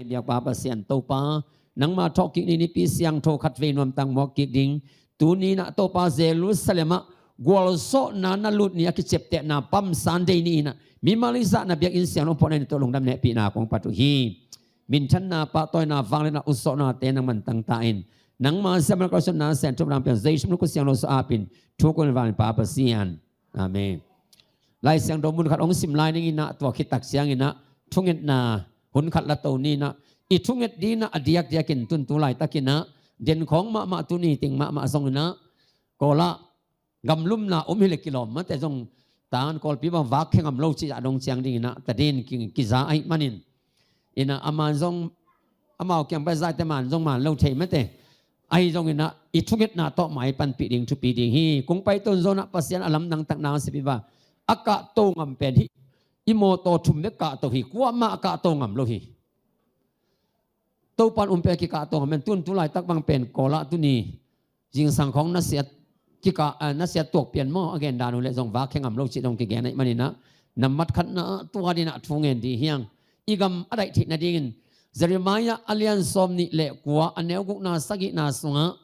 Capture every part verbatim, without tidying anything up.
Biakpa Pasian Topa, nangma thawhkik ni nipi siangtho khatvei nuamtang muak kik ding. Tuni-in ah Topa Jerusalem ah gualzawhna na lut ni a kiciaptehna Palm Sunday ni-in ah mimal i zahna biakinn siangtho phuahna ni tawh lungdam hehpihna kong pia uh hi. Minthanna, pahtawina, vangliatna, utsawhnate nangman tang ta in. Nangma siamna kalsuanna siangtho nang piang Jesu min kut siangtho suah apin thu kong vang Pa Pasian. Amen. Lai Siangtho mun khat hong sim lai ning in ah, tua khit tak ciangin ah thungetna hun khat la to ni in ah, i thunget ding in ah a diakdiakin tun tu laitakin ah, den khawng mahmah, tuni teng mahmah zongin ah, Kawl ah gamlumna om hi leh kilawm mate zong, tan Kawlpi bang vak khe ngam lo cih zah dong ciang ding in ah, ta din ki, kiza ahih manin. In ah a man zong, amau kiang pai zaite man zong man lo thei mate. Ahi zongin ah i thungetna tawh mai panpih ding thupi ding hi. Kong pai ton zong ah Pasian a lamdang takna hong sepih bang, a kahto ngam pen hih i mawtaw thum bek kahto hi. Kuamah a kahto ngam lo hi. Topan um pen kikahto ngam pen, tun tu laitak bang pen Kawl ah tuni zingsang khawng nasiat kikah, eh, nasiat tuak pian maw, a gen dan uh leh zong vak khe ngam lo cih dong kigen ahih manin ah, nambat khatna ah tua din ah thu ngen ding hi hang. I gam a daih theih nadingin Jeremiah a lian sawm nih le kua, a neu gukna sagihna sungah,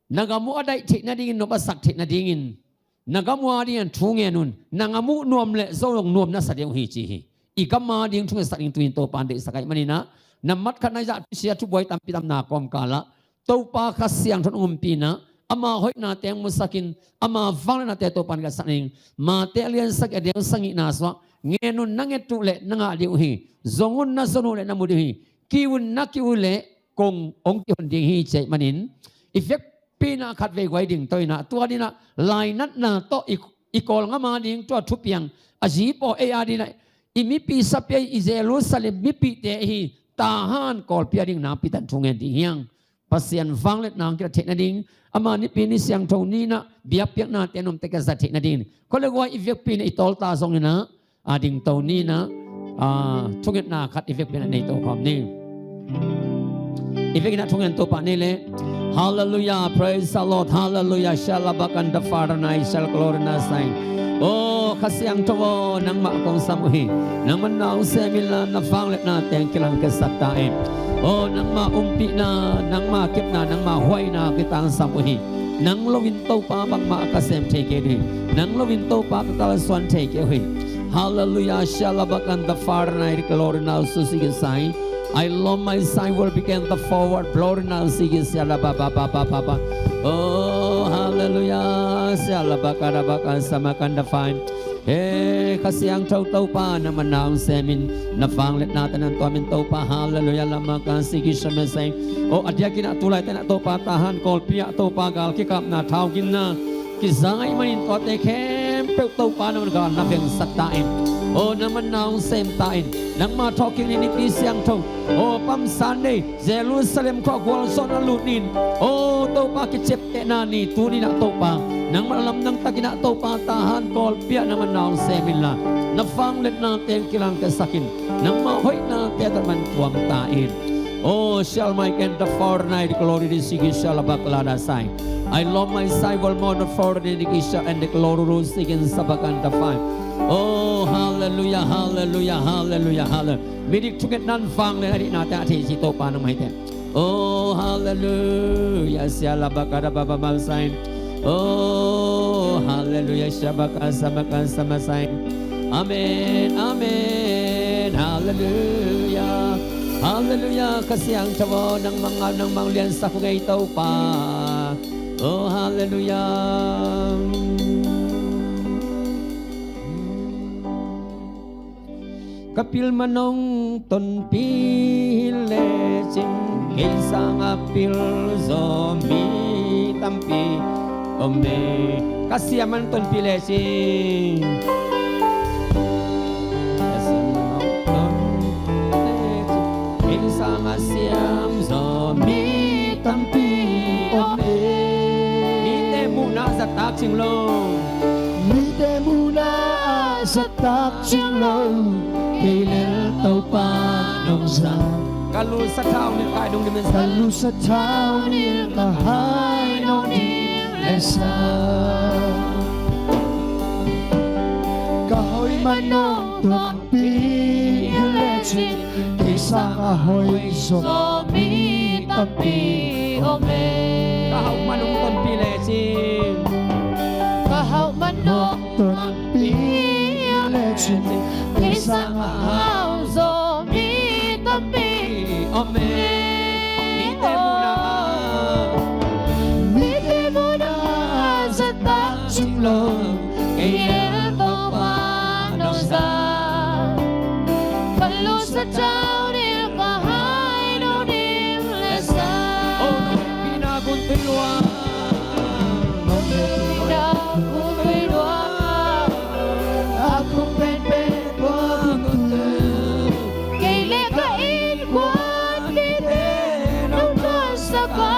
na gam uh a daih theih nadingin, nop a sak theih nadingin, na gam uh a dingin thu ngen un. Na gam uh nuam leh zo zong nuam na sa ding uh hi ci hi. I gam a ding thu ngetsak ding tu-in Topan deihsak ahih manin ah, nambat khatna i zah thusia thubuai tampi tam na kawmkal ah Topa Kha Siangtho in hong umpih in ah, ama hoihnate hong musak in, ama vangliatnate Topan kilatsak ning. Mate a lian sagih, a neu sagihna sungah, ngen un, na nget uh leh na ngah ding uh hi. Zong un, na zon uh leh na mu ding uh hi. Ki un, na ki uh leh kong hong kihon ding hi ci ahih manin, i vekpi in ah khatvei guai ding to in ah, tua din ah lainatna tawh i, i Kawlgam a ding tua thupiang a zipaw ei a din ah, i mipi sapia, i Jerusalem mipite hi, Tahan Kawlpi a ding nakpi tak thu ngen ding hi hang. Pasian vangliatna hong kilat theih nading, ama nipi ni siangtho ni-in ah biakpiaknate nuamte kizat theih nading, khua le guai i vekpi in ah i tawlta zongin ah, a ding to ni-in ah, ah, thungetna khat i vekpi in ah nei to khawm ni. I vekpi in ah thungen to pah ni leh. Hallelujah, praise the Lord, hallelujah. Shalabakanta faranai shal glorina sai. Oh, Kha Siangtho aw, nangmah kong sam uh hi. Nangmah na hong sem inla, na vangliatna teng kilang kisak ta in. Oh, nangmah umpihna, nangmah kepna, nangmah huaina kitangsam uh hi. Nang loin Topa bangmah ka sem thei kei uh hi. Nang loin Topa ka kalsuan thei kei uh hi. Hallelujah. Shalabakanta faranai glorina susikin sai. I love my sign will begin the forward. Glory now, sigi siala ba ba ba ba ba ba. Oh, hallelujah. Siala ba ka ra ba ka sama kan da fine. Hey, Kha Siangtho Topa, nangmah na hong sem in, na vangliatna tawh nang tuam in Topa. Hallelujah. Lama kan sigi sama sai. Oh, a diakin ah tu laitakin ah Topa, Tahan Kawlpi ah Topa, gal kikapna, thau ginna kiza ahih manin tuate khempeuh Topa nangmah gal na vengsak ta in. Oh, nangmah na hong sem ta in. Nangmah thawhkik ni nipi siangtho, oh, Palm Sunday, Jerusalem khua gualzawhna lut ni-in, oh, Topa kiciaptehna ni, tuni-in ah Topa, nangmah lamdang takin ah Topa, Tahan Kawlpi ah nangmah na hong sem inla, na vangliatna teng kilang kiasak in, nangmah hoihnate tawh man tuam ta in. Oh, shall my can the four night glory this sigi shall abak lada sai. I love my sai will more the four night kisha and the glory ru sigin sabakan the five. Oh, hallelujah, hallelujah, hallelujah, hallelujah. Midik thungetna in vanglian a dihnate a thei si Topa nang mai te. Oh, hallelujah. Siala bakada baba malsai. Oh, hallelujah. Shabaka samaka samasai. Amen. Amen. Hallelujah. Hallelujah. Kha Siangtho aw, nangmah ngau, nangmah liansak uh ngei Topa. Oh, hallelujah. Ka pil manong tonpi hi lecin, kei sanga pil zaw mi tampi om e. Ka siam man tonpi lecin, ka siam manong tonpi lecin, kei sanga siam zaw mi tampi om e. Mite muhna zahtak cing lo, mite muhna a zahtak cing lo, kei lel Topa nong zang. Ka lu sathau nil ka hai nong dim leh sa, ka lu sathau nil ka hai nong dim leh sa, ka hoih manong tonpi hi lecin, kei Sangah hoih zaw mi tampi om e. Ka hauh man hong tonpih lecin. Ka hauh man hong tonpih lecin. Kei sangah hauh zaw mi tampi om e. Mite munah, mite munah zahtak cing lo. Kei leh Topa nong zang. Ka lungsim tawh ding ka hai nong dim leh sa. Oh, nong hehpihna gun tui lua. Nong hehpihna gun tui lua. A khuk penpen tua gun tui. Kei leh ka innkuan mite nong tuansak a.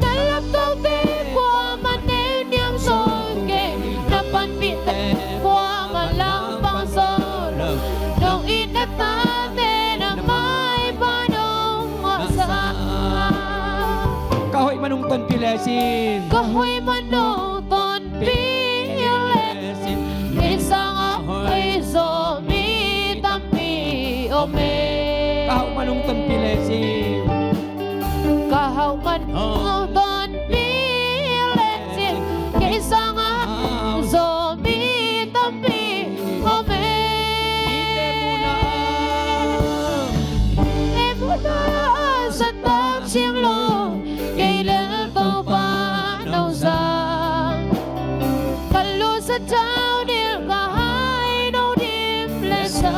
Na laptohte kuamah nei niam zaw kei, na panpihte kuamah langpang zaw lo. Nong it na tate na maipa nong ngahsak. Ka hoih man hong tonpih lecin. Ka hoih man hong tonpih lecin. Kei sangah hoih zaw mi tampi om e. Ka hauh man hong tonpih lecin. Ka hauh man hong tonpih lecin. Kei sangah hauh zaw mi tampi om e. Mite munah zahtak cing lo. Kei leh Topa nong zang. Ka lungsim tawh ding ka hai nong dim leh sa.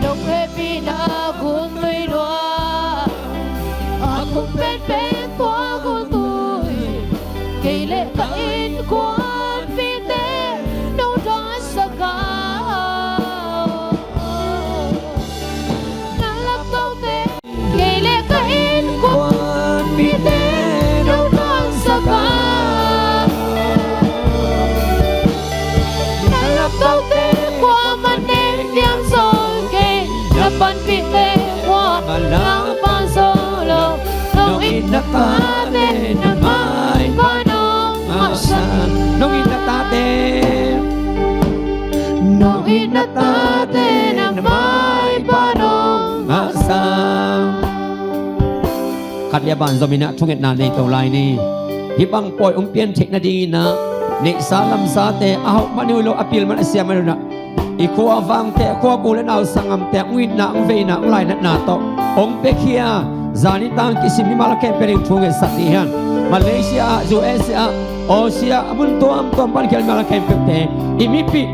Nong hehpihna gun tui lua. A khuk penpen tua gun tui. Kei leh ka innkuan mite nong tuansak a. Na laptohte kei leh ka innkuan mite nong tuansak a. Na laptohte kuamah nei niam zaw kei, na panpihte kuamah langpang zaw lo. Nong it na tate na maipa nong ngahsak. Nong it na tate. Nong it na tate na maipa nong ngahsak. Khat le a ban zom in ah thungetna nei to lai ni. Hih bang pawi hong pian theih nadingin ah neihsa lamsate a hauh man uh hi lo, a pil man a sia man uh in ah i khua vangte, khua bu le nau sangamte hong itna, hong veina, hong lainatna tawh hong piakhia zani tang kisim mimal khempeuh in thu ngetsak ding hi hang. Malaysia ah, U S A ah, Aussie ah, a mun tuamtuam pan khial mimal khempeuhte, i mipih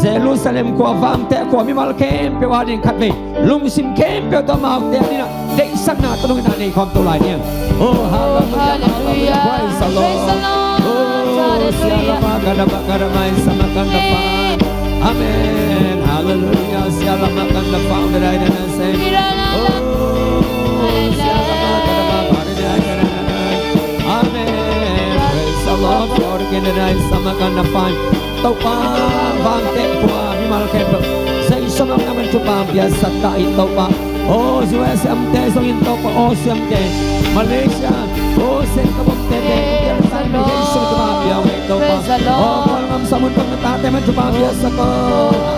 Jerusalem khua vangte khua mimal khempeuh ading khatvei lungsim khempeuh tawh amau te ading ah deihsakna tawh nong itna nei khawm to lai ni. Oh, hallelujah, hallelujah. Praise the Lord. Oh, hallelujah. Sialama kadaba kadamai sama kandapa. Amen. Hallelujah. Sialama kandapa. Oh, sialama kadaba. Amen. Praise the Lord. For the night sama kandapa. Topa, vangte khua mimal khempeuh, Zeisu min a man thupha piaksak ta in Topa. O U S A mite zongin Topa, Aussie mite, Malaysia, o Singapore mite, Zeisu min thupha piak in Topa. O Kawlgam sung mun pan na tate man thupha piaksak o.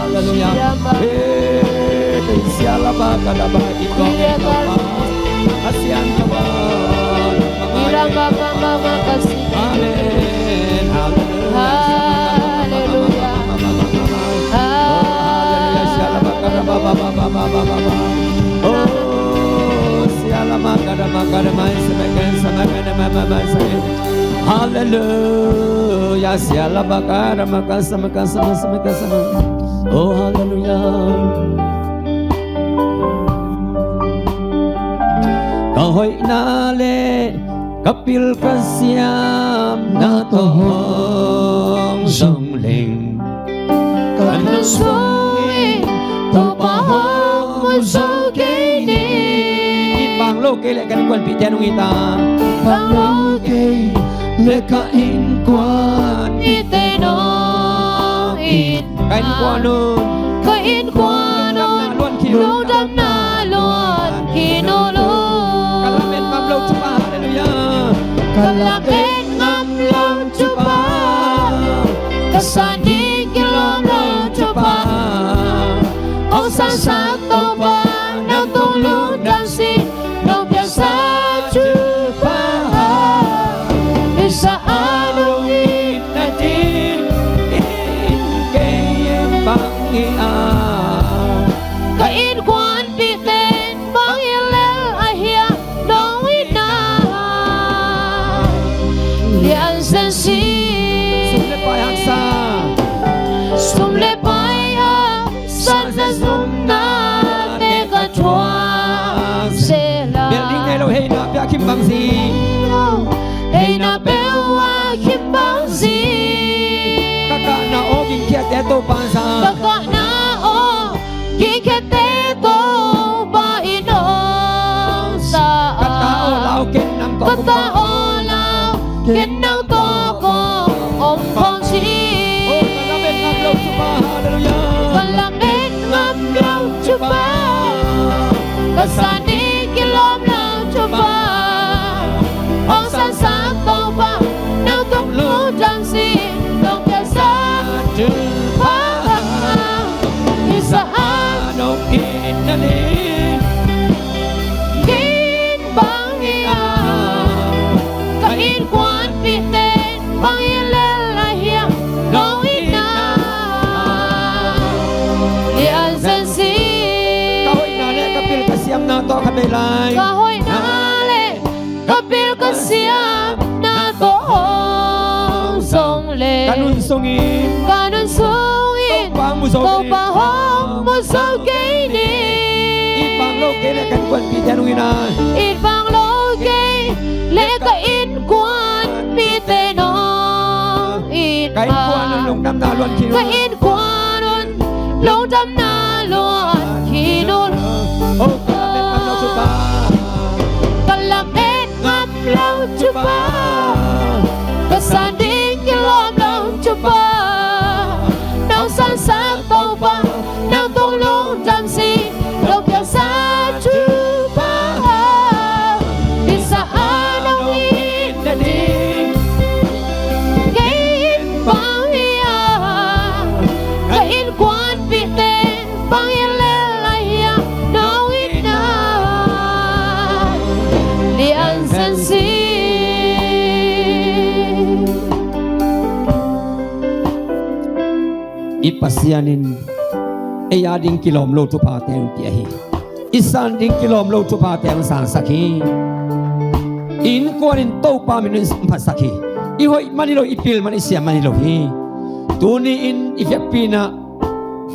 Halleluiah. Sia laba ka laba in Topa. Amen. Hallelujah. Hallelujah. Hallelujah. Hallelujah. Oh, hallelujah. Ka hoihna le ka pil ka siamna tawh hong zong leng, ka na sungin Topa hong mu zo kei ni. It bang lo kei le kan kuanpihte nong it a, bang lo kei le ka innkuan mite nong it. Ka innkuan un, ka innkuan un lungdamna luan khin uh lo. Ka lamet ngam lo thupha, halleluiah. Ka lamet ngam lo thupha, ka Sangin kilawm lo Topa, hong sansak Topa, nang tung lungdam sin, nong piangsak Topa. Isa a nong it nading, in kei in bang hi a, ka innkuanpihte bang hi lel a hiam nong itna lianzen si. Sum le pai haksa. Sum le pai haksa, na zumnate ka thuak se la. Building nei lo hei na pia khim bang si. Hei na pia khim bang si. Ka kahna aw gingkhiate Topa sa. Ka kahna aw gingkhiate Topa in hong sa. Ka ta aw lau ken nang tawh. Ka ta aw lau ken nang tawh kong om khawm si. Oh, ka lamet ngam lo Topa, hallelujah. Ka lamet ngam lo Topa. Ka sangin kilawm lo Topa. Hong sansak Topa, nang tung lungdam sin, nong piangsak Topa. Isa a nong it nading, kei in bang hi a, ka innkuanpihte bang hi lel a hiam nong itna lianzen si. Ka hoihna le ka pil ka siamna tawh ka bei lai. Ka hoihna le ka pil ka siamna tawh hong zong le, ka nun sungin, ka nun sungin Topa hong mu zo kei ni. Topa hong mu zo kei ni. It bang lo kei le ka innkuanpihte nong it a. It bang lo kei le ka innkuanpihte nong it a. Ka innkuan un lungdamna luan khin un. Ka innkuan un lungdamna luan khin un. Oh, ka lamet ngam lo Topa. Ka lamet ngam lo Topa. Ka sangin kilawm lo Topa. Nong sansak Topa, nang tung lungdam sin, nong piangsak Topa. Isa a nong it nading, kei in bang hi a, ka innkuanpihte bang hi lel a hiam nong itna lianzen si. I Pasian in ei a ding kilawm lo thuphate hong pia hi. I san ding kilawm lo thuphate hong sansak hi. I innkuan in Topa min hong phatsak hi. I hoih man hi lo, i pil man, i siam man hi lo hi. Tuni in i vekpi-in ah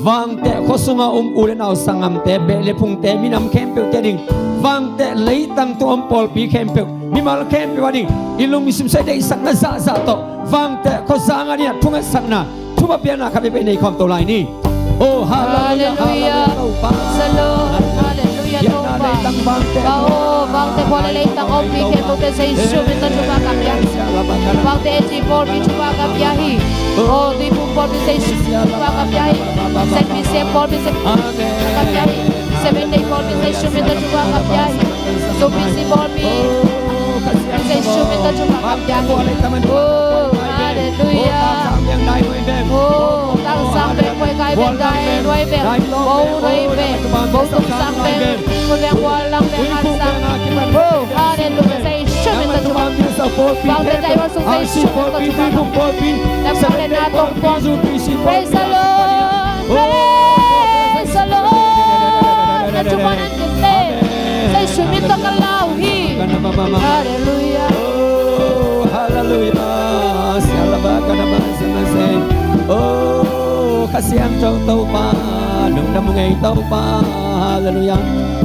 Vangteh khua sunga um u le nau, sanggamte, beh le phungte, minam khempeuhte ding, Vangteh leitang tung om pawlpi khempeuh, mimal khempeuh a ding i lungsim sung deihsakna zahzah tawh Vangteh khua zanga ding a thungatsakna, thupha piakna khat veve nei khawm to lai ni. Oh, hallelujah, hallelujah. Hallelujah. Praise the Lord. Hallelujah, Topa. Vangteh khua le leitang ompih khempeuhte Jesu min tawh thupha ka pia hi. Vangteh ei pawlpi thupha ka pia hi. Oh, Tuiphum pawlpi Jesu min tawh thupha ka pia hi. Saint Vincent pawlpi Jesu min tawh thupha ka pia hi. Seventh Day pawlpi Jesu min tawh thupha ka pia hi. Zombi si pawlpi Jesu min tawh thupha ka pia hi. Oh, hallelujah. Oh, Tangsang bek, Muay Kai bek, Dai Nuai bek, Bo Nuai bek, Bo Tung Sang bek, Muay Bek Kual Lang bek, Ngan Sang. Oh, hallelujah. Jesu min tawh thupha. Vangteh Dai Hua Sung Jesu min tawh thupha. Lam Vangteh Na Tong Pong. Praise the Lord. Praise the Lord. Na thupha nang Jesu min tawh ka lau hi. Hallelujah. Oh, hallelujah. Sialaba kanaba sanase. Oh, Kha Siangtho Topa, lungdam ung ei Topa. Hallelujah.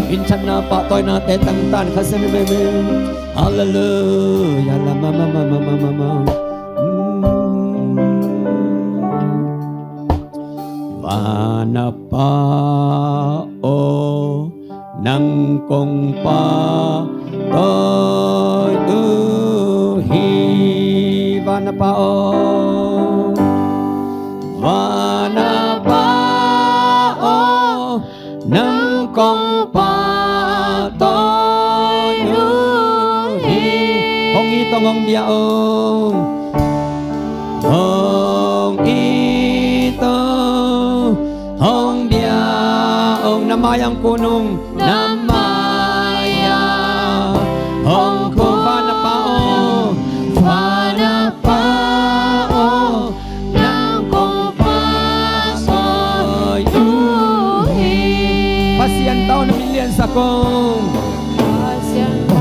Minthanna pahtawinate tangtan Kha Siangtho Topa. Hallelujah. La ma ma ma ma ma ma ma. Mm. Van a Pa aw, nang kong pahtawi uh hi. Van a Pa aw, Van a Pa aw, nang kong pahtawi uh hi. Hong it ung, hong bia ung. Hong it mai-ah hong kun ung. Na mai-ah hong kun. Fa na Pa aw, Fa na Pa aw, nang kong pha sawt uh hi. Pasian tawh na min liansak ung. Pasian Pa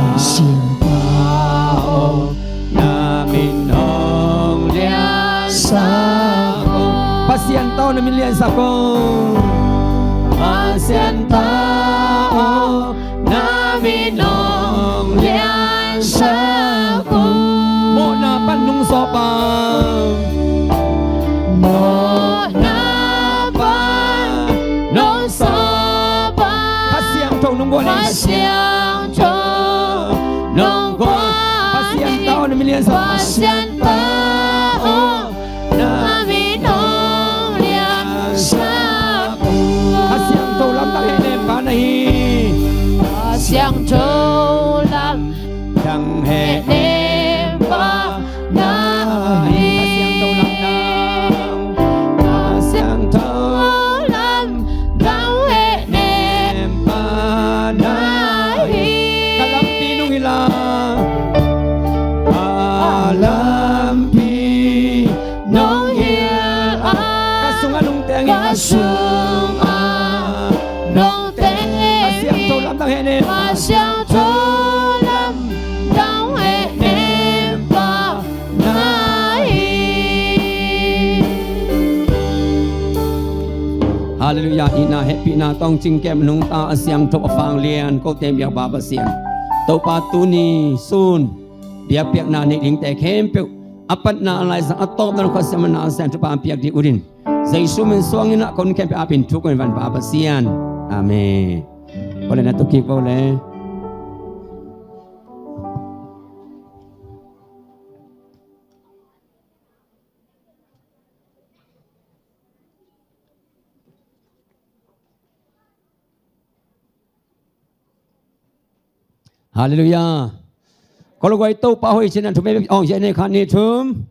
aw, na min hong liansak ung. Pasian tawh na min liansak ung. Pasian Pa aw, na min hong liansak ung. Mawhna pan nong sawp a. Mawhna pan nong sawp a. Kha Siangtho nong guan in. Kha Siangtho nong guan. Pasian tawh na min liansak. Pasian Pa aw, na min hong liansak. Kha Siangtho lamdang hehnem Pa na hi. Kha Siangtho lamdang hehnem Pa na hi. Kha Siangtho lamdang, Kha Siangtho lamdang hehnem Pa na hi. Ka lampi nong hilh a. Ka lampi nong hilh a. Ka sungah nong teng in. Ka sungah nong teng in. Kha Siangtho lamdang hehnem. Kha Siangtho lamdang hehnem Pa na hi. Halleluiah. Itna hehpihna tawh hong cingkem nungta a siangtho a vanglian kote biakpa Pasian, Topa tuni sun biakpiakna neih dingte khempeuh a patna a laizang a tawpna Kha Siangtho a siangtho pa piak ding utin Jesu min suangin a kon khempeuh apin thuk in van Pa Pasian. Amen. Ko le na tu kik ko le. Halleluiah. Ko le guai Topa hoih cin an thum ei ong ziah nei khat nih thum.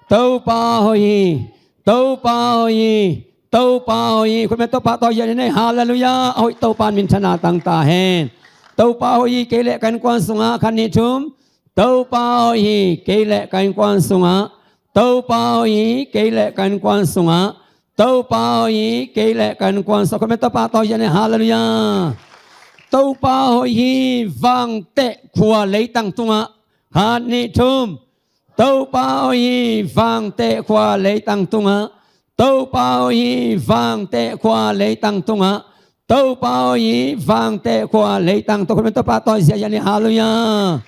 Topa hoih hi. Topa hoih hi. Topa hoih hi. Khut beng Topa tawh ziah nei. Halleluiah. A hoih Topa min thana tang ta hen. Topa hoih hi kei le ka innkuan sungah khat nih thum. Topa hoih hi kei le ka innkuan sungah. Topa hoih hi kei le ka innkuan sungah. Topa hoih hi kei le ka innkuan sungah. Khut beng Topa tawh ziah nei. Halleluiah. Topa hoih hi Vangteh khua leitang tungah. Khat nih thum. Topa hoih hi Vangteh khua leitang tungah. Topa hoih hi Vangteh khua leitang tungah. Topa hoih hi Vangteh khua leitang tungah. Khut beng Topa tawh ziah ziah ni. Halleluiah.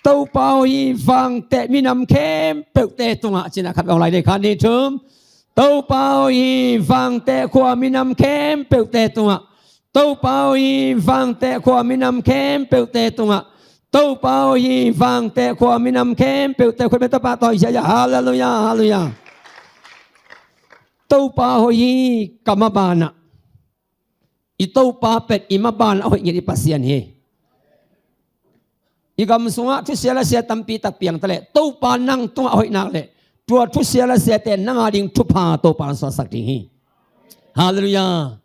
Topa hoih hi Vangteh minam khempeuhte tungah cin a khat bang lai dei khat nih thum. Topa hoih hi Vangteh khua minam khempeuhte tungah. Topa hoih hi Vangteh khua minam khempeuhte tungah. Topa hoih hi Vangteh khua minam khempeuhte. Khut beng Topa tawh ziah ziah. Halleluiah. Halleluiah. Topa hoih hi ka mabanah. I Topa pen i maban a hoih ngiat i Pasian hi. I gam sungah thusia lasia tampi tak piang ta leh Topa nang tungah a hoih nak leh tua thusia lasiate nang a ding thupha Topa hong suahsak ding hi. Halleluiah.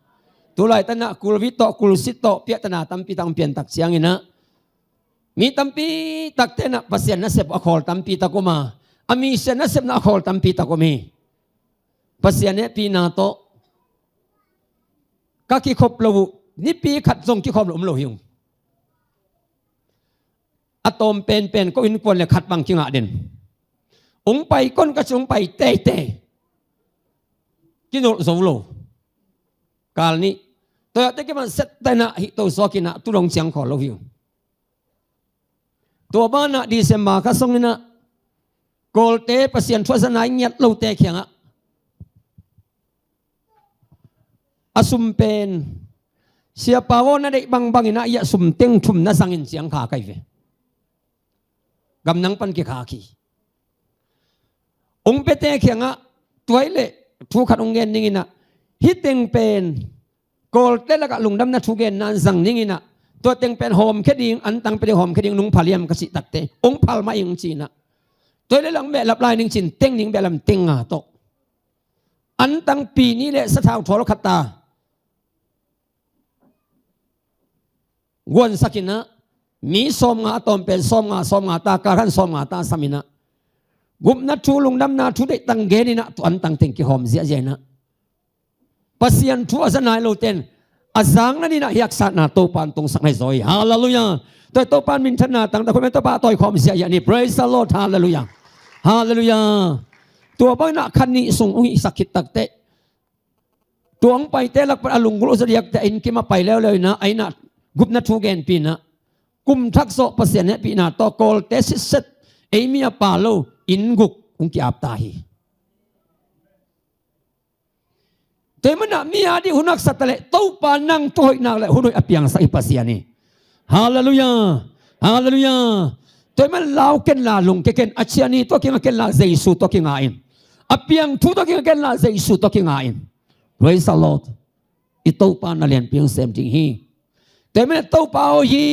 Tulai tanah kulvit tawh kulsit tawh piahtana tampi tak hong piantak cianginah mi tampi takte nah Pasian nasep a khawl tampi tak om a, a misia nasepna a khawl tampi tak om hi. Pasian hehpihna tawh ka kikhop lo uh, nipi khat zong kikhawm lo om lo hi ung. A tawm penpen ko innkuan le khat bang kingah den. Ung pai kon ka ci ung pai teitei. Kinolh zo lo. Kal nih toyahte kiman set tainah hih to suakinah tu dong ciang khawl lo hi ung. Tua banah December kha songinah Kawlte Pasian thu a za nai ngiat lote kiangah a sum pen Sia Pau aw na deih bangbang inah iah sum teng thum na zangin ciang kha kai ve. Gamnang pan kikhak hi. Ung piate kiangah tuai le thu khat ung gen ninginah hih teng pen Kawlte lakah lungdamna thugenna an zang ninginah tua teng pen hawmkhia ding, antang pia ding hawmkhia ding nung phal hiam ka cih takte ung phal mah ing cinah tuai le lang behlap lai ning cin teng ning behlap teng nga tawh antang pi nih le sathau thawl khat ta guansak in ah, mi sawmnga a tawm pen sawmnga, sawmnga ta, kalkhan sawmnga ta sam in ah, gupna thu, lungdamna thu deih tang gen in ah, tua antang teng kihawm ziahziah in ah, Pasian thu a za nai lote in a zang nan in ah hiaksakna Topa in tungsak nai zaw hi. Halleluiah. Tua hi Topa in minthanna tangtak, khut beng, Topa tawi khawm ziahziah ni. Praise the Lord. Halleluiah. Halleluiah. Tua bang in ah kha nih sung hong hihsak khit takteh, tua hong paite lak pan a lunggulh uh za diakte a inn kim ah pai leuleu in ah, a inn ah gupna thu genpih in ah, kum thak zawh Pasian hehpihna tawh Kawlte sitset, ei mi a pha lo inn guk hong ki-ap ta hi. Tua ahih manin ah mi a ding hun haksa ta leh, Topa nang thu hoih nak leh hun hoih a piangsak i Pasian hi. Halleluiah. Halleluiah. Tua ahih manin lau ken la, lungkia ken, a ciah ni tawh kinga ken la, Jesu tawh kinga in. A piang thu tawh kinga ken la, Jesu tawh kinga in. Praise the Lord. I Topa na lianpi hong sem ding hi. Tua ahih manin Topa aw hi,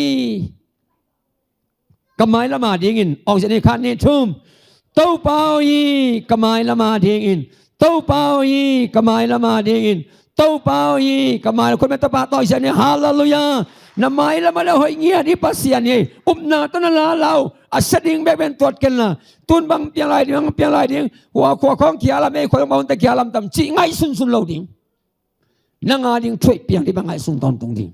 ka mailam a dingin, awng zia ni, khat, nih, thum. Topa aw hi, ka mailam a dingin. Topa aw hi, ka mailam a dingin. Topa aw hi, ka mailam. Khut beng, Topa tawi ziahziah ni. Halleluiah. Na mailam ah leh hoih ngiat i Pasian hi. Upna tawh na la la uh. A sia ding bekbek in tuat ken la, tun bang piang lai ding, bang piang lai ding, hua khua khawng kia lam, ei khua khawng bang hun ta kia lam tam, cih ngaihsunsun lo ding. Nang a ding thu hoih piang ding bang ngaihsun tawntung ding.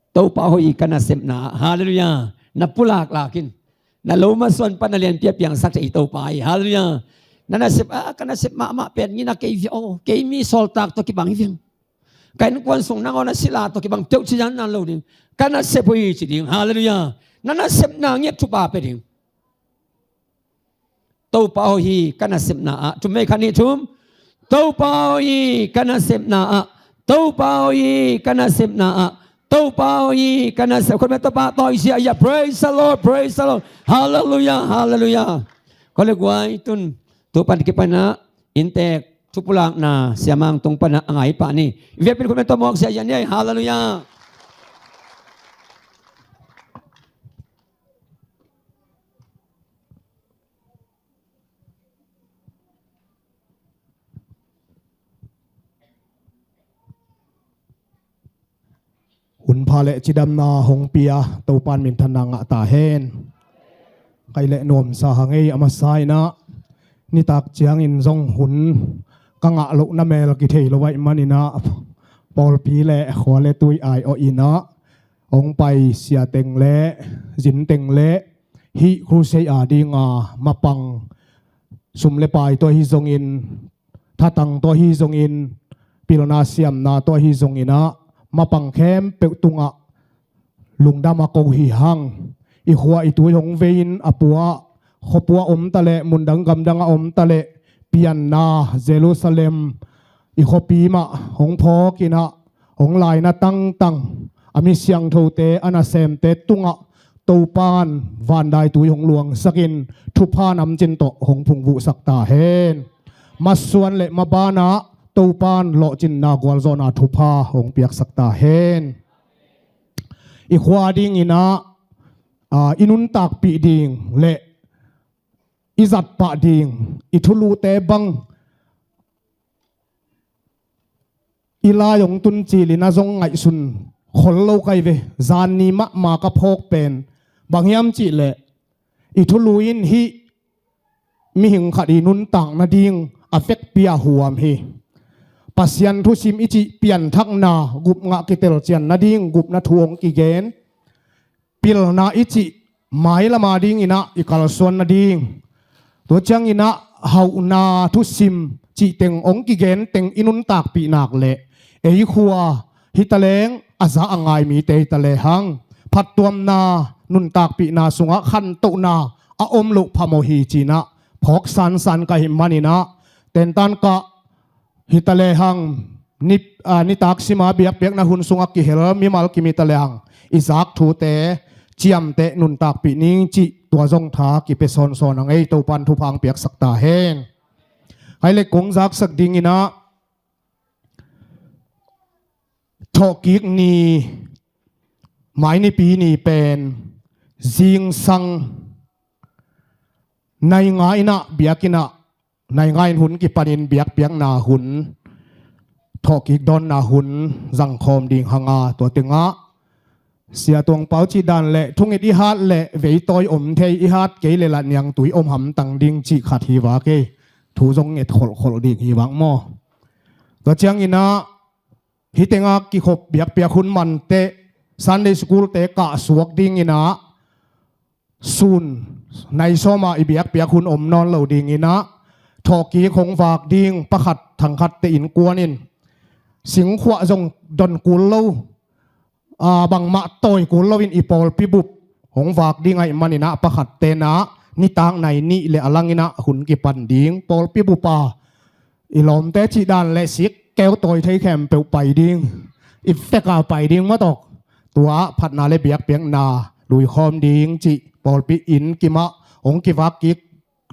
Topa hoih hi, ka nasepna ah. Halleluiah. Na pulak lak in. Na lo masuan pan na lianpi a piangsak thei Topa hi. Halleluiah. Na nasep, ah, ka nasep mahmah pen ngi na kei via aw, kei mi sawltak tawh kibang hi veng. Ka innkuan sung nang aw na sila tawh kibang peuh ci zan nan lo ding. Ka nasep hoih hi ci ding. Halleluiah. Na nasepna ngiat thupha pia ding. Topa aw hi, ka nasepna ah. Thum ei, khat, nih, thum. Topa aw hi, ka nasepna ah. Topa aw hi, ka nasepna ah. Topa aw hi, ka nasep. Khut beng, Topa tawi ziahziah. Praise the Lord, praise the Lord. Halleluiah, halleluiah. Khaw le guai, tun tu pan kipan ah inntek thupulakna Sia Mang tung pan ah a ngai pah ni. Viapin khut beng, Topa mawk ziahziah ni ei. Halleluiah. Hun pha le cidamna hong pia Topa in minthanna ngah ta hen. Kei le nuamsa hang ei, a masa in ah nitak ciangin zong hun ka ngah lohna mel kithei lo ahih manin ah pawlpi le khua le tui ai-awh in ah hong pai sia teng le zin teng le hih crusade a dinga mapang sum le pai tawh ahi zongin, thatang tawh ahi zongin, pilna siamna tawh ahi zongin ah mapang khempeuh tungah lungdam a ko hi hang. I khua i tui hong vei-in a pua, khuapua om ta leh, mundang gamdang a om ta leh, pianna Jerusalem i khuapi mah hong phawk in ah, hong laina tangtang a mi siangthote, a nasemte tungah Topa in vandaitui hong luangsakin thupha namcin tawh hong phungvuhsak ta hen. Masuan le maban ah Topa in lawhcinna gualzawhna thupha hong piaksak ta hen. I khua dingin ah, aa, i nuntakpih ding le i zatpah ding, i thulute bang i lai hong tun cilin a zong ngaihsun khol lo ka hi ve. Zan ni mahmah ka phawk pen bang hiam cih leh, i thulu in hih mihing khat i nuntak nading a vekpi-a huam hi. Pasian thusim i cih pianthakna, gupna ngah kitelcian nading gupna thu hong kigen, pilna i cih mailam a dingin ah i kalsuan nading, tua ciangin ah hauhna thusim cih teng hong kigen teng i nuntakpih nak leh, ei khua hi ta leng, a za a ngai mite hi ta lehang, phattuamna, nuntakpihna sungah khantohna a om loh phamawh hi ci-in ah phawk sansan ka hih manin ah, tentan kah hi ta lehang, ni, aa, nitak sima biakpiakna hun sungah kihel mimal kim hi ta lehang, i zak thute ciamteh nuntakpih ning cih tua zong tha kipia sawnsawn a ngei. Topa in thupha hong piaksak ta hen. Hai le kong zaksak dingin ah, thawhkik ni, mai nipi ni pen zingsang nai nga in ah, biakinn ah nai nga in hun kipanin biakpiakna hun, thawhkik dawnna hun zangkhawm ding hang a, tua tengah Sia Tuang Pau cih dan leh thungit i hat leh veitawi om thei, i hat kei leh lah niangtui om hamtang ding cih khat hi vak ei. Thu zong nget kholhkholh ding hi vak maw? Tua ciangin ah hih tengah kikhop biakpiak hun manteh Sunday school-te kahsuak dingin ah sun nai sawma i biakpiak hun om nawn lo dingin ah thawhkik hong vak ding pakhat thangkhatte innkuan in singkhuah zong don kul lo, aa, bangmah tawi kul loin i pawlpi bup hong vak ding ahih manin ah pakhatte in ah nitak nai nih leh a langin ah hun kipan ding, pawlpi bup a i lawmte cih dan leh sik keu tawi thei khempeuh pai ding, i feka pai ding maw tawh. Tua phatna leh biakpiakna luikhawm ding cih pawlpi inn kimah hong kivak kik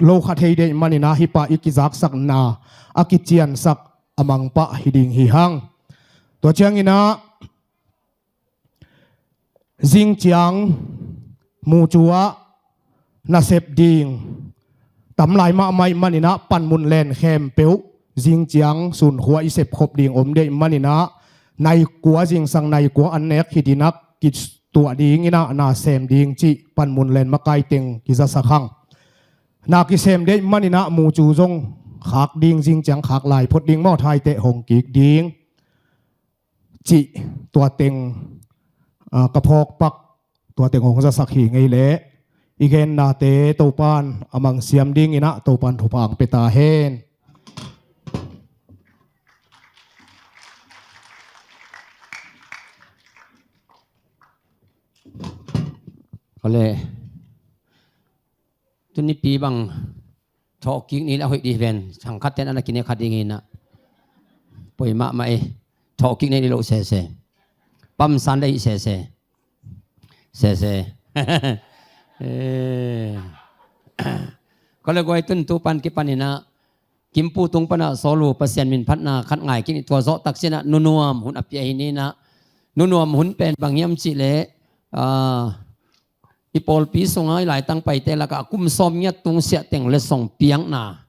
lo kha thei ding ahih manin ah hih pa i kizaksakna a kiciansak a mangpah hi ding hi hang. Tua ciangin ah zing ciang Mucu ah nasep ding tam lai mahmah ahih manin ah panmun len khempeuh zing ciang sunkhua i sepkhop ding om ding ahih manin ah nai kua, zingsang nai kua an nek khit in ah kituah dingin ah na sem ding cih panmun len makai teng kizasak hang. Na kisem ding ahih manin ah Mucu zong khak ding, zing ciang khak lai phot ding maw, thaite hong kik ding cih tua teng, aa, ka phawk pak, tua teng hong zasak hi ing ei leh i gennate Topan a mangsiam dingin ah Topan thupha hong pia ta hen. Ka leh tuni pi bang thawhkik ni leh a hoih dih ven, thangkhatte in a na kine kha ding hi in ah. Poi mahmah ei. Thawhkik ni leh lo sese. Pamsan leh hi sese. Sese. Eh. Ka leh guai, tun tu pan kipan in ah Kimpu tung pan ah Sawlu Pasian min phatna khat ngai kik ni. Tua zawh tak ciangin ah nunuam hun a pia hi in ah, nunuam hun pen bang hiam cih leh, aa, i pawlpi sungah i laitang paite lakah a kum sawmngiat tung siah teng letsong piakna.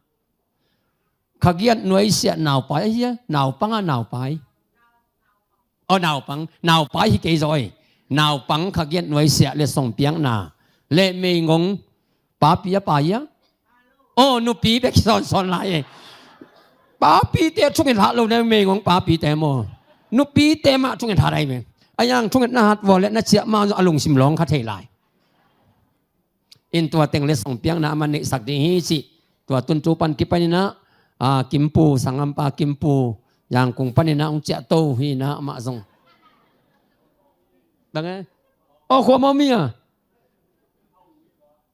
Kha giat nuai siah naupai ahi a, naupang a naupai. Aw, naupang, naupai hi kei zaw ei. Naupang kha giat nuai siah letsong piakna. Leh meigong papi a pai a. Aw, nupi bek sawnsawn lai ei. Papite thunget hat lo ne, meigong papite maw. Nupite mah thunget hat ahi ve. A yang thungetna hat vua leh na ciah mah a lungsim lawng kha thei lai. In tua teng letsong piakna amah neihsak ding hi cih. Tua tun tu pan kipan in ah, aa, Kimpu, sanggampa Kimpu, Yangon pan in ah hong ciahto hi in ah amah zong. Bang e? Aw, khua maw mi a?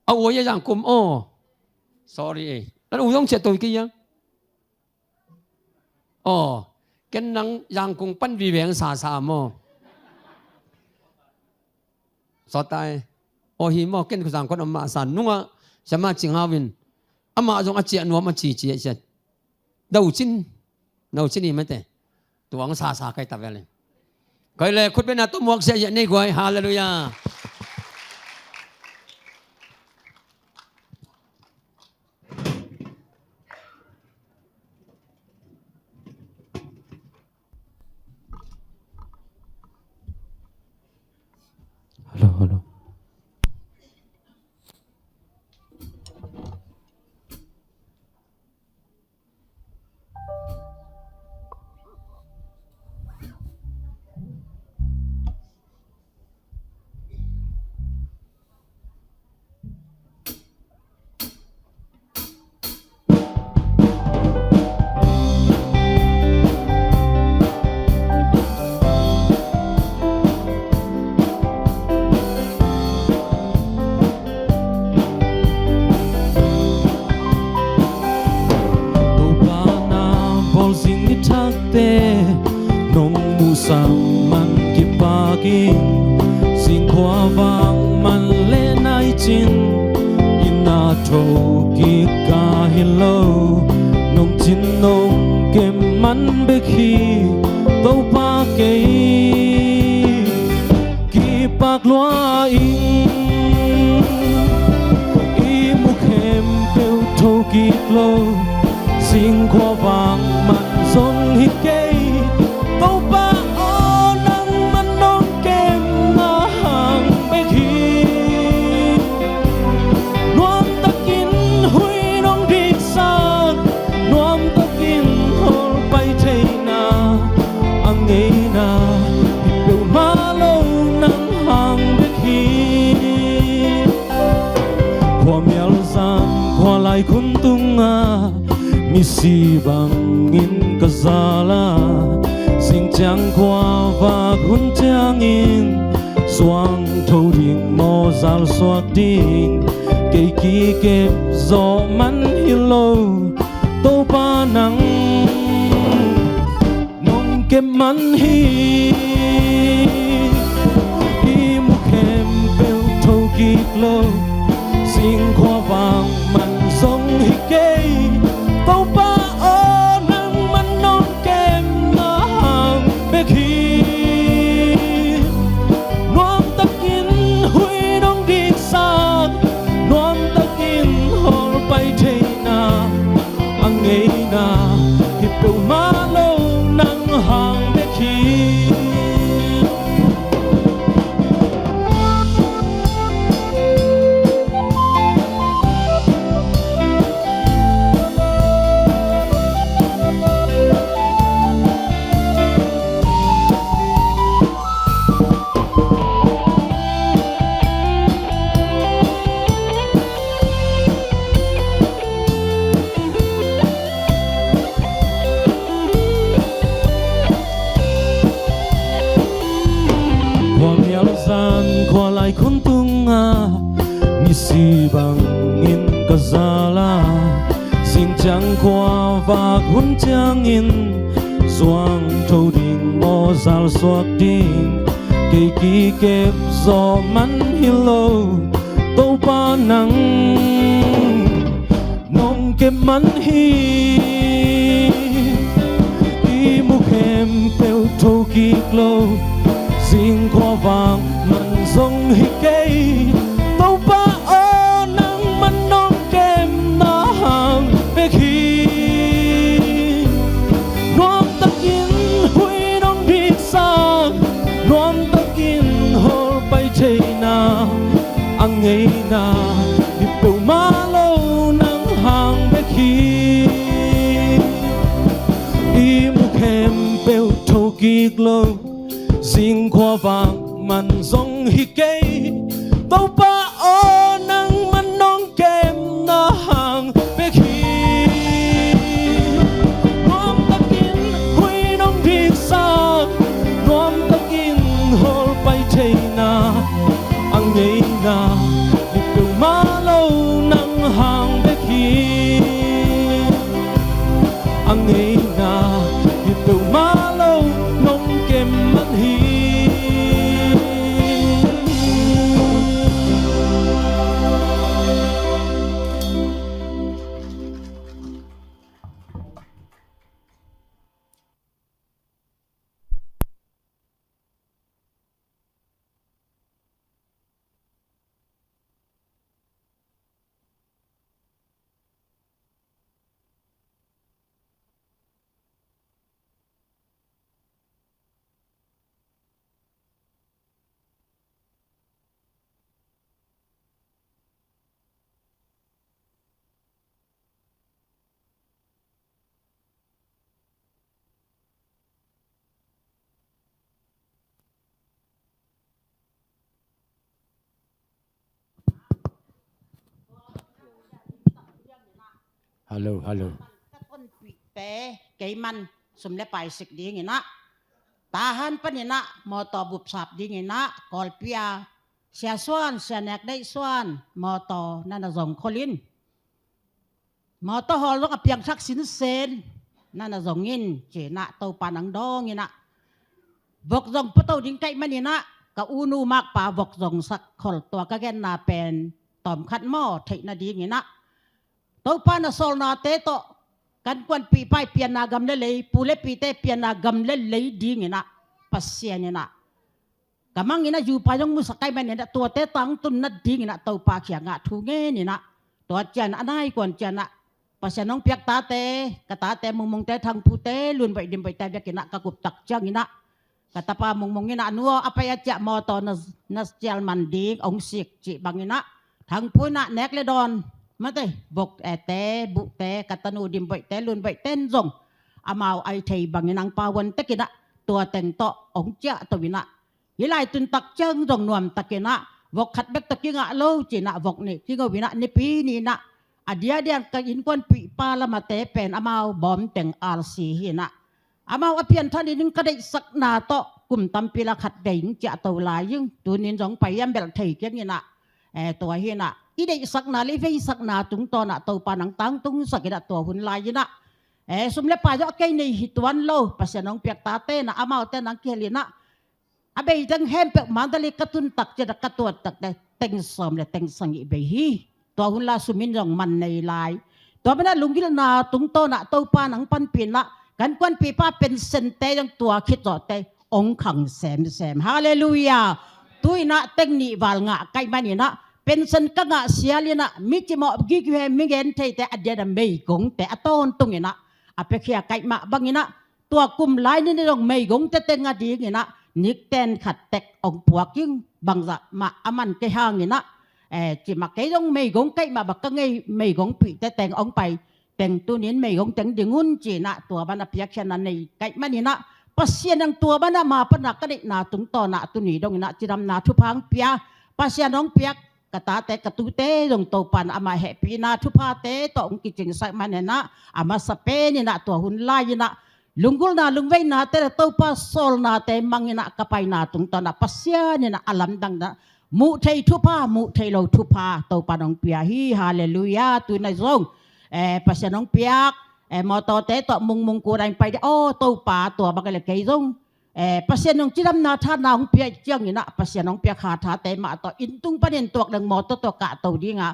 A ua ia Yangon, aw. Sorry ei. Nan u zong ciahto hi kei ia. Aw, ken nang Yangon pan vive ing sasa maw. Sawtai. Aw, hi maw, ken khu Yangon om masa nungah, siama Cing Hau in amah zong a ciah nuam a cici a ciah. Daucin, daucin hi mate. Tua hong sasa kai ta vel in. Koi leh khutbetna tawh muak sia ia nei guai. Halleluiah. Hello, hello. Topa na bawl zing i thakte nong muhsak man kipak ing. Singkhuavak man le nai cin i na tho kik ka hi lo. Nong cin nong kem man bek hi Topa kei. Kipak lua ing, i mu khempeuh tho kik lo. Singkhuavak man zong hi kei, Topa aw, nangman nong kemna Siangkhua vak hun ciangin zuang tho ding maw, zalsuak ding? Kei kikep zawh man hi lo, Topa nang nong kep man hi. I mu khempeuh tho kik lo, singkhua vak man zong hi kei. Topa aw, nangman nong kepna hang bek hi. Nuamtakin huih nong diksak, nuamtakin hawlpai theihna a ngeina hi peuhmah lo, nang hang bek hi. Khua mial zan khua laikhun tungah misi bangin ka zal a, zingciang khua vak hun ciangin zuang tho ding maw, zalsuak ding? Kei kikep zawh man hi lo, Topa nang nong kep man hi. I mu khempeuh tho kik lo, singkhua vak man zong hi kei. Topa aw, nangman nong kepna hang bek hi. Nuamtakin huih nong diksak, nuamtakin hawlpai theihna a ngeina hi peuhmah lo, nang hang bek hi. I mu khempeuh tho kik lo, singkhua vak man zong hi kei. Topa aw, nangman nong kepna hang bek hi. Nuamtakin huih nong diksak, nuamtakin hawlpai theihna a ngeina hi peuhmah lo, nang hang bek hi. A ngeina hi peuhmah lo, nong kep man hi. Hello, hello. Ka tonpihte keiman sum le pai sik ding inah, Tahan pan inah mawtaw bupsap ding inah, Kawlpi a Sia Suan, Sia Nek Deih Suan, mawtaw na na zong khol in. Mawtaw hawl zong a piangthak sinsen na na zong in, ci inah Topa nang dawng inah. Vok zong puato ding kaih man inah, ka unu makpa vok zong sak khol, tua ka genna pen tawmkhat maw theih nading inah. Topa na sawlnate tawh kan kuanpihpa i pianna gam le lei, pu le pite pianna gam le lei ding inah Pasian inah ka mang inah, zupa zong musak kaih man inah, tuate tangtun nading inah Topa kiangah thu ngen inah, tua cian a nai kuan cianah Pasian hong piak tate, ka tate Mungmungte, Thangphute, Lunboih, Dimboihte bek inah ka guptak ciang inah, ka tapa Mungmung inah, nu aw, a pai a ciah mawtaw na, na cial man ding hong sik, cih bang inah, Thangphu inah nek le dawn mate, vok ete, buhte, ka tanu Dimboihte, Lunboihte in zong amau ai thei bangin ang pawan tek inah tua teng tawh hong ciah to inah, hih lai tuntak ciang zong nuamtak inah, vok khat bek tawh kingah lo ci inah, vok nih kingo inah, Nipi ni inah a diakdiak ka innkuanpihpa lamate pen amau bawm teng alsi hi inah, Amau a pianthak in ka deihsakna tawh kum tampi la khat dei ing ci a to lai ing. Tunin zong pai hiam bel thei keng inah, eh, tua hi inah i deihsakna le i veisakna tungtawn ah Topa nang tangtungsak inah tua hun lai inah, eh, sum le pai zong a kei nei hi tuan lo, Pasian hong piak tate inah amaute nang kihel inah a bei teng khempeuh Mandalay ka tun tak ciangin ka tuat tak teng sawm le teng sagih bei hi. Tua hun la sum in zong man nei lai. Tua banah lunggulhna tungtawn ah Topa nang panpih inah ka innkuanpipa pension-te zong tua khit zawhte hong khang semsem. Halleluiah. Tu inah teng nih val ngah ka hih man inah pension ka ngah sial inah mi cimawh gige, mi gen theite a diakin a meigongte a tawntung inah a piakhia ka hih mah bang inah tua kum lai ni inah zong meigongte teng a ding inah nikten khat tek hong puak ing. Bangzah mah a man kei hang inah, eh, ci mah kei zong meigong ka hih mah bang ka ngei meigongpihte teng hong pai teng tunin meigong teng ding un ci inah tua banah piakkhiatna nei ka hih man inah Pasian nang tua banah ma pan a ka deihna tungtawn ah tuni dong inah cidamna thupha hong pia, Pasian hong piak ka tate ka tute zong Topa in amah hehpihna thuphate tawh hong kicingsak man inah a masa pen inah tua hun lai inah lunggulhna lungveinate le Topa sawlnate mang inah ka paina tungtawn ah Pasian inah a lamdang inah muh thei thupha, muh thei lo thupha Topa in hong pia hi. Halleluiah. Tu inah zong, eh, Pasian hong piak, eh, mawtawte tawh mungmung kua dai pai ding, aw Topa tua bang le kei zong, eh, Pasian hong cidamna tha na hong pia ciang inah Pasian hong piak kha thate mah tawh inn tung panin tuak deng mawtaw tawh kahto ding ah,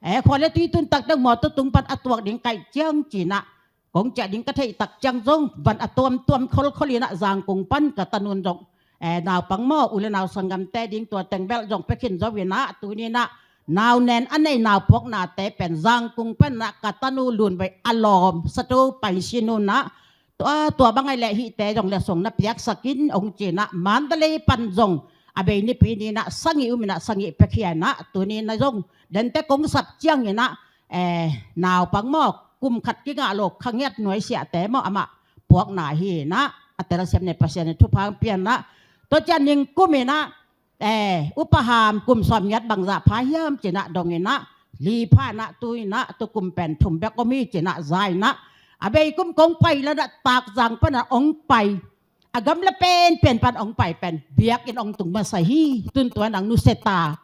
eh, khua le tui tun tak deng mawtaw tung pan a tuak ding ka hih ciang ci inah kong ciah ding ka theih tak ciang zong van a tuamtuam kholkhol inah Zangkung pan ka tanun zong, eh, naupang maw u le nau sanggamte ding tua teng bel zong pia khin zo inah tuni inah nau nen a nei nau puaknate pen Zangkung pan inah ka tanu Lunvei a lawm satu pai sin un inah tua, tua bang ahih leh hihte zong letsong na piaksak in hong ci inah Mandalay pan zong a bei nipi ni inah sagih um inah sagih piakhia inah tuni inah zong dente kong sap ciang inah, eh, naupang maw kum khat kingah lo kha ngiat nuaisiahte maw amah puakna hi inah a telsiam ni Pasian in thupha hong pia inah tua ciang ningkum inah eh, upa ham kum sawm ngiat bangzah pha hiam ci inah dong inah li pha inah tu inah tu kum pen thum bek om hi ci inah za inah a bei kum kong pai la inah Takzang pan inah hong pai a gamla penpen pan hong pai pen biakinn hong tung masa hi. Tun tua nang nusia ta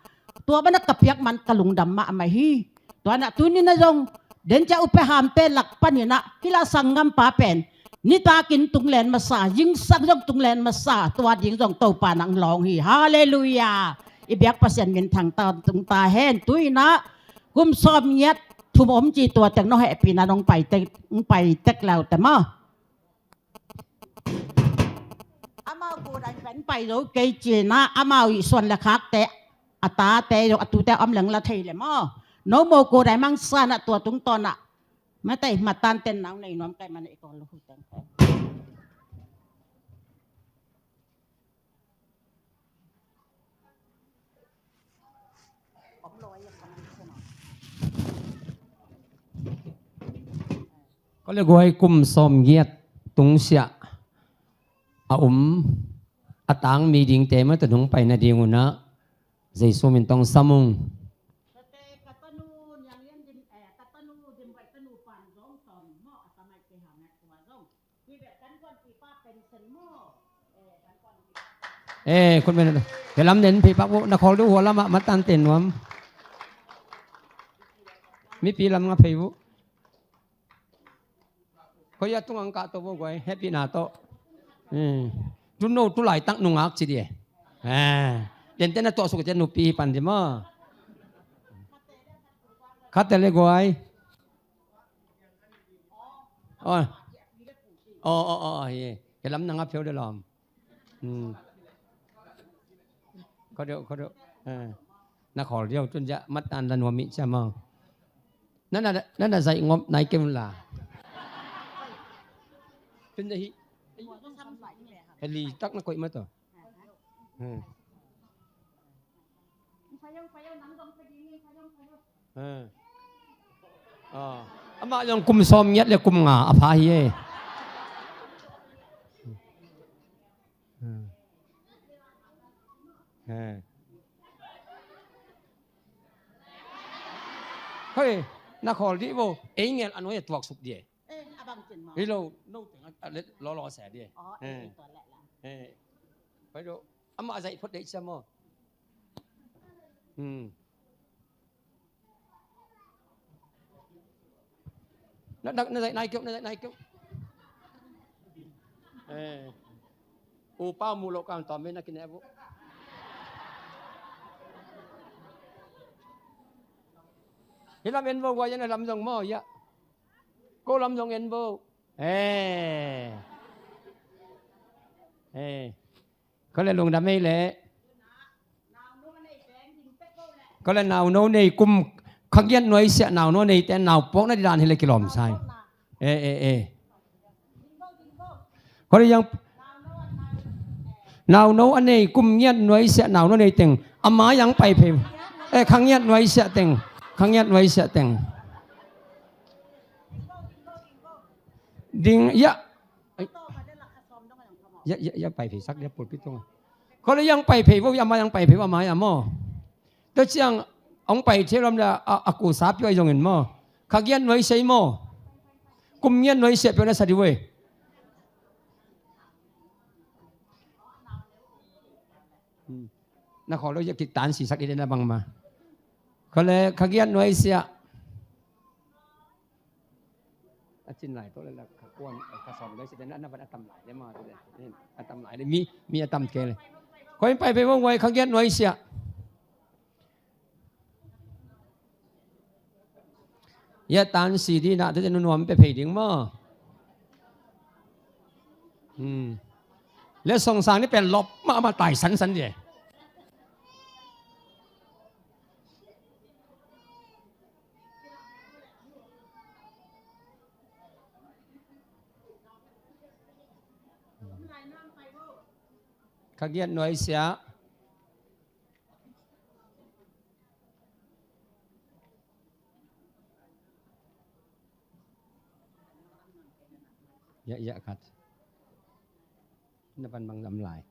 tua banah ka piak man ka lungdam mahmah hi. Tua inah tuni inah zong den ciah upa hamte lak pan inah hih la sanggampa pen nitakin tunglen masa, zingsang zong tunglen masa, tua ding zong Topa nang lawng hi. Halleluiah. I biak Pasian minthang ta tung ta hen. Tu inah kum sawm ngiat thum om ci tua teng nong hehpihna nong pai tek, nong pai tek lau te maw. Amau kua dai pen pai zo kei ci inah amau i suan le khakte a tate zong a tute om leng la thei le maw. No mo kua dai mangsa inah tua tungtawn ah Mate, matan ten nau nei nuam kai man i kawl lo hu teng. Ka le guai kum sawm giat tungsiah a um a tang mi dingte mate nong pai nading un ah Jesu min tong sam ung. Eh, khut men. He lam nen phei pak bu, na khawl du hua lam ah matan ten nuam. Mipi lam nga phei bu. Khoi a tung ang kah to bu guai, hehpihna tawh. Eh, tu no, tu laitak nungak ci di e. Eh, den ten a tuah suk ten nupi pan di maw. Khat te le guai. Oi. Aw, aw, aw, aw, hi. Ke lam nang a pheu de lawm. Hmm. Kho deuh, kho deuh. Eh. Na khawl deuh, tun ja, mat an la nuam mi cia maw. Na, na, na, na zaih ngop nai kem la. Tun ja hi. Heli tak na koih ma to. Hmm. Ah. Amah zong kum sawm ngiat le kum nga a pha hi e. Hei, na khawl dih bo. Ei ngel a nuai a tuak suk dih e. Hi lo, no teng a, a let lawlaw sia di. Pai lo, amah zaih phot deih sia maw? Na, na, na zaih nai keuh, na zaih nai keuh. Upa muh loh kang tawm mei na kineh uh. Hi lam en vo, guai en a lam zong maw, ya. Ko lam zong en vo. Ko le lungdam ei le. Ko le nauno nei kum kha giat nuai siah nauno neite nau puak na didan hi le kilawm sai. Ko le yang nauno a nei kum ngiat nuai siah nauno nei teng ama yang pai phei. Kha ngiat nuai siah teng, kha ngiat nuai siah teng. Ding ya. Ya, ya, ya pai phei sak dia pulpit tung. Ko le yang pai phei vo, ama yang pai phei vo, ama ya maw. Tua ciang hong pai thei lam le a, a kusa pio zongin maw. Kha giat nuai sei maw. Kum ngiat nuai siah pio na sa di vo. Na khawl lo ya kik tan si sak i den a bang ma. Ko le kha giat nuai siah. A cin lai tawh le la kha kuan kha sawm lai si den a na van a tam lai le ma tu le. A tam lai le mi, mi a tam ke le. Koi pai pe vong wai kha giat nuai siah. Ya tan si di na tu te nunuam pe phei ding maw. Le song sang ni pen lop mahmah tai sansan di. Kha giat nuai siah. Ya, ya, khat. Na pan bang lam lai.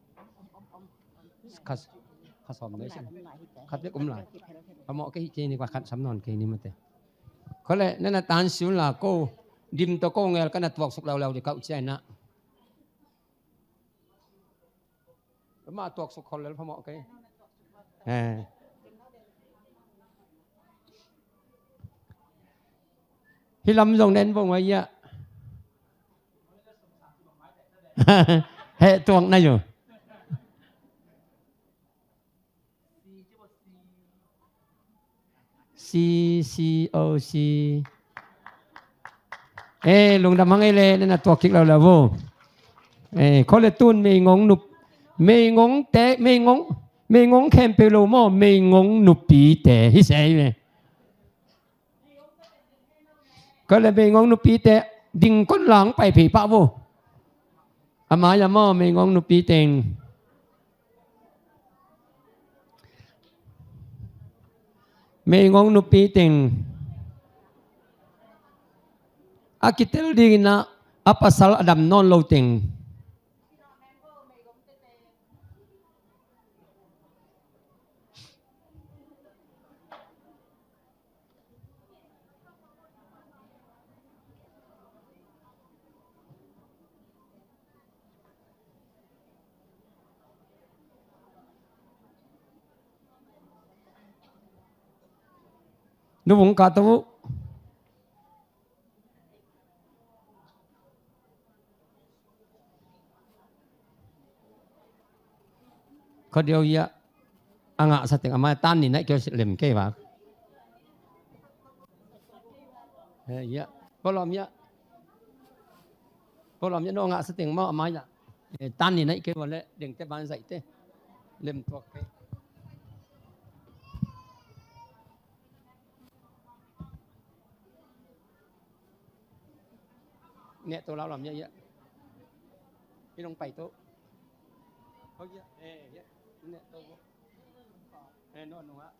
Kha, kha sawm nei sin. Khat bek um lai. Phamawh kei kei ni kwa khat sam nawn kei ni mate. Ko le, na na tan si un la ko. Dim to ko ngel ka na tuak suk lau lau di kau ciai na. Mah tuak suk khol lel phamawh kei. Hi lam zong nen vong wai ya. Heh tuak na yo. C, C, O, C. Eh, lungdam hang ei le, na na tuak kik lo lo vo. Eh, ko le tun Meingong nup, Meingong te, Meingong, Meingong khempeuh lo maw, Meingong nupite hi se ei le. Ko le Meingong nupite ding kon lang pai phei pah vo. A mai a maw Meingong nupi teng. Meingong nupi teng. A kitel dingin a pasal a dam nawn lo teng. Nu vung ka tu. Kha deuh ia a ngah sa teng a mai tan ni naih kei lem kei vak. Ia polom ia polom ia no ngah sa teng mau a mai ia tan ni naih kei vak le deng te ban zaih te lem tuak kei. Neh to lau lam ia ia. Hi nong pai to. Ho ia eh ia. Neh to. Eh no nong ah.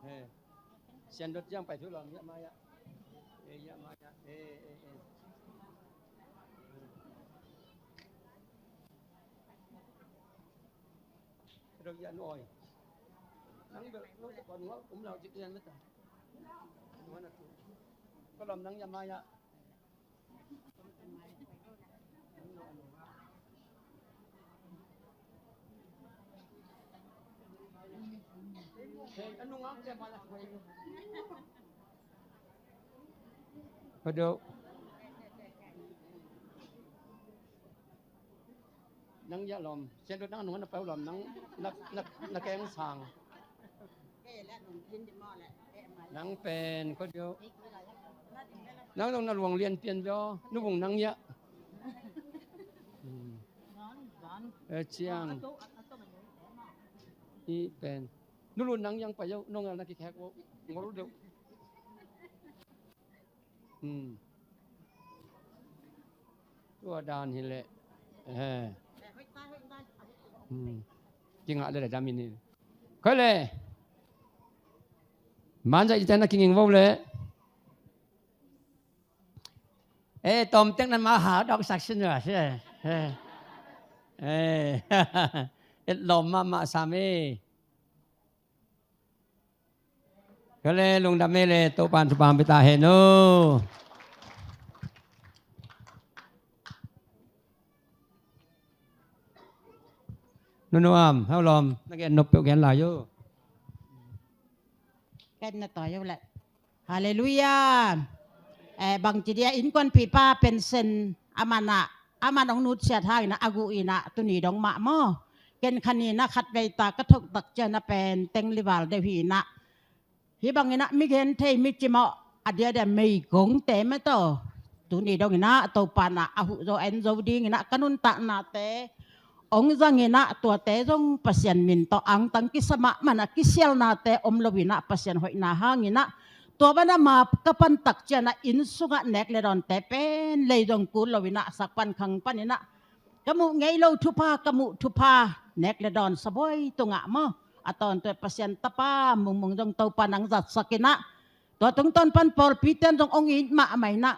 Eh. Sian dot jang pai to lam ia ma ia. Eh ia ma ia. Eh eh eh. Rau ia noi. Nang bel no te kon ngau um lau jik ian mata. Nuan atu. Ka lawm nang ya mai ah. Ka deuh. Nang ya lawm. Sian dut nang nung na pau lawm nang na, na, na keng sang. Nang pen ko deuh. Nang dong na luang lian pian deuh. Nu bung nang ya. Hmm. Eh, ciang. I pen. Nu lu nang yang pa yo. Nong na ki khek wo. Ngol deuh. Hmm. Tua dan hi leh. Eh. Hmm. Kingah leh leh damin hi. Khoi leh. Man za i ten a kinging vo leh. Eh, tom teng nan ma ha dok sak sin wa si. Eh. Eh. Et lom ma ma sam eh. Ka le lungdam e le Topan thupha hong pia ta hen o. Nunuam, hau lawm, na gen nop peuh gen lai o. Ken na tawi o le. Halleluiah. Eh, bangci dia innkuanpipa pensen a man ah, a man hong nutsiat hangin ah, a guh in ah, tuni dong mah maw. Ken khan in ah khatvei ta ka thok tak ciang a pen teng lival deuh hi in ah. Hih bangin ah mi genthei mi cimawh a diadia meigongte mah tawh tuni dongin ah Topa in ah a huh zo en zo dingin ah ka nuntaknate hong zangin ah tuate zong Pasian min tawh angtang kisa mahmah in ah kisialnate om loin ah Pasian hoihna hangin ah tua banah ma ka pan tak ciang ah inn sungah nek le dawnte pen lei zong kul loin ah sak pan khang panin ah ka muh ngei lo thupha, ka muh thupha nek le dawn sabuai tungah maw a tawntung Pasian tapa mungmung zong Topa nang zatsakin ah tua tungtawn pan pawlpite in zong hong it mahmah in ah,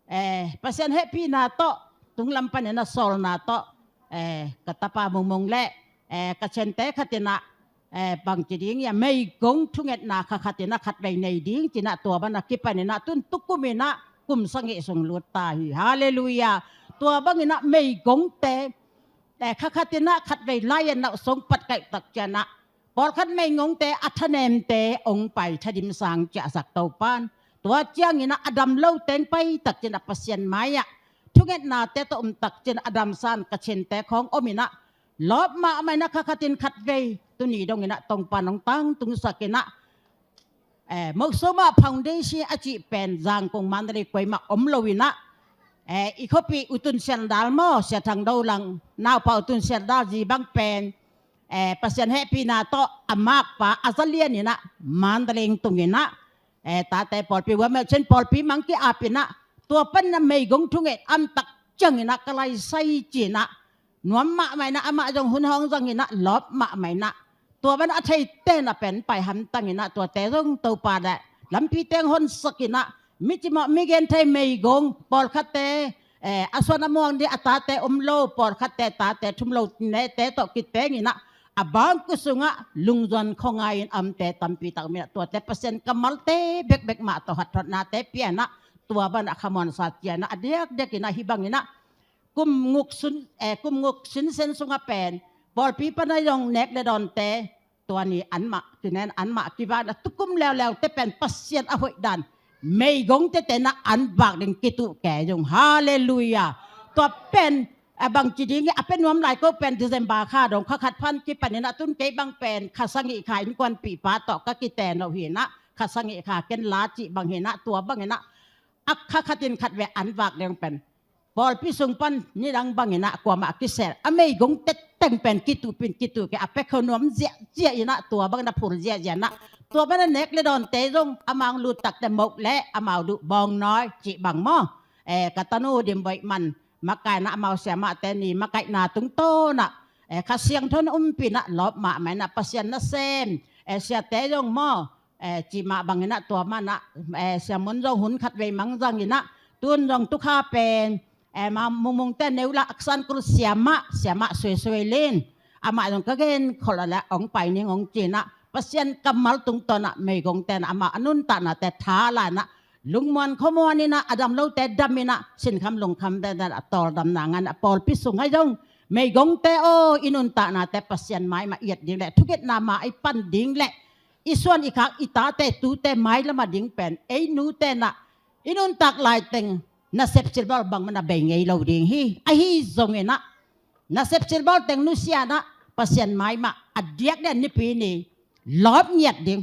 eh, Pasian hehpihna tawh tunglam panin ah sawlna tawh, eh, ka tapa mungmung le, eh, ka ciante khat in ah, eh, bangci ding hia meigong thungetna kha khat in ah khatvei nei ding ci in ah tua banah kipanin ah tun tukum in ah kum sagih sung lut ta hi. Halleluiah. Tua bangin ah meigongte, eh, kha khat in ah khatvei lai-at nauh song pat kaih tak ciang ah pawlkhat meigongte a thanemte hong pai thadim sang ciahsak Topan. Tua ciangin ah a dam lo teng pai tak ciang ah Pasian mai-ah thungetnate tawh om tak ciang ah a damsan ka ciante khawng om in ah lawp mahmah in ah kha khatin khatvei tuni dongin ah Topa nong tangtungsak in ah, eh, Moksoma Foundation a cih pen Zangkong Mandalay kuamah om loin ah, eh, i khuapi U Tun Sialdal maw, Sia Thang Do Lang naupa U Tun Sialdal zi bang pen, eh, Pasian hehpihna tawh a makpa a za lian in ah Mandalay tungin ah, eh, tate pawlpi, Wamel Chin pawlpi mang ki-ap in ah tua pan ah meigong thunget a om tak ciangin ah ka laisai ci in ah nuam mahmah in ah amah zong hun hong zangin ah lawp mahmah in ah tua banah a theite in ah pen pai hamtang in ah tuate zong Topa le lampi teng honsak in ah mi cimawh mi genthei meigong pawlkhatte, eh, a suan a muang ding a tate om lo pawlkhatte tate thum lo nete tawh kiteng in ah a bangkua sungah lungzuan khuangai in a omte tampi tak om in ah tuate Pasian kammalte bekbek mah tawh hathotnate pia in ah tua banah khamuansa cia in ah a diakdiak in ah hih bangin ah kum nguk sun, eh, kum nguk sinsen sungah pen pawlpi pan ah zong nek le dawnte tua ni anmah kinen anmah kivan a tukum leuleute pen Pasian a hoih dan meigongte ten ah an vak ding kituh kei zong. Halleluiah. Tua pen a bangci ding a pia nuam lai ko pen December kha dong kha khat pan kipanin ah tun kei bang pen kha sagih kha innkuanpipa tawh ka kiten lo hi in ah kha sagih kha ken la cih bang hi in ah tua bangin ah a kha khatin khatvei an vak ding pen pawlpi sung pan nidang bangin ah kuamah a kisel a meigong tetteng pen kituhpin kituh kei a pia kho nuam ziahziah in ah tua bangin ah phul ziahziah in ah tua banah nek le dawnte zong amau lut takte mok le amau duh bawng nawi cih bang maw. Eh, ka tanu Dim Boih Man makaihna amau siamahte ni makaihna tungtawn ah, eh, Kha Siangtho in umpih in ah lawp mahmah in ah Pasian nasem, eh, siate zong maw, eh, cih mah bangin ah tua man ah, eh, Sia Mun zong hun khatvei mang zangin ah tun zong tukha pen, eh, ma mungmungte neu lah Aksan Kul siamah, siamah Suai Suai Lin amah zong ka gen kholh a le hong pai ning hong ci in ah Pasian kammal tungtawn ah meigongte in ah amah a nuntaknate tha la in ah Lungmuan khuamuan in ah, a dam lote dam in ah, sinkham lungkham te te a tawldamna ngan a pawlpi sung ahi zong, meigongte aw, i nuntaknate Pasian mai mah i et ding le thuketna ma i pan ding le i suan i khak i tate tute mailam a ding pen ei nute in ah i nuntak laiteng nasep silbawl bangmah na bei ngei lo ding hi. Ahi zongin ah nasep silbawl teng nusia in ah Pasian mai mah a diakdiak Nipi ni lawp ngiat ding.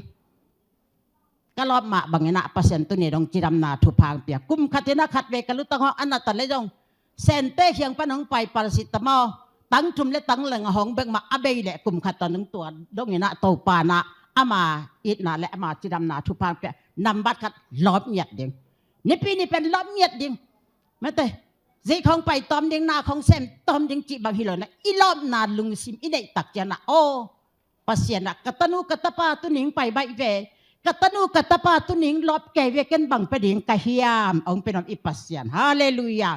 Ka lawp mah bangin ah Pasian tuni dong cidamna thupha hong pia. Kum khat in ah khatvei ka lutang hong a na ta le zong, Sente kiang pan hong pai paracetamol tang thum le tang leng a hong bek mah a bei leh kum khat tawh nung tua dongin ah Topa in ah ama itna le ama cidamna thupha hong pia. Nambat khat, lawp ngiat ding. Nipi ni pen lawp ngiat ding. Mate, zi khong pai tawm ding, na khong sem tawm ding cih bang hi lo in ah i lawpna lungsim i neih tak ciang ah, aw, Pasian ah, ka tanu ka tapa tuning pai baih ve, ka tanu ka tapa tuning lawp kei ve, ken bang pia ding ka hiam, hong pia nuam i Pasian. Halleluiah.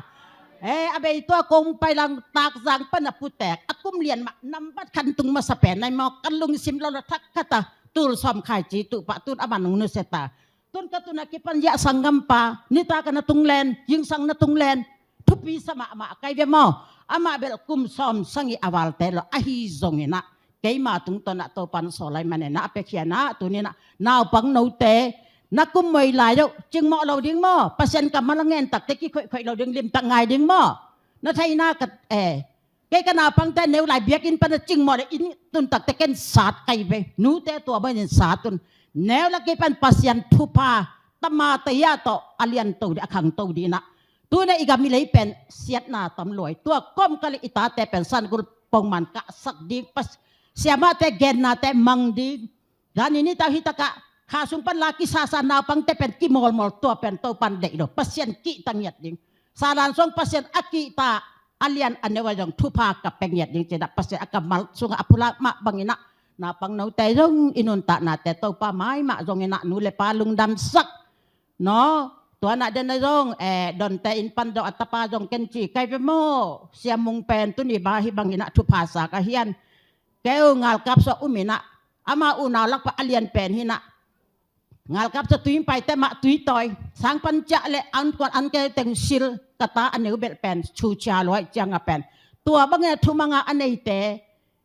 Eh, a bei tua kong pai lang Takzang pan a putek a kum lian mah nambat khat tung masa pen nai maw, ka lungsim lo lo thak khat a, tul sawm khai ci tuh pah tun a man hong nusia ta. Tun ka tun a kipan ziah sanggampa, nitak a na tung len, zingsang na tung len, thupi sa mahmah kai ve maw. Amah bel kum sawm sagih a valte lo, ahi zongin ah keima tungtawn ah Topa in sawl lai manin ah a piakhia in ah tuni in ah naupang note na kum moi lai uh, cingmawh lo ding maw. Pasian kammal a ngen takte kikhoihkhoih lo ding, limtak ngai ding maw. Na theihna ka, eh, kei ka naupangte neu lai biakinn pan a cingmawh le inn tun takte ken sat kai ve. Nute tua bangin sat un. Neu la kei pan Pasian thupha tamate a tawh a lianto dih, a khangto dih in ah. Tuni a i gam i lei pen siatna tam luai. Tua kawmkal i tate pen San Gul pongman kahsak ding, Pas-, siamahte gennate mang ding. Zani nitak hitakah kha sung pan la kisasa naupangte pen kimawlmawl, tua pen Topa in deih lo. Pasian kihta ngiat ding. Salan sung Pasian a kihta a lian a neu a zong thupha ka pia ngiat ding ci-in ah Pasian a kammal sungah a pulak mah bangin ah naupang note zong i nuntaknate Topa mai mah zongin ah nu le pa lungdamsak. No, tua na den a zong, eh, Donte inn pan zong a tapa zong ken ci kai ve maw. Sia Mung pen tuni bang hi bangin ah thupha sa ka hian. Keu ngalkap sua um in ah, ama unau lak pan a lian pen hi in ah. Ngalkap sua tui paite mah tui tawi. Sang pan ciah le an kuan an keu teng sil, ka ta a neu belh pen, chu cia luai ciang a pen. Tua bangin ah thumang a a neite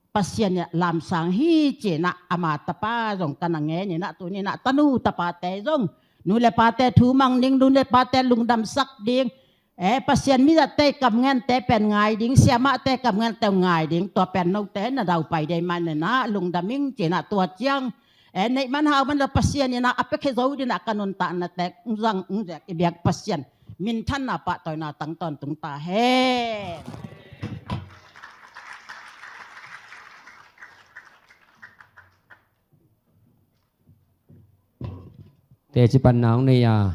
Pasian in ah lamsang hi ci-in ah ama tapa zong ka na ngen in ah tuni in ah tanu tapate zong nu le pate thumang ding, nu le pate lungdamsak ding. Eh, Pasian mizahte kamngente pen ngai ding, siamahte kamngente ngai ding, tua pen note na daupai dei manin ah lungdam ing ci-in ah tua ciang, eh, neih man hau man lo Pasian in ah a piakhia zo ding in ah ka nuntaknate ung zang ung zek i biak Pasian minthanna pahtawina tang tawntung ta hen. Teci panna hong nei a,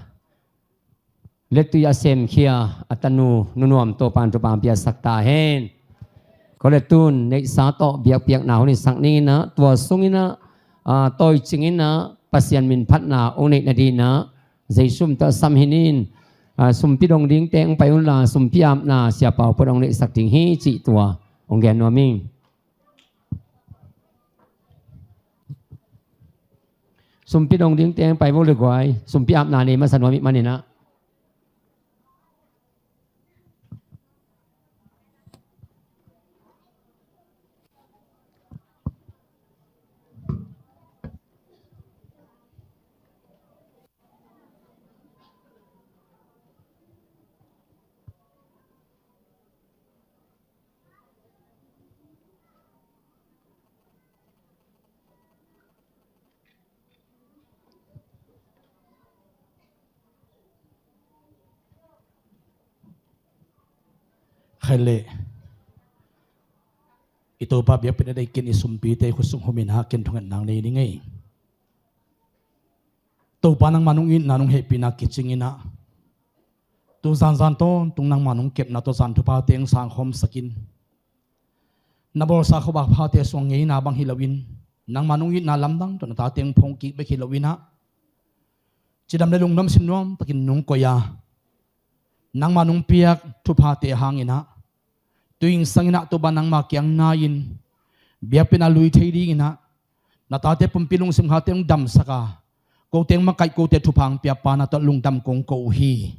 lettui a semkhia a tanu Nu Nuam Topa'n thupha hong piasak ta hen. Ko le tun neihsa tawh biakpiakna hong neisak ning in ah, tua sung in ah, a, tawicing in ah Pasian min phatna hong neih nading in ah Zeisu min tawh sam hi ning. A, sumpi dong dingte hong pai unla, sumpi apna Sia Pau Put hong neihsak ding hi cih tua hong gen nuam ing. Sumpi dong dingte hong pai vo le guai, sumpi apna nei masa nuam ih manin ah. Khaile, i Topa biakpiakna dei ken i sumpite i khutsung hum in ah ken thungetna nei ning ei. Topa nangma nong itna nong hehpihna kicing in ah, tu zanzan tawntung nangma nong kepna tawh zan thuphate hong sangkhawmsak in. Na bawlsa khuavak phate sung ngeina bang hi loin, nangma nong itna lamdang tawh na tate hong phawng kik bek hi loin ah, cidam le lungdam sim nuam takin nong koih a, nangma nong piak thuphate hangin ah, tu-in sangin ah Topa nangma kiang nai-in biakpiakna lui thei dingin ah, na tate pumpi lungsim khate hong damsak a, Ko teng makaih, kote thupha hong pia Pa na tawh lungdam kong ko uh hi.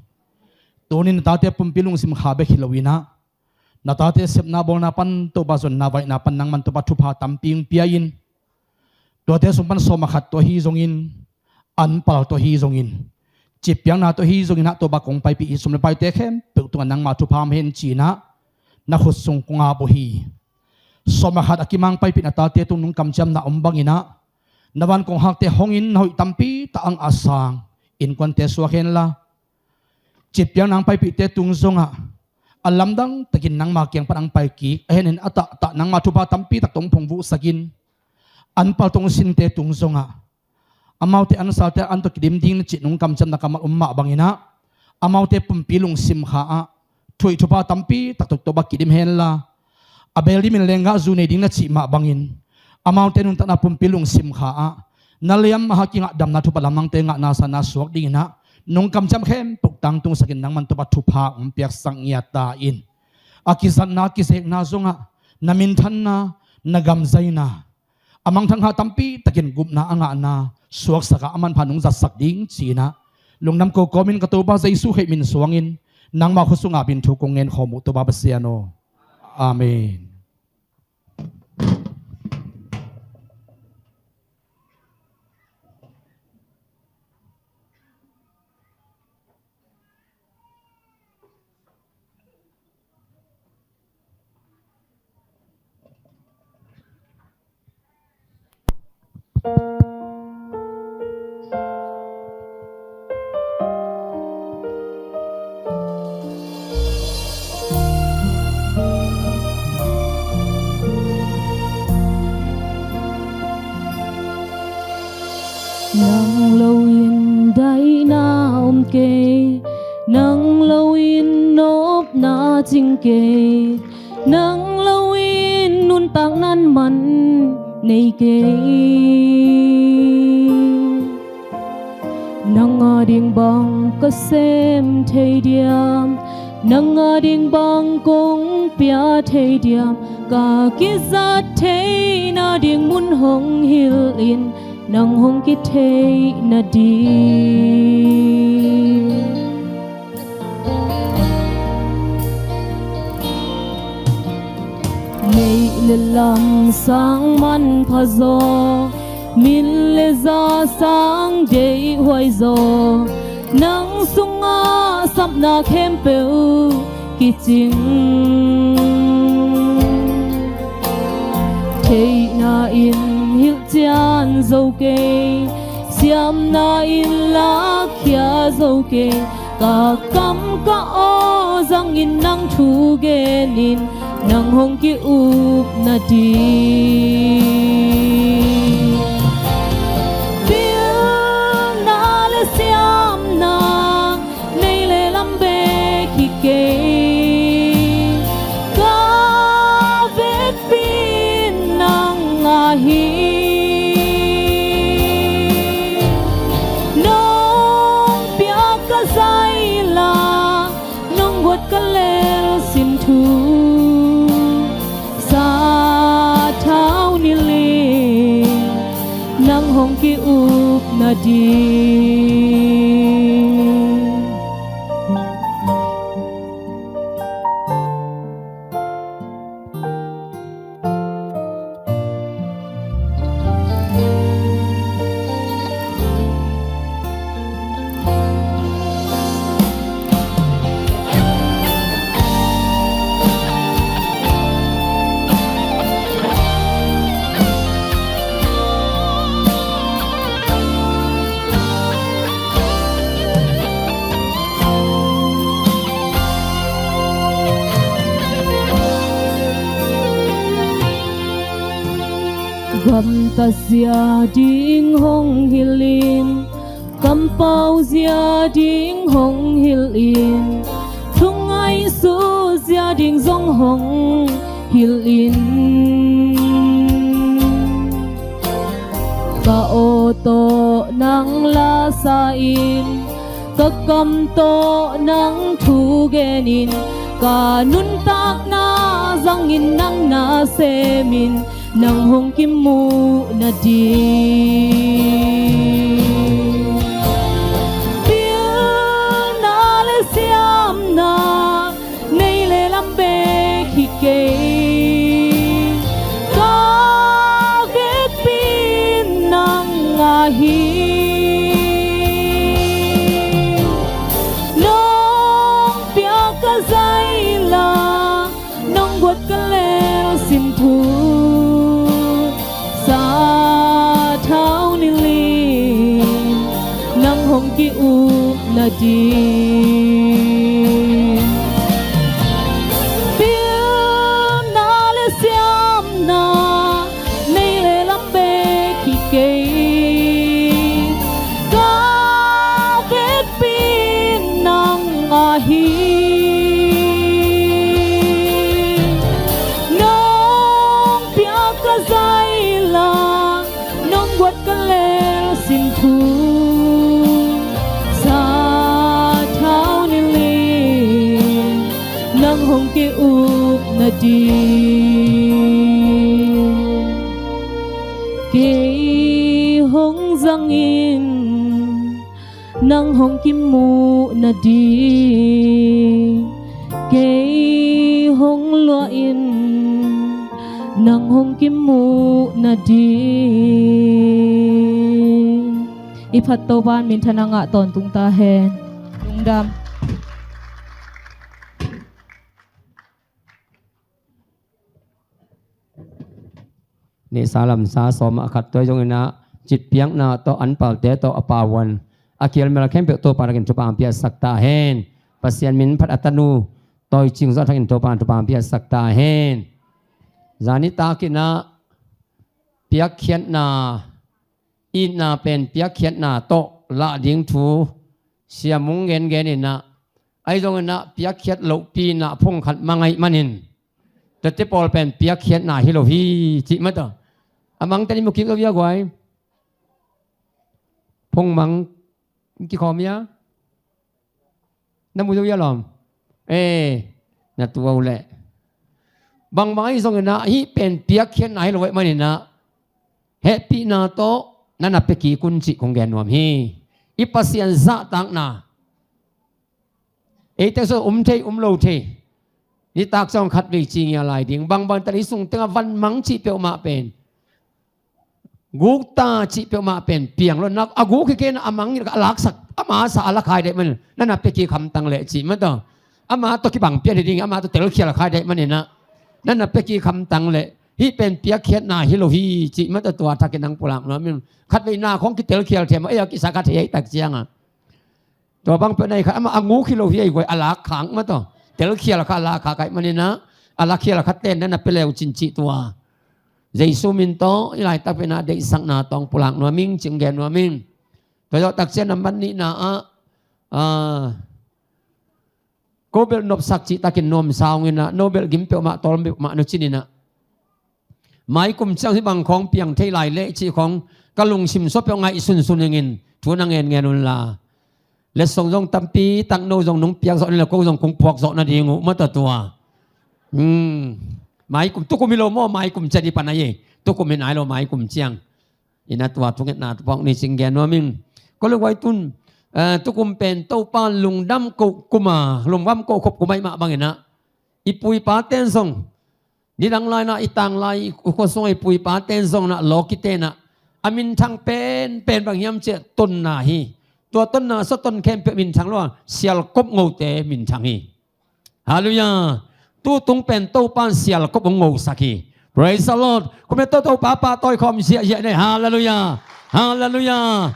Tuni na tate pumpi lungsim kha bek hi lo in ah, na tate sepna bawlna pan, Topa zonna vaihna pan nangman Topa thupha tampi hong pia in, tuate sung pan sawm a khat tawh hi zongin, anpal tawh hi zongin, cippiakna tawh hi zongin ah Topa kong paipih i sum le paite khempeuh tungah nangma thupha om hen ci-in ah na khut sung kong ap uh hi. Sawm a khat a kimang paipih na tate tung nung kamciamna om bangin ah, na van kong hakte hong in na hoih tampi tak ang a sang innkuante suak hen la, cippiakna hong paipihte tung zongah a lamdang takin nangma kiang pan hong pai kik a hen in, a tahtah nangma thupha tampi tak tawh hong phungvuhsak in, anpal tawh hong sinte tung zongah amaute ansalte an tawh kidim ding na cih nung kamciamna kammal om mah bangin ah, amaute pumpi lungsim kha ah thu hoih thupha tampi tak tawh Topa kidim hen la, a beel dimin lenggah zu nei ding na cih mah bangin, amaute nuntakna pumpi lungsim kha ah na liam a ha kingah damna thupha lamdangte ngahna sanna suak dingin ah nung kamciam khempeuh tangtungsak in nangman Topa thupha hong piaksak ngiat ta in. A kizatna a kizekna zongah na minthanna, na gamzaina, a mangthang kha tampi takin gupna a ngahna suaksak ah a manpha nong zatsak ding ci-in ah, lungdam ko kawmin ka Topa Jesu Khrih min suangin nangma khut sungah ap in thu kong ngen khawm uh, Topa Pasian aw. Amen. Nang lo in daihna om kei, nang lo in nopna cing kei, nang lo in nuntakna man nei kei. Nang ading bang ka sem thei diam, nang ading bang kong pia thei diam, ka kizat theihna ding mun hong hilh in, nang hong kitheihna ding. Neih le lam sang manpha zaw, min le za sang deihhuai zaw, nang sungah sapna khempeuh kicing. Theihna in hilh cian zo kei, siamna in lakkhia zo kei, ka kam ka aw zangin nang thu genin, nang hong ki-upna ding. Pilna le siamna nei le lam bek hi kei, ka vekpi in nang ahi. Nong piak ka zaila, nong guat ka lelsim thu, sathau niling nang hong ki-upna ding. Gamtat zia ding hong hilh in, kampau zia ding hong hilh in, thu ngaihsut zia ding zong hong hilh in. Ka aw tawh nang la sa in, ka kam tawh nang thu genin, ka nuntakna zangin nang na semin, nang hong kimuhna ding. Lam bek hi kei, ka vekpi nang ahi. Nong piak ka zaila, nong guat ka lelsin thu, sathau nilin nang hong ki-up nading. Pilna le siamna, nei le lam bek hi kei, ka vekpi nang ahi. Nong piak ka zaila, nong guat ka lelsin thu, sathau nilin nang hong ki-up nading. Kei hong zangin nang hong kimuh nading, kei hong luahin nang hong kimuh nading. I phat Topa in minthanna ngah tawntung ta hen. Lungdam. Nihsa lamsa sawm ah khat tua hi zongin ah, citpiakna tawh, anpalte tawh, a pauan, a kialmel khempeuh Topa thakin thupha piaksak ta hen. Pasian min phat a tanu Tawi Cing Zo thakin Topa thupha piaksak ta hen. Zani takin ah piakkhiatna, itna pen piakkhiatna tawh lah ding thu Sia Mung gengen in ah, ahi zongin ah piakkhiat lohpi in ah phung khat mang ahih manin, tuate pawl pen piakkhiatna hi lo hi, cih mah tawh. A mangte in mu kik lo hi a guai. Phung mang kikhawm hi a. Na mu zo hi a lawm. Eh, na tua uh leh. Bangbang ahi zongin ah hih pen piakkhiatna hi lo ahih manin ah, hehpihna tawh na na pia kik un cih kong gen nuam hi. I Pasian zahtakna, eite sung um thei um lo thei, nitak ciang khatvei ci ngia lai ding. Bangbang tan i sung tengah van mang cih peuhmah pen, guk ta cih peuhmah pen piang lo. Na a guk hi kei in ah, a mang in a laksak, ama sa a la khai dek manin, na na pia kik hamtang leh cih mah tawh. Ama tawh kibang pian hi ding, ama tawh telkhial khai dek manin ah, na na pia kik hamtang leh, hih pen piakkhiatna hi lo hi, cih mah tawh tua thakin nang pulak nuam ing. Khatvei na khong kitelkhial thei mah, ei a kisa kha thei ahih tak ciang ah. Tua bang peuh na hi kha, amah a nguk hi lo hi a, i guai a lak khak mah tawh. Telkhial kha a lak khak ahih manin ah, a lakkhial kha ten na na pia le uh cin cih tua. Jesu min tawh i laitak pen ah deihsakna tawh pulak nuam ing, cih gen nuam ing. Tua zawh tak ciang nambat nihna ah, ah, ko belh nopsak cih takin nuamsa hong in ah, no belh gim peuhmah, tawl peuhmah no cin in ah, mai kum ciang hih bang khawng piang thei lai leh cih khawng ka lungsim sua peuh ngaihsunsun ing in, thu na ngenngen un la. Letsong zong tampi tak no zong nong piak zawh ni leh ko zong kong puak zawh nading uh mah tawh tua. Hmm. Mai kum, tukum hi lo maw, mai kum ciang i pan a hi. Tukum hi nai lo, mai kum ciang. Ina tua thungetna tua pawng ni cing gen nuam ing. Ko le guai tun, eh, tukum pen Topa lungdam ko kum a, lungdam ko khop kum ahih mah bangin ah, i pu i pa ten zong, nidang lai-in ah i tanglai, i khua sungah i pu i pa ten zong in ah, lawkite in ah, a minthang penpen bang hiam cih leh tonna hi. Tua tonna sawt ton khempeuh minthang lo a, sialkop ngote minthang hi. Halleluiah. Tutung pen Topa in sialkop hong ngosak hi. Praise the Lord. Kum le to Topa pahtawi khawm ziahziah ni. Halleluiah. Halleluiah.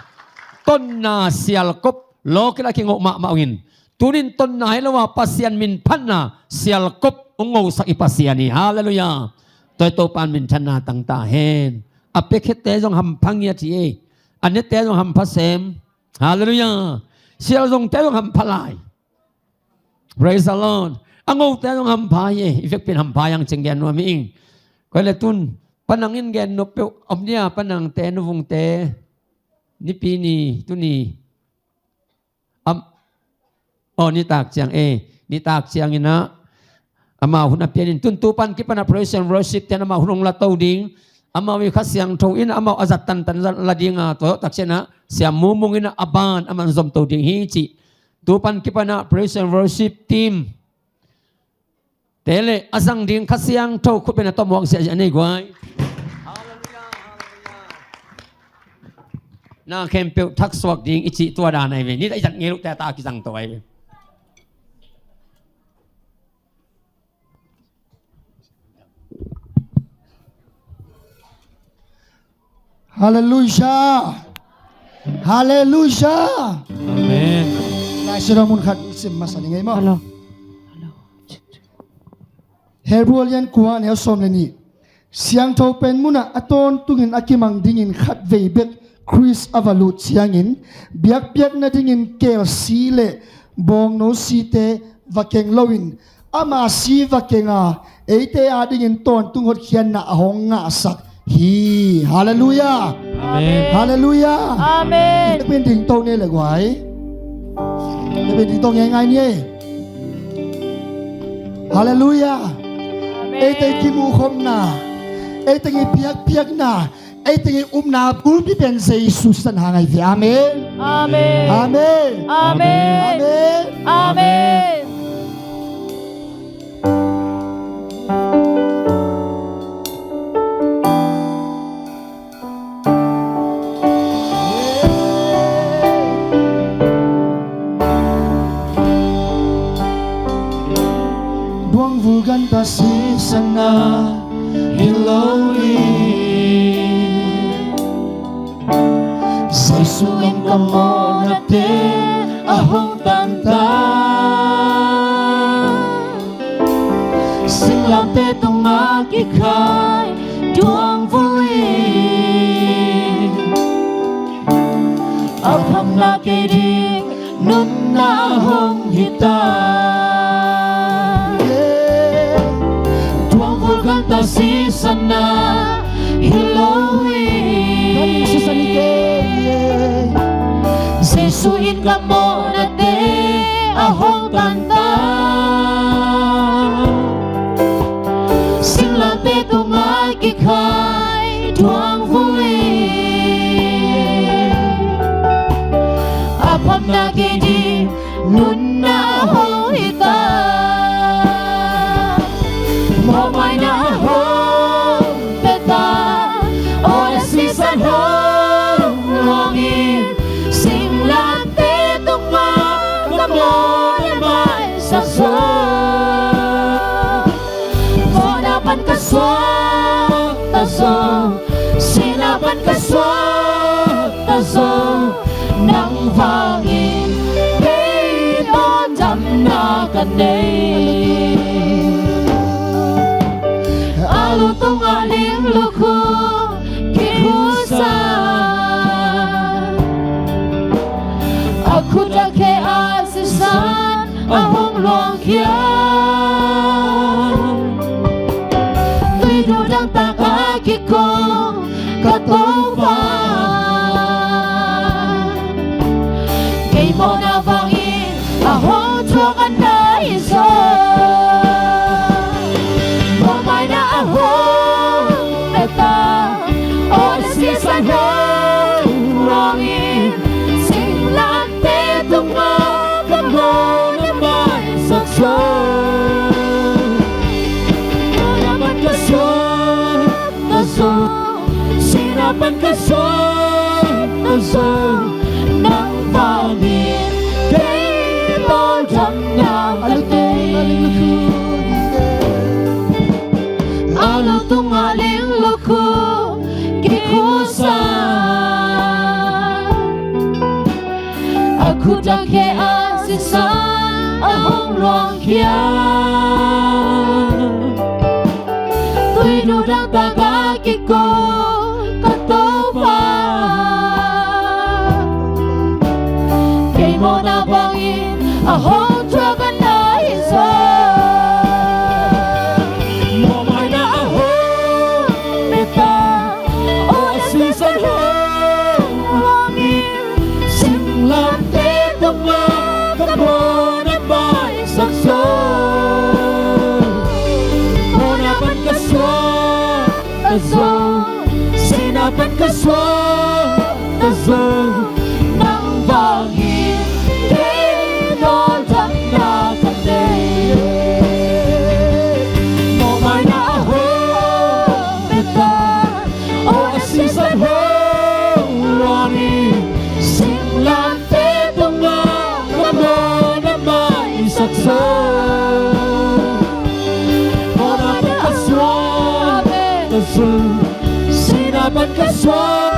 Tonna sialkop lawkite a kingoh mahmah ung in, tuni in tonna hi lo a, Pasian min phatna sialkop hong ngosak i Pasian hi. Halleluiah. Tua hi Topa in minthanna tang ta hen. A piakhiatte zong hampha ngiat hi ei. A nete zong hampha sem. Halleluiah. Sialzongte zong hampha lai. Praise the Lord. A ngote zong hampha hi ei. I vekpi in hampha hi hang cing gen nuam hi ing. Ko le tun, Pa Nang in gen nop peuh om dia, Pa Nangte, Nu Vungte, Nipi ni, tuni. Am, oh, nitak ciang, eh, nitak ciang in ah, amau hun a pian in, tun tu pan kipan ah praise and worship ten amau hun hong la to ding. Amau i Kha Siangtho in amau a zat tantan la ding a, tua zawh tak ciang ah, Sia Mu Mung in ah a ban a man zom to ding hi cih. Tu pan kipan ah praise and worship team, Te le a zang ding Kha Siangtho khutbetna tawh muak ziahziah nei guai. Na khempeuh thaksuak ding i cih tua dan ahi ve. Ni a i zat ngei loh te a ta kizang tawh ahi ve. Halleluiah. Halleluiah. Amen. Lai Siangtho mun khat sim masa ni ngei maw? Hello. Hello. Hebru a lian kua, a neu sawm le nih. Siangtho pen munah a tawntungin a kimang dingin khatvei bek Khrist a va lut ciangin, biakpiak nadingin kelsi le bawngno site va keng loin, ama si va keng a, eite adingin tawntung hotkhiatna a hong ngahsak hi. Halleluiah. Amen. Halleluiah. Amen. Biakpiak ding to ne le guai. Biakpiak ding to ngeingai ni ei. Halleluiah. Amen. Eite kimuhkhopna, eite i biakpiakna, eite i upna bulpi pen Jesu sisan hang ahi ve. Amen. Amen. Amen. Amen. Amen. Amen. Duangvul ganta sisanna hi lo hi. Jesu in ka mawhnate a hong tanta. Singlamteh tungah kikhai duangvul in a phamna kei ding nunna hong hi ta. Duangvul ganta sisanna hi lo hi. Jesu in ka mawhnate a hong tanta. Singlamteh tungah kikhai duangvul in a phamna kei ding nunna hong hi ta. Mawhmaina hong pia ta. Aw, a sisan hong luangin singlamteh tungah ka mawhna maisak zo. Mawhna pan ka suak ta zo. Sihna pan ka suak ta zo. Nang vangin kei tawldamna ka nei. A lu tungah linglukhu kikhusa, a khut a khe a sisan a hong luangkhia. Tuiduh dangtak a kikong ka Topa, kei mawhna vangin a hong thuak a nai zo. Mawhmaina a hong pia ta. Aw, a sisan hong luangin singlamteh tungah ka mawhna maisak zo. Mawhna pan ka suak ta zo. Sihna pan ka suak ta zo. Nang vangin kei tawldamna ka nei. A lu tungah linglukhu kikhusa, a khut a khe a sisan a hong luangkhia. Tuiduh dangtak a kikong ka Topa, kei mawhna vangin a hong thuak a nai zo. Mawhmaina a hong pia ta. Aw, a sisan hong luangin singlamteh tungah ka mawhna maisak zo. Mawhna pan ka suak ta zo. Sihna pan ka suak ta zo. Nang vangin kei tawldamna ka nei. Sinah pan ka suak,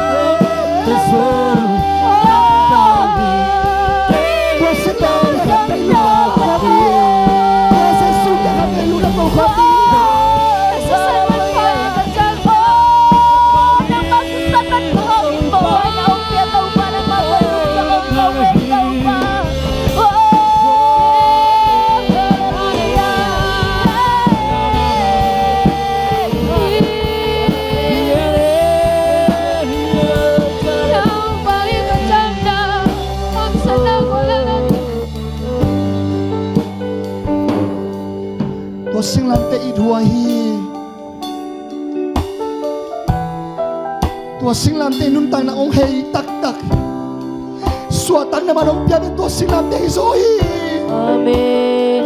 ka suak. Tua singlamteh it huai hi. Tua singlamteh nuntakna hong hei taktak, suahtakna man hong piak pen tua singlamteh hi zaw hi. Amen.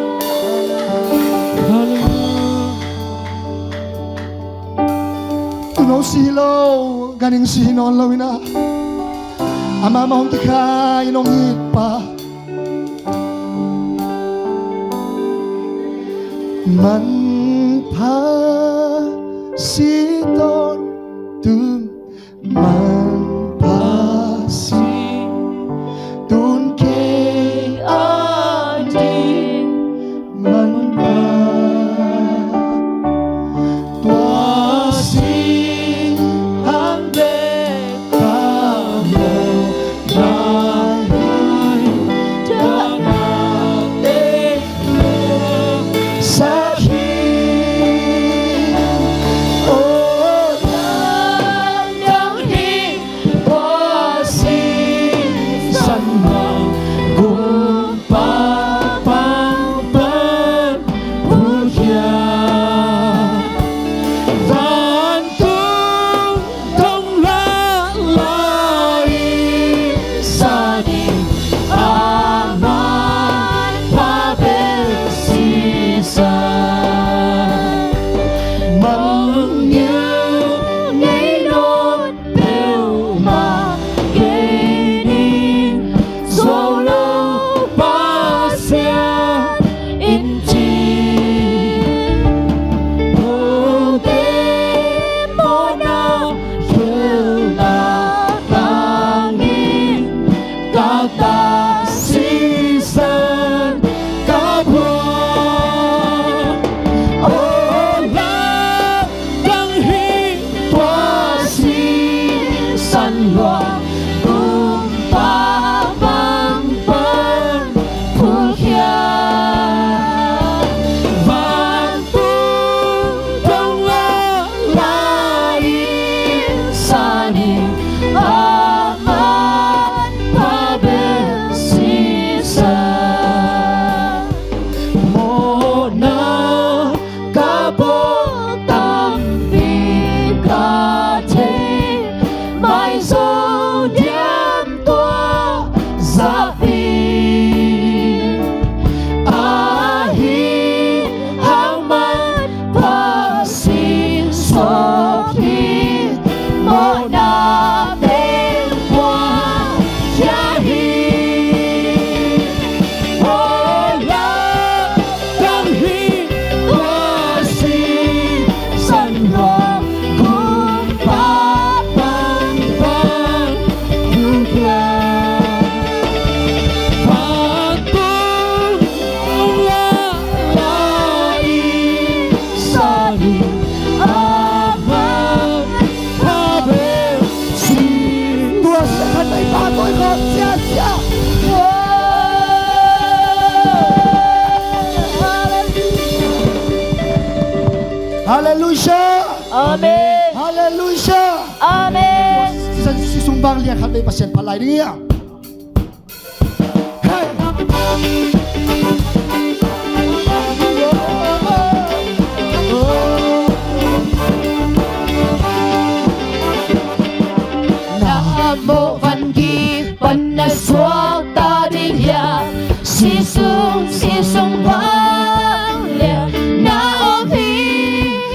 Tuuno si hi lo, ganhing si hi nawn lo in ah, amah mah hong kikhai in hong it pa, manpha si tawntung, manpha si tun kei ading manpha. Tua sing hang bek ka mawhna hi, tua na te sak hi. O, dang dang hi tua sisan mah, gumpa pangpan pulkhia. Vantung dong la lai sa ding, a manpha bel sisan. Mangngilh nei nawn peuhmah, kei ning zo lo Pasian in ci. Note mawhna khelhna tangin, ka ta sisan ka phuak. O, lamdang hi tua sisan luang, gumpa pangpan pulkhia. Van tung dong la lai in sa ding, a manpha bel sisan. Mawhna ka bawl tampi ka thei, maizo diam tua zahpi. Ahi hang manpha sin sawk hi, mawhna teng pua khia hi. Aw la, dang hi tua sisan luang, gumpa pangpan pulkhia. Vantung la lai sa ding, a manpha bel si. Tua sisan khat nei pha tawi khawm sia sia. Halleluiah. Amen. Halleluiah. Amen. Sisan, sisan sung vang lian khat vei Pasian phat lai ding hi a. Hey. Na mawh van gik pan na suakta ding hiam? Sisung, sisung vanglian na om hi.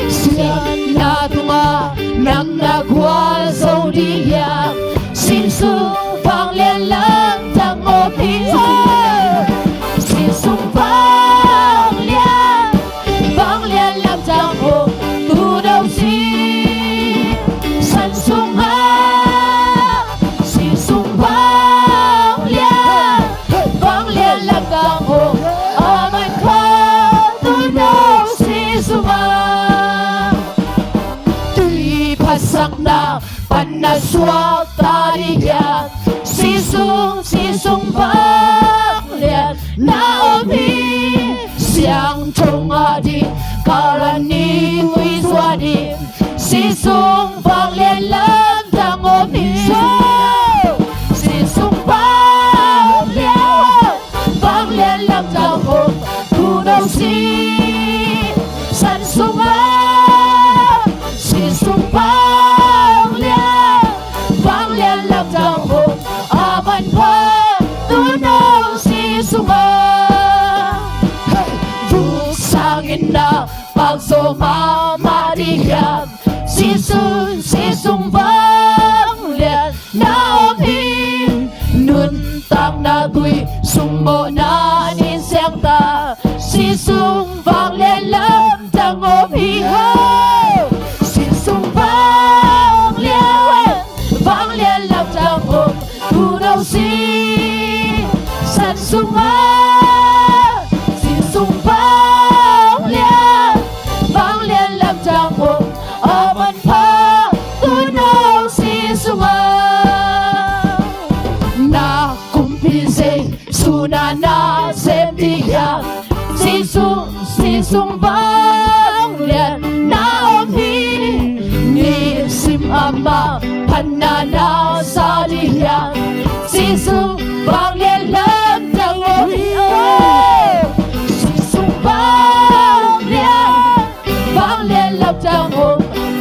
Siatna tungah nang na gualzo ding hiam? Sisung vanglian lamdang om hi. Sisung Sakna pan na suakta ding hiam? Sisu, Sisu vangliatna om hi. Siangtho ngah ding, Kalvari tui zuan ding, Sisu vangliat lamdang om hi. Sisu vangliat, vangliat lamdang om, tuuno sisan sungah. Sisu vangliat, vangliat lamdang om, a manpha tuuno si sungah. Hey, vuk sangin na pakzaw mahmah ding hiam? Sisu, Sisu vangliatna om hi. Nuntakna tui sung mawhna nin siangtho, Sisu vangliat lamdang om hi. Ho! Sisu vangliat, vangliat lamdang om, tuuno sisan sungah. Sisu vangliat, vangliat lamdang om, a manpha tuuno si sungah. Na kumpi Jesu na na sem ding hiam? Sisu, Sisu vangliatna om hi. Nisim a maphatna na sa ding hiam? Sisu vangliat lamdang om hi. Oh, Sisu vangliat, vangliat lamdang om,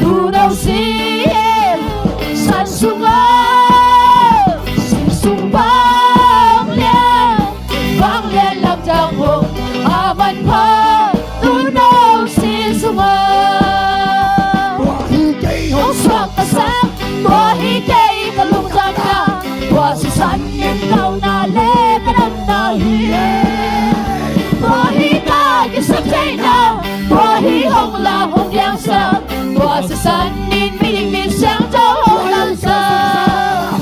tuuno sisan sungah. Sisu vangliat, vangliat lamdang om, a manpha tuuno si sungah. Tua hi kei hong suaktasak, tua hi kei ka lungdamna, tua sisan in ka upna le ka damna hi. Tua hi ka kisaptheihna, tua hi hong lam hong piangsak, tua sisan in mi ding mi siangtho hong damsak.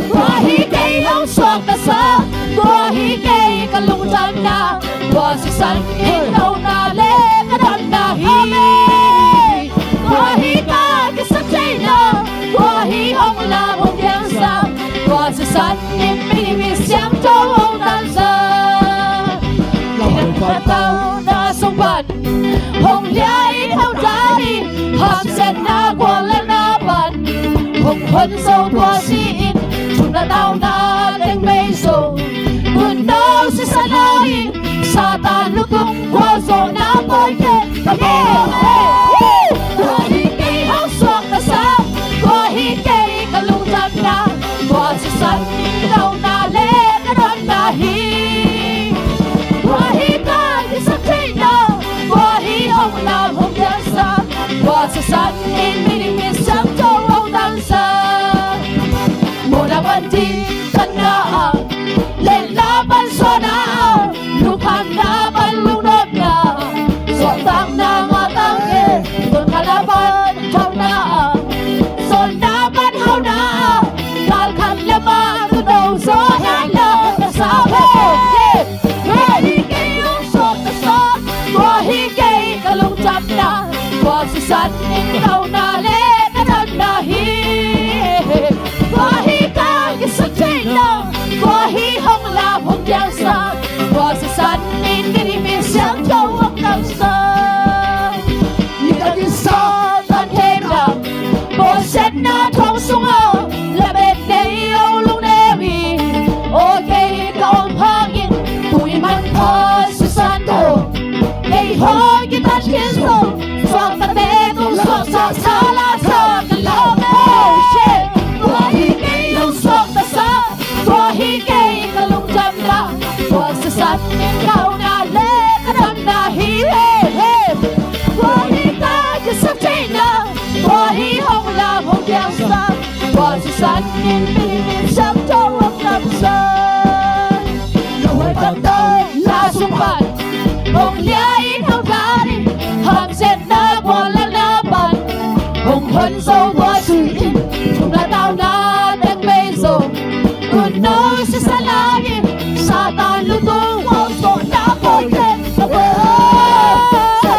Tua hi kei hong suaktasak, tua hi kei ka lungdamna, tua sisan in ka upna le ka damna hi. Tua hi ka kisaptheihna, tua hi hong lam hong piangsak, tua sisan in mi ding mi siangtho hong damsak. Tua hi ka lungdamna, sung pan hong liai in hong dai, hamsiatna gualnatna pan hong hon zo tua si in, thumna tauna teng bei zo, tuuno sisan lai in, Satan lutung gualzawhna pawi kei. Tua hi kei hong suaktasak, tua hi kei ka lungdamna, tua sisan in ka upna le ka damna hi. Tua hi ka kisaptheihna, tua hi hong lam hong piangsak, tua sisan in mi ding mi siangtho hong damsak. Mawhna pan ding tanna ah, leina pan suahna ah, lungkhamna pan lungnopna, suahtakna ngah tang e. Tawnkhatna pan thauna ah, sawlna pan hauna ah, galkhat le mah tuuno zaw hen la ka sa hen. Tua hi kei hong suaktasak, tua hi kei ka lungdamna, tua sisan in ka upna le ka damna hi. Tua hi ka kisaptheihna, tua hi hong lam hong piangsak, tua sisan in mi ding mi siangtho hong damsak. Ni ka kisa tan thei na, bawlsiatna thong sungah lamet nei, hong lungneu hi. Aw kei ka om hangin, tui manpha sisan tawh kei hong kitat khin zo, suaktate tung suaksak sa la sa ka lau. Tua hi kei hong suaktasak, tua hi kei ka lungdamna, tua sisan in ka upna le ka damna hi. Tua hi ka kisaptheihna, tua hi hong lam hong piangsak, tua sisan in mi ding mi siangtho hong damsak. Lauhuai pan tawna sung pan hong liai in hong dai, hamsiatna gualnatna pan hong hon zo tua si in, thumna tauna teng bei zo, tuuno sisan lai in, Satan lutung gualzawhna pawi kei.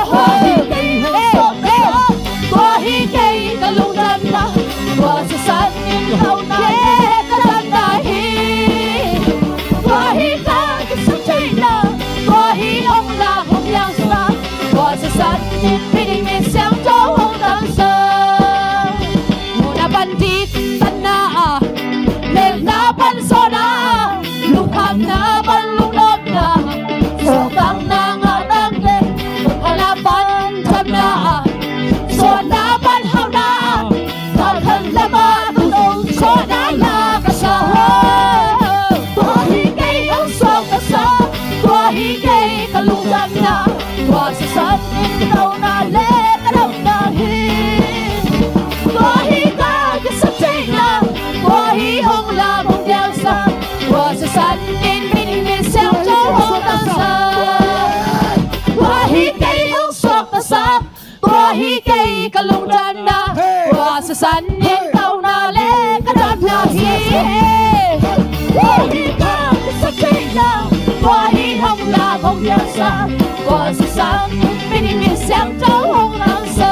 Tua hi kei hong suaktasak, tua hi kei ka lungdamna, Suahna pan hauhna ah, tawlkhat lamah tung dong suahna la ka sa. Tua hi kei hong suakta sa, tua hi kei ka lungdamna, tua sisan in ka upna le ka damna hi. Tua hi ka kisaptheihna, tua hi hong lam hong dialsa, tua sisan in midik mi siangtho hong damsa. Tua hi kei hong suakta sa, tua hi kei ka lungdamna, tua sisan in ka upna le ka damna hi. Tua hi ka kisaptheihna, tua hi hong lam hong dialsa, tua sisan in midik mi siangtho hong damsa.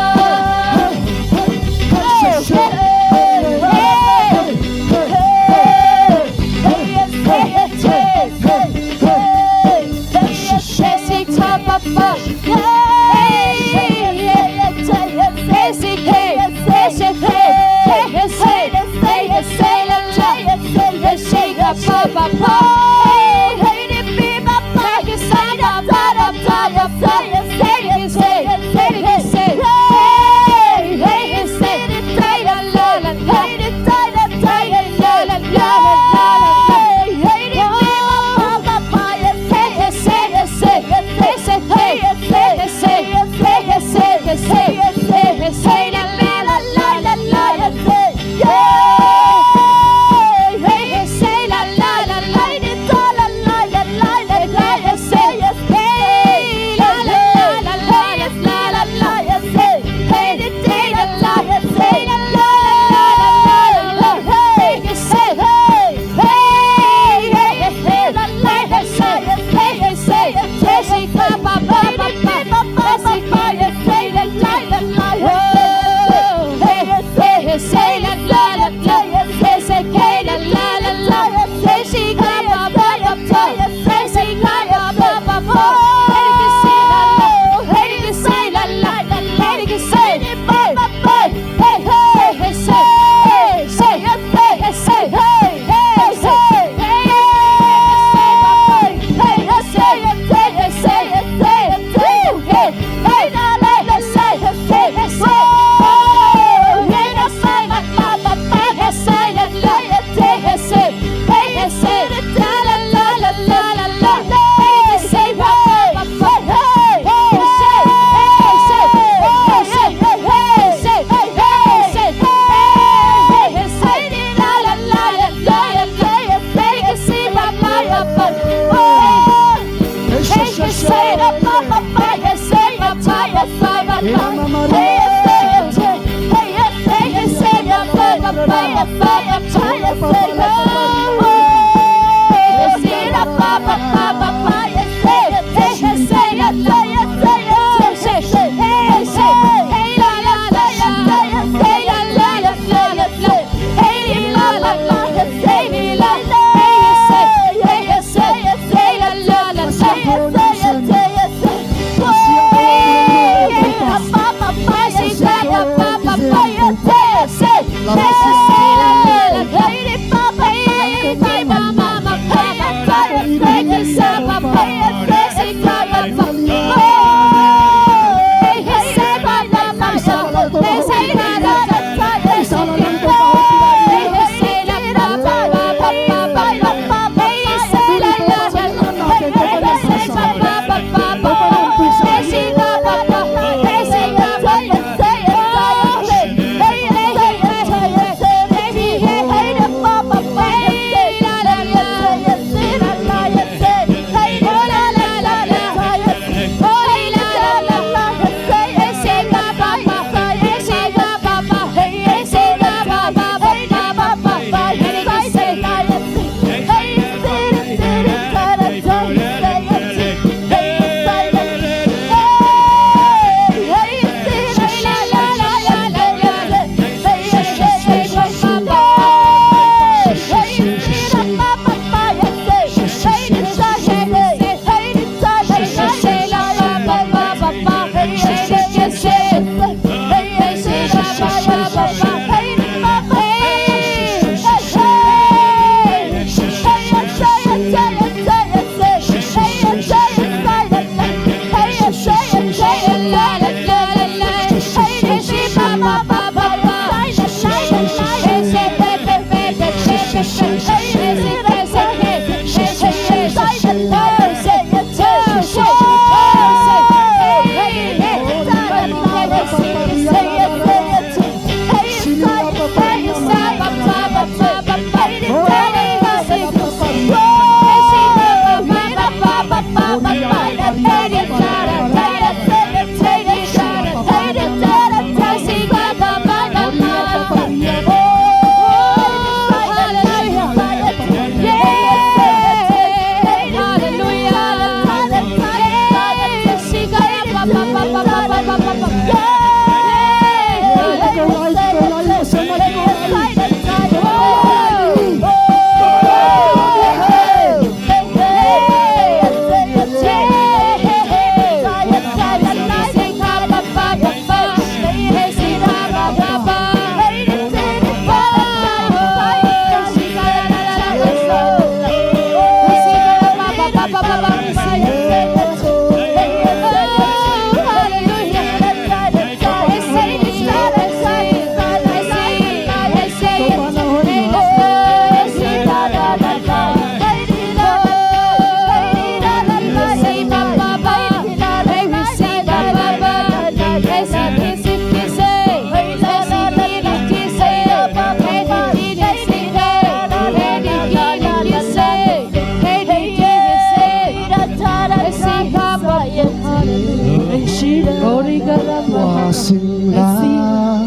Tua singlamteh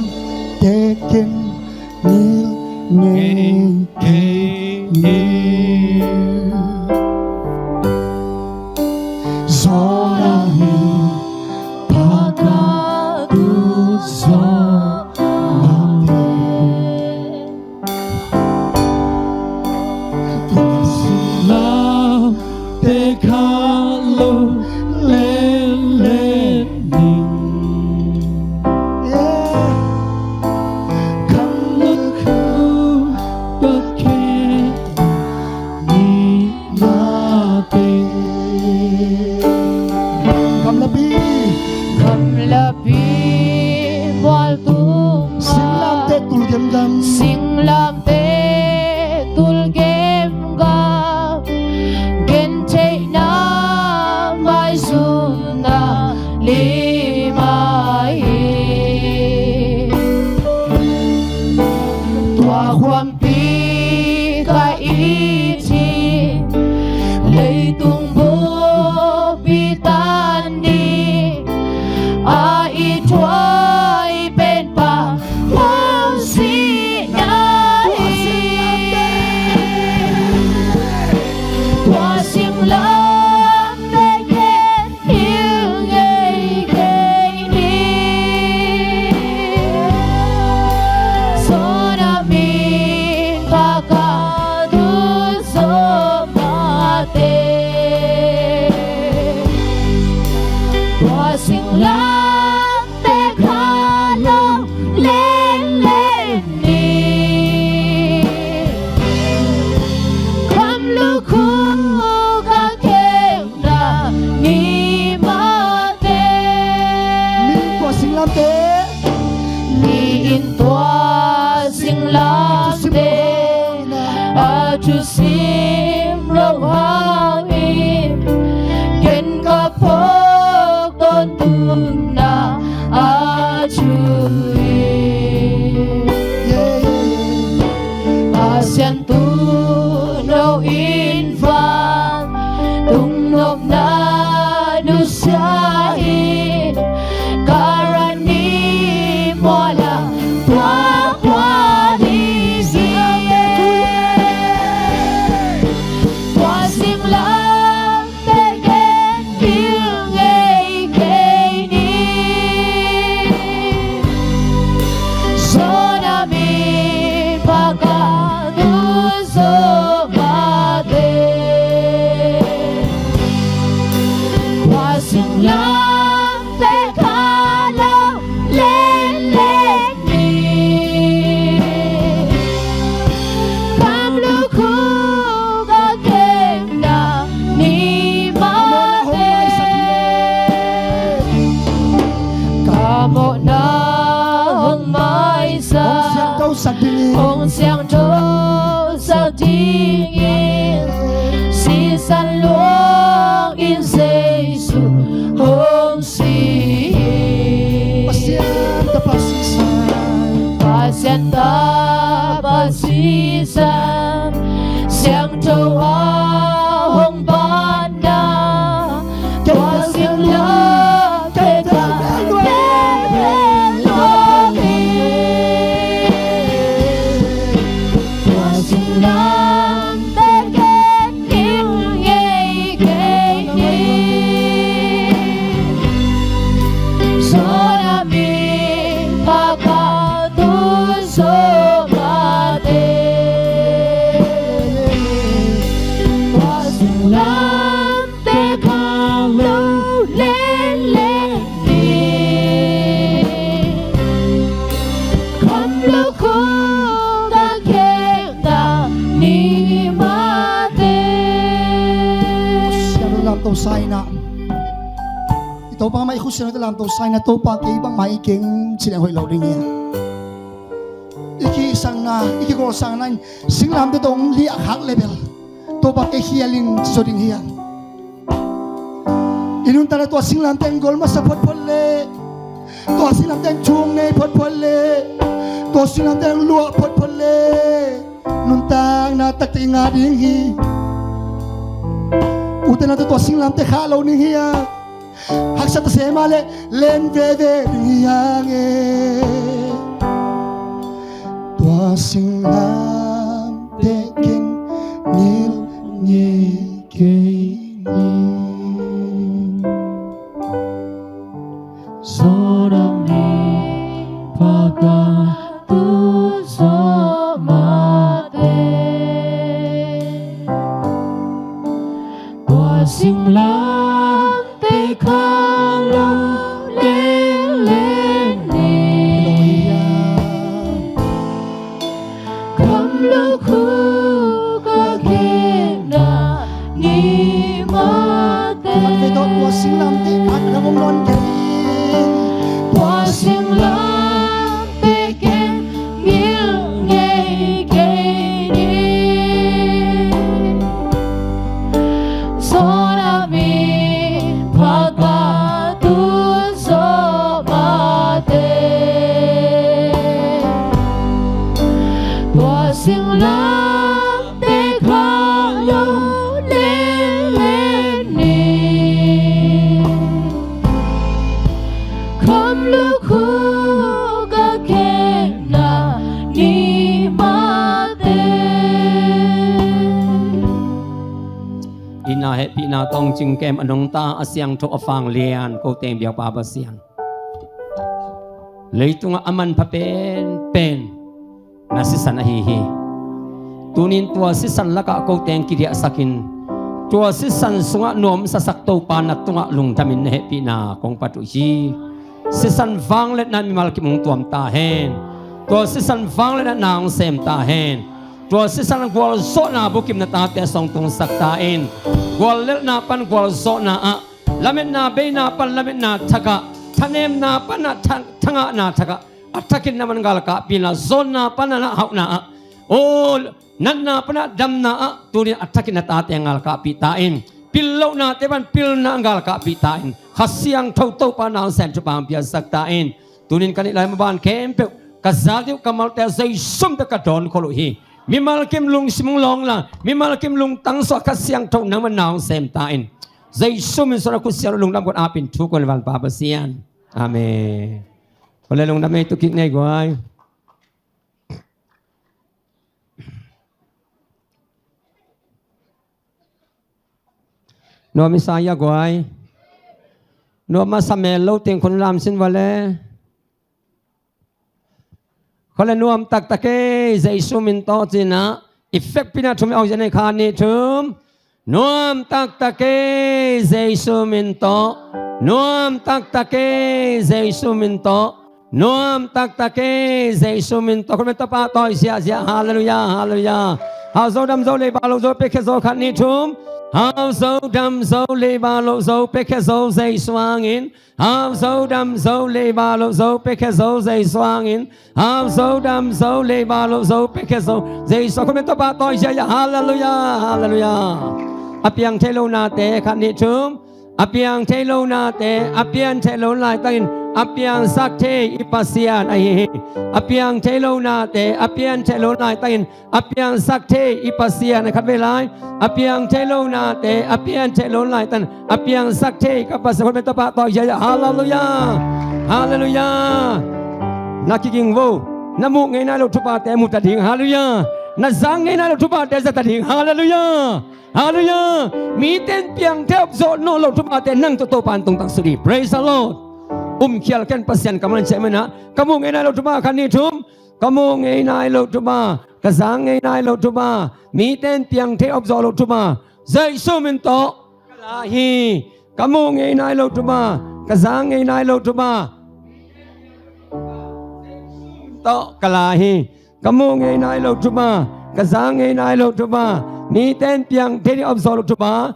ken ngil ngei kei ni. Zawn a mi pha ka tu zaw mah teh. Tua singlamteh kha lo lenlen ning. Kham lukhu ka khe ni mah teh. Gamlapi, gamlapi mual tung ah, singlamteh tul gemgam, singlamteh tul gemgam, gentheihna maizumna lim ahi. Tua khuam pi ka it hi, leitung buppi tan ding a i thuak pen Pa Pasian ahi. Tua singlamteh ken ngil ngei kei ni. Zawn a mi pha ka tu zaw mah teh. Tua singlamteh kha lo lenlen ni. Kham lukhu ka khe na ni mah teh. Mi in tua singlamteh, mi in tua singlamteh a thusim lo hangin, ken ka phawk tawntungna a thu hi. Pasian tuuno in vantungna nusia hi. Karani mual ah tua khual hi. Tua singlamteh ken ngil ngei kei ni. Zawn a mi pha ka tu zaw mah teh. Tua singlamteh kha lo lenlen ni. Kham lukhu ka khe na ni mah teh. Ka mawhna hong maisak, hong siangthosak dingin, hong siangthosak dingin, sisan luang in Jesu hong si hi. Pasian tapa sisan, Pasian tapa sisan, siangtho a hong panna, tua singlamteh kha lo lenlen ni. Tua singlamteh ken ngil ngei kei ni. Zawn a mi pha ka tu zaw mah teh. Tua singlamteh kha lo lenlen ni. Kham lukhu ka khe na ni mah teh. Khutsiang lamto sa in ah, i Topa mah i khutsiang lamto sa in ah, Topa kei bangmah hi keng ci leng hoih lo ding hi a. I kisangna, i kigolsakna in singlamteh tawh hong liah khak leh bel, Topa kei khial in ci zaw ding hi a. I nuntakna tua singlamteh in gol masa photphot leh, tua singlamteh in thu hong nei photphot leh, tua singlamteh in luah photphot leh, nuntakna taktak i ngah ding hi. Ute naute, tua singlamteh khah lo ding hi a. Haksa ta se mah leh len veve ding hi hang e. Tua singlamteh ken ngilh ngei kei ni. Sodom in Pagah tu zawh mah teh, tua singlamteh kha lo leng leng ni. Gam lukhu ka khekna ni mah teh. Tua singlamteh kha lo leng leng ni. Tua singlamteh ken ngilh ngei kei ni. Sodom in Pagah tu zawh mah teh, tua singlamteh kha lo leng leng ni. Gam lukhu ka khekna ni mah teh. Itna hehpihna tawh hong cingkem a nungta a siangtho a vanglian ko teng biakpa Pasian, leitungah a manpha penpen na sisan ahi hi. Tunin tua sisan lakah ko teng kidiahsakin, tua sisan sungah nuamsasak Topa na tungah lungdamin na hehpihna kong phat uh hi. Sisan vangliatna mimal kim hong tuam ta hen. Tua sisan vangliatna na hong sem ta hen. Tua sisan gualzawhna bukim na tate sung tungsak ta in. Guallelhna pan gualzawhna ah, lametna beina pan lametna thak ah, thanemna pan ah tha-, thangahna thak ah, a thakin na man galkapih inla, zawnna pan ah na hauhna ah, aw, natna pan ah damna ah, tunin a thakin na tate galkapih ta in. Pil lohnate pan pilna galkapih ta in. Kha Siangtho Topa na hong sem thupha hong piaksak ta in. Tunin ka neih lai maban khempeuh ka zak ding uh kammalte Jesu min tawh ka dawn khol uh hi. Mimal kim lungsim hong lawng la, mimal kim lungtang suah Kha Siangtho nangman na hong sem ta in. Jesu min suan a khutsial uh lungdam kong apin thu kong leh vanpa Pasian. Amen. Kong leh lungdam ei tu kik nei guai. Nuam i sa ia guai. Nuam masa mel lo teng khun lam sin va le. Khaw le nuam taktak ei Jesu min tawh cinah effect pina thum i awng zia nei kha nih thum. Nuam taktak ei Jesu min tawh. Nuam taktak ei Jesu min tawh. Nuam taktak ei Jesu min tawh. Khun beng tawh pahtawi ziahziah. Halleluiah, halleluiah. Hau zo dam zo leiba lo zo piakhia zo khat nih thum. Hau zo dam zo leiba lo zo piakhia zo Jesu hangin. Hau zo dam zo leiba lo zo piakhia zo Jesu hangin. Hau zo dam zo leiba lo zo piakhia zo Jesu. Khun beng tawh pahtawi ziahziah. Halleluiah, halleluiah. A piang thei lo nate khat nih thum. A piang thei lo nate, a pian theih lo laitakin a piangsak thei i Pasian ahi hi. A piang thei lo nate, a pian theih lo laitakin a piangsak thei i Pasian, a khat vei lai. A piang thei lo nate, a pian theih lo laitakin a piangsak thei ka Pasian. Khun beng tawh pahtawi ziahziah. Halleluiah. Halleluiah. Na kiging vo. Na muh ngei nai lo thuphate mu ta ding. Halleluiah. Na zang ngei nai lo thuphate za ta ding. Halleluiah. Halleluiah. Mite in piang thei op zawh nawn lo thuphate nang tawh Topa in tungtang suk hi. Praise the Lord. Um khial ken Pasian kammal in ciah manah ka muh ngei nai lo thupha khat nih thum. Ka muh ngei nai lo thupha, ka zang ngei nai lo thupha, mite in piang thei op zawh lo thupha Jesu min tawh ka la hi. Ka muh ngei nai lo thupha, ka zang ngei nai lo thupha tawh ka la hi. Ka muh ngei nai lo thupha, ka zang ngei nai lo thupha, mite in piang thei ding op zawh lo thupha.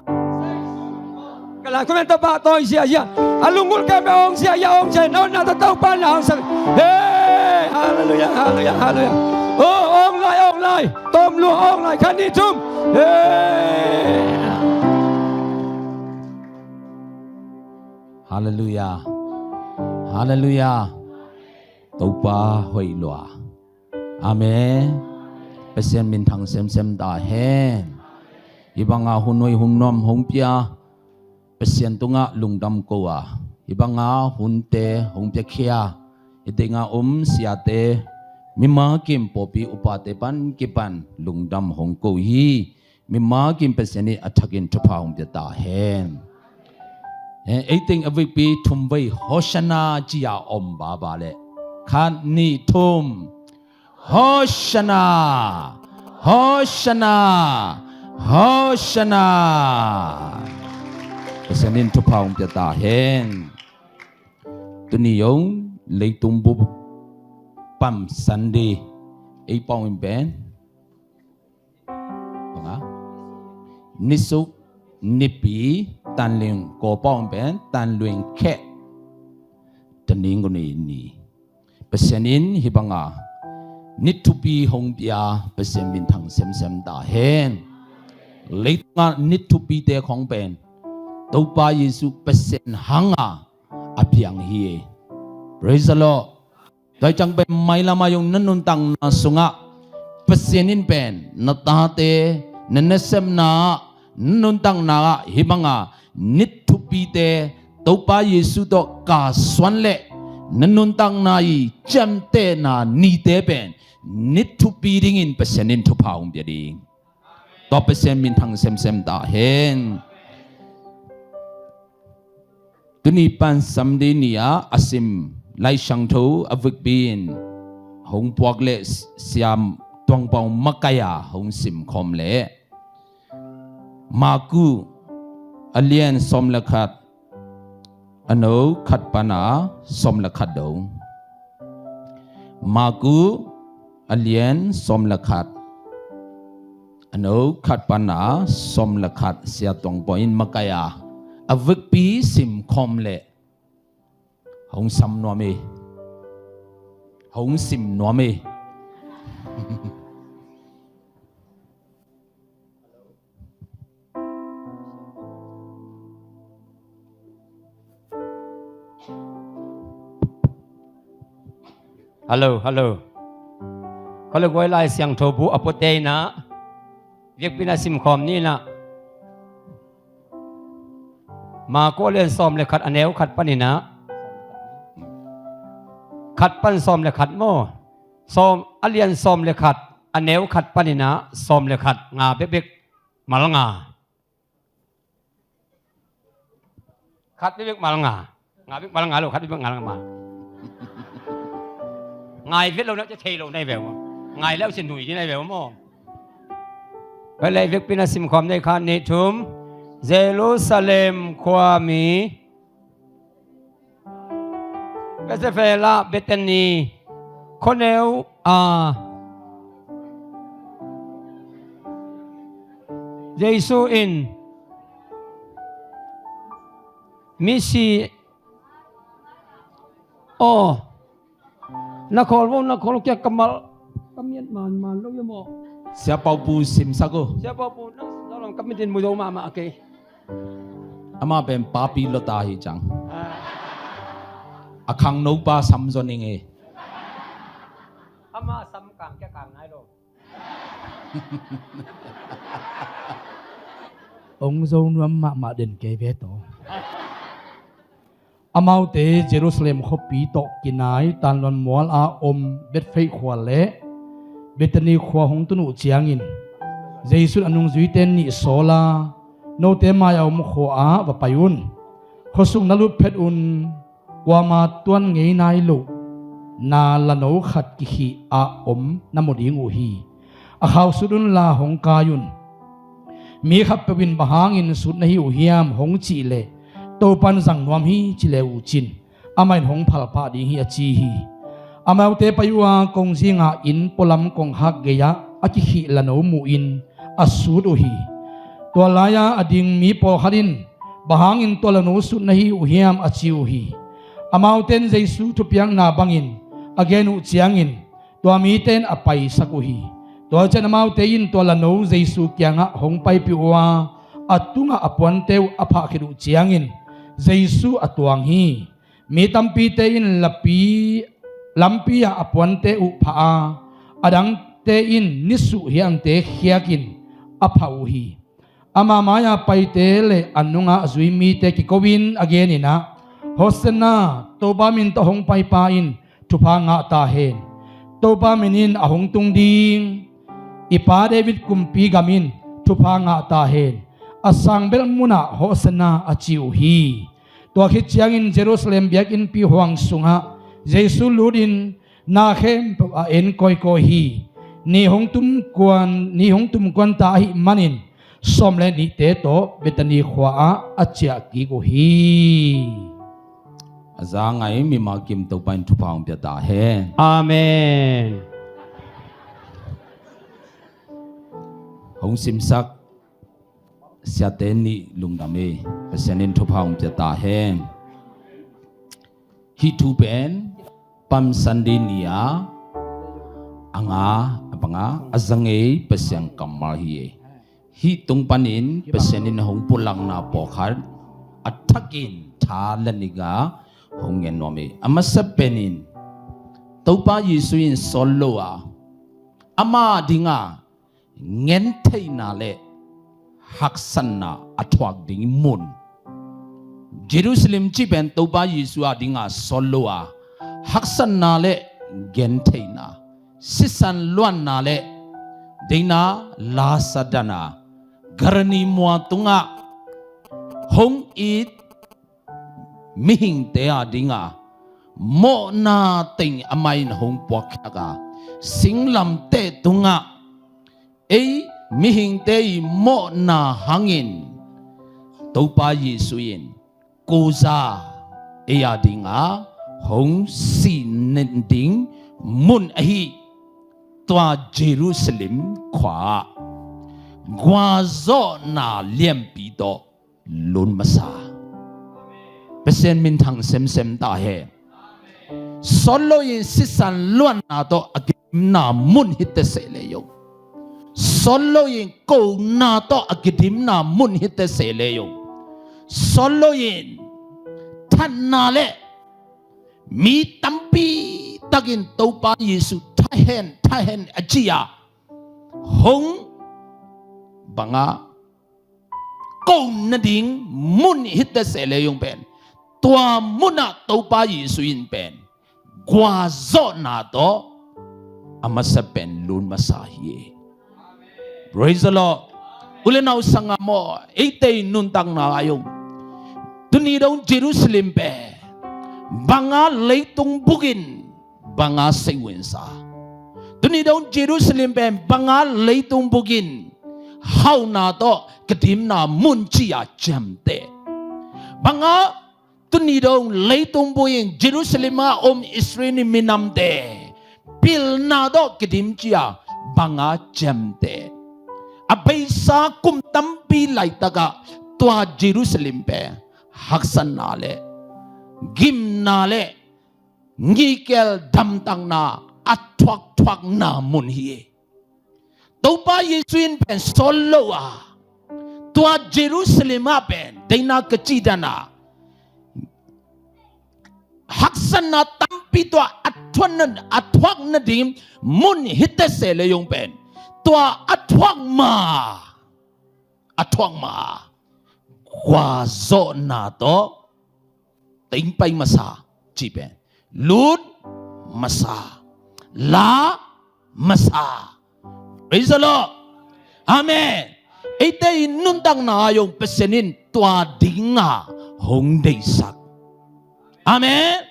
Ka la, khun beng tawh pahtawi ziahziah. A lunggulh khempeuh awng ziahziah, awng ziahziah. Na hong na tawh Topa na hong sang. Hey, halleluiah, halleluiah, halleluiah. Oh, awng lai, awng lai. Tawm lua awng lai, khat nih thum. Hey. Halleluiah. Halleluiah. Topa hoih lua. Amen. Pasian minthang semsem ta hen. Hih banga hun hoih hun nuam hong pia Pasian tungah lungdam ko a, hih banga hunte hong piakhia, hih tengah om siate, mimal kim pawlpi upate pan kipan lungdam hong ko hi. Mimal kim Pasian in a thakin thupha hong pia ta hen. Ei teng a vekpi thumvei Hosanna ci-a om baba leh, khat, nih, thum. Hosanna! Hosanna! Hosanna! Pasian in thupha hong pia ta hen. Tuni zong leitung bup Palm Sunday ei pau in pen banga, nisuk, nipi, tanleng ko pau in pen tanleng kheh, tanleng ko ni ni. Pasian in hih banga ni thupi hong pia, Pasian minthang semsem ta hen. Leitungah ni thupite khong pen Topa Jesu Pasian hanga a piang hi. Praise the Lord. Tua hi ciang pen mailam a zong na nuntakna sungah Pasian in pen na tate, na nasepna, na nuntakna ah hih banga ni thupite Topa Jesu tawh kasuan leh na nuntakna i ciamtehna nite pen ni thupi dingin Pasian in thupha hong pia ding. Tua Pasian minthang semsem ta hen. Tuni Palm Sunday ni-a a sim Lai Siangtho a vekpi in hong puak leh Sia Tuang Pau makaih a hong sim khawm leh Marku a lian sawm le khat, a no khat pana sawm le khat dong. Marku a lian sawm le khat, a no khat pana sawm le khat, Sia Tuang Pau in makaih a, a vekpi sim khawm leh hong sam nuam hi. Hong sim nuam hi. Hallo, hallo. Ka le guai Lai Siangtho bu a puate in ah, viekpi in ah simkhawm ni in ah. Marku a lian sawm le khat a neu khat panin ah, khat pan sawm le khat maw. Sawm, a lian sawm le khat a neu khat panin ah sawm le khat, nga bekbek mal nga. Khat bekbek mal nga. Nga bek mal nga lo, khat bekbek mal nga. Ngai vet lo na, ci thei lo na hi ve maw. Ngai leh ci nui ding na hi ve maw. Tua leh viekpi in ah simkhawm ni, khat, nih, thum. Jerusalem khuami Bethsaida, Bethany khuaneu ah Jesu in misi aw, na khawl vo, na khawl kia ka mal, ka miat man man lo ia maw. Sia Pau Pu simsak uh. Sia Pau Pu, nang simsak lam, ka mitin mu zo mahmah kei. Amah pen papi lota hi ciang. Ah. A khangnopa sam zon ing ei. Amah sam kang kia kang nai lo. Ong zo nuam mahmah den kei ve tawh. Amaute Jerusalem khuapi tawh kinai Tanluan mual a om Bethphage khua le Bethany khua hong tun uh ciangin, Jesu in a nungzuite nih sawl a, note mai a om khua ah va pai un. Khuasung na lut phet un, kuama tuan ngei nai loh na lano khat kikhih a om na mu ding uh hi. A khau sut unla hong kai un. Mi khatpeuh in bang hangin sut na hi uh hiam hong cih leh, Topa in zang nuam hi ci le uh cin, amah in hong phalpah ding hi a ci hi. Amaute pai uh a kongzing ah inn pualam kongkhak gei-ah a kikhih lano muhin a sut uh hi. Tua lai-a a ding mi pawlkhat in, bang hangin tua lano sut na hi uh hiam a ci uh hi. Amaute in Jesu thupiakna bangin a gen uh ciangin, tua mite in a paisak uh hi. Tua ciang amaute in tua lano Jesu kiangah hong paipih uh a, a tungah a puante uh a phah khit uh ciangin Jesu a tuang hi. Mi tampite in lapi, lampi ah a puante uh phah a, a dangte in nisuh hiangte khiakin a phah uh hi. Ama mai-a paite le a nungah a zui mite kiko-in a genin ah, "Hosanna, Topa min tawh hong paipa in thupha ngah ta hen. Topa min in a hong tung ding i pa David kumpi gam in thupha ngah ta hen. A sangbelh munah Hosanna," a ci uh hi. Tua khit ciangin Jerusalem biakinnpi huang sungah Jesu lutin na khempeuh a en kawikawi hi. Ni hong tumkuan, ni hong tumkuan ta ahih manin sawm le nihte tawh Bethany khua-ah a ciah kik uh hi. A za ngai mimal kim Topa in thupha hong pia ta hen. Amen. Hong simsak siate nih lungdam hi. Pasian in thupha hong pia ta hen. Hih thu pen Palm Sunday ni-a a nga, a panga, a za ngei Pasian kammal hi. Hih tung panin Pasian in hong pulakna pawlkhat a thakin tha la ning a hong gen nuam hi. A masa penin Topa Jesu in sawt lo a, ama dinga gentheihna le haksatna a thuak ding mun. Jerusalem cih pen Topa Jesu a dinga sawt lo a, haksatna le gentheihna, sisan luanna le deihna la sa dan a, Gergeni mua tungah hong it mihingte a dinga mawhna teng amah in hong puakkhiat a, singlamteh tungah ei mihingte i mawhna hangin Topa Jesu in kuza ei a dinga hong sih nading mun ahi tua Jerusalem khua-ah guahzawhna lianpi tawh lut masa. Pasian minthang semsem ta hen. Sawt lo in sisan luanna tawh a kidimna mun hi teh sehlei uh, sawt lo in kohna tawh a kidimna mun hi teh sehlei uh, sawt lo in thatna le mi tampi takin Topa Jesu thahen thahen a ci-a hong banga ko nading mun hi teh sehlei uh pen, tua munah Topa Jesu in pen guahzawhna tawh a masa pen lut masa hi. Praise the Lord. U le nau sangam aw, eite i nuntakna ah zong tuni dong Jerusalem pen banga leitung bukin banga seiwinsa. Tuni dong Jerusalem pen banga leitung bukin hauna tawh kidimna mun ci-a ciamteh. Banga tuni dong leitung bukin Jerusalem a om Israel minamte pilna tawh kidim ci-a banga ciamteh. A beisa kum tampi laitakah tua Jerusalem pen haksatna le gimna le ngikel damtakna a thuakthuakna mun hi. Topa Jesu in pen sawt lo a, tua Jerusalem ah pen deihna ka cih dan a haksatna tampi tua a thuak na, a thuak nading mun hi teh sehlei uh pen, tua a thuak ma, a thuak ma guahzawhna tawh teng pai masa, ci pen lut masa, la masa. Praise the Lord. Amen. Eite i nuntakna ah zong Pasian in tua dinga hong deihsak. Amen.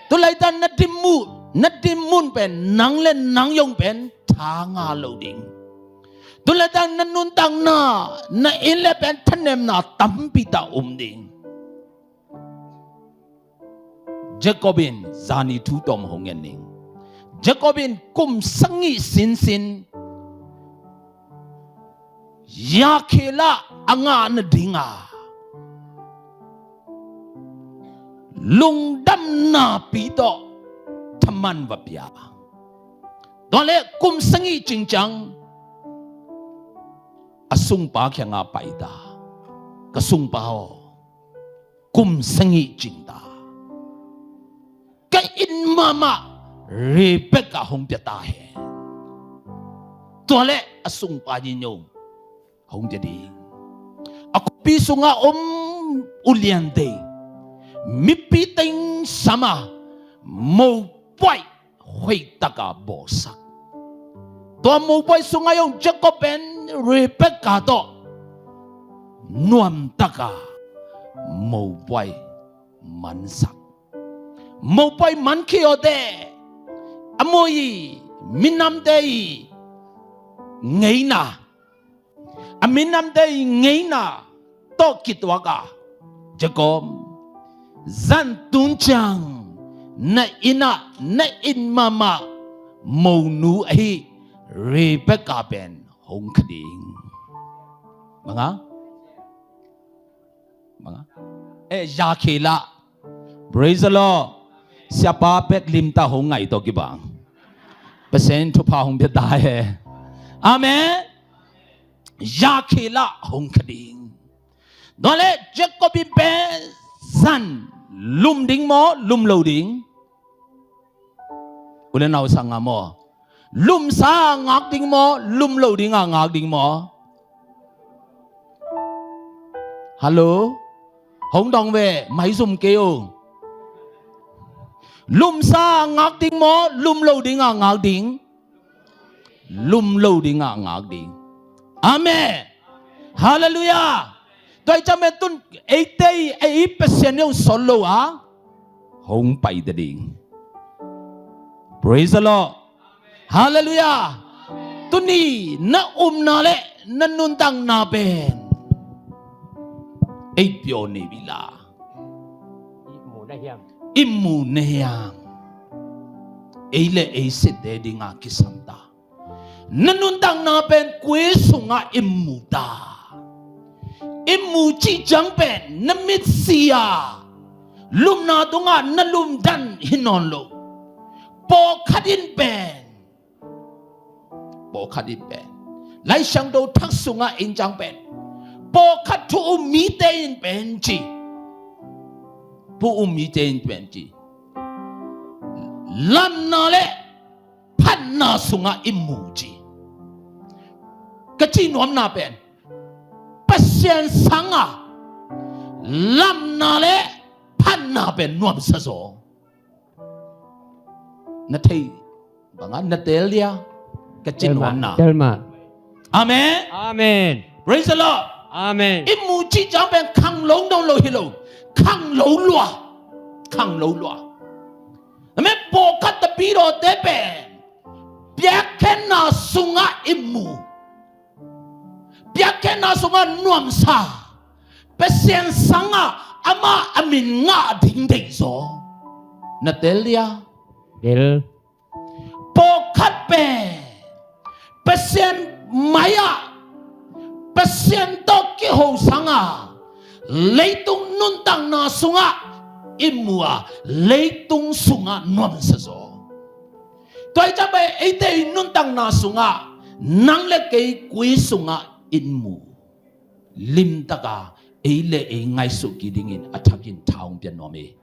Tulaitak na dim mun, na dim mun pen nang le nang zong pen tha ngah lo ding. Tulaitak na nuntakna, na inn le pen thanemna tampi tak om ding. Jacob in zani thu tawm hong ngen ning. Jacob in kum sagih sinsin Rakhel ah a ngah nadinga lungdamna pi tawh thaman va pia. Tua leh kum sagih cingciang a sungpa kiangah pai ta, ka sungpa aw, kum sagih cing ta, ka inn mahmah Rebekah hong pia ta hen. Tua leh a sungpa in zong hong pia ding. mipi sungah om uliante, mipi teng sama mopaih hoihtaka bawlsak. Tua mopaih sungah zong Jacob pen Rebekah tawh nuamtaka mopaih mansak. Mopaih man khia awte, a mui minamte i ngeina, a minamte i ngeina tawh kituaka, Jacob, zan tun ciang na innah na it mahmah monu ahi Rebekah pen hong kha ding. Manga? Manga? Eh, Rakhel ah. Praise the Lord. Siapa pek limta hong ngai tawh kibang. Pasian thupha hong pia ta he. Amen. Rakhel ah hong kha ding. Tua leh Jacob in pen zan lum ding maw, lum lo ding? U le nau sang a maw? Lumsa ngak ding maw, lum lo ding a ngak ding maw? Hallo? Hong dong ve, mai zum kei o. Lumsa ngak ding maw, lum lo ding a ngak ding? Lum lo ding a ngak ding. Amen. Halleluiah. Tua hi ciang pen tun eite i, ei Pasian i hong sawt lo a hong pai ta ding. Praise the Lord. Halleluiah. Tuni na upna le na nuntakna pen ei pyaw nei bila. I mu na hiam? I mu na hiam? Ei le ei siate dinga kisam ta. Na nuntakna pen koi sungah i mu ta? I mu cih ciang pen na mitsi a lumna tungah na lumdan hi nawn lo. Pawlkhat in pen, pawlkhat in pen, Lai Siangtho Thak sungah en ciang pen, pawlkhat thu um mite in pen ci, thu um mite in pen ci, lamna le phatna sungah i mu ci. Ka cih nuamna pen, Pasian sangah lamna le phatna pen nuamsa zaw. Na thei bangah na teel dia, ka cih nuamna. Teel mah. Amen. Amen. Praise the Lord. Amen. I mu cih ciang pen khang lo nawn lo hi lo. Khang lo lua. Khang lo lua. Amen. Pawlkhat tapidawte pen piakkhiatna sungah i mu, piakkhiatna sungah nuamsa, Pasian sangah amah a min ngah ding deihzaw. Na teel dia? Teel. Pawlkhat pen Pasian mai-ah, Pasian tawh kiho sangah leitung nuntakna sungah i mu a, leitung sungah nuamsa zaw. Tua hi ciang pen eite i nuntakna sungah nang le kei koi sungah i mu, limtaka ei le ei ngaihsut kik dingin a thakin tha hong pia nuam hi.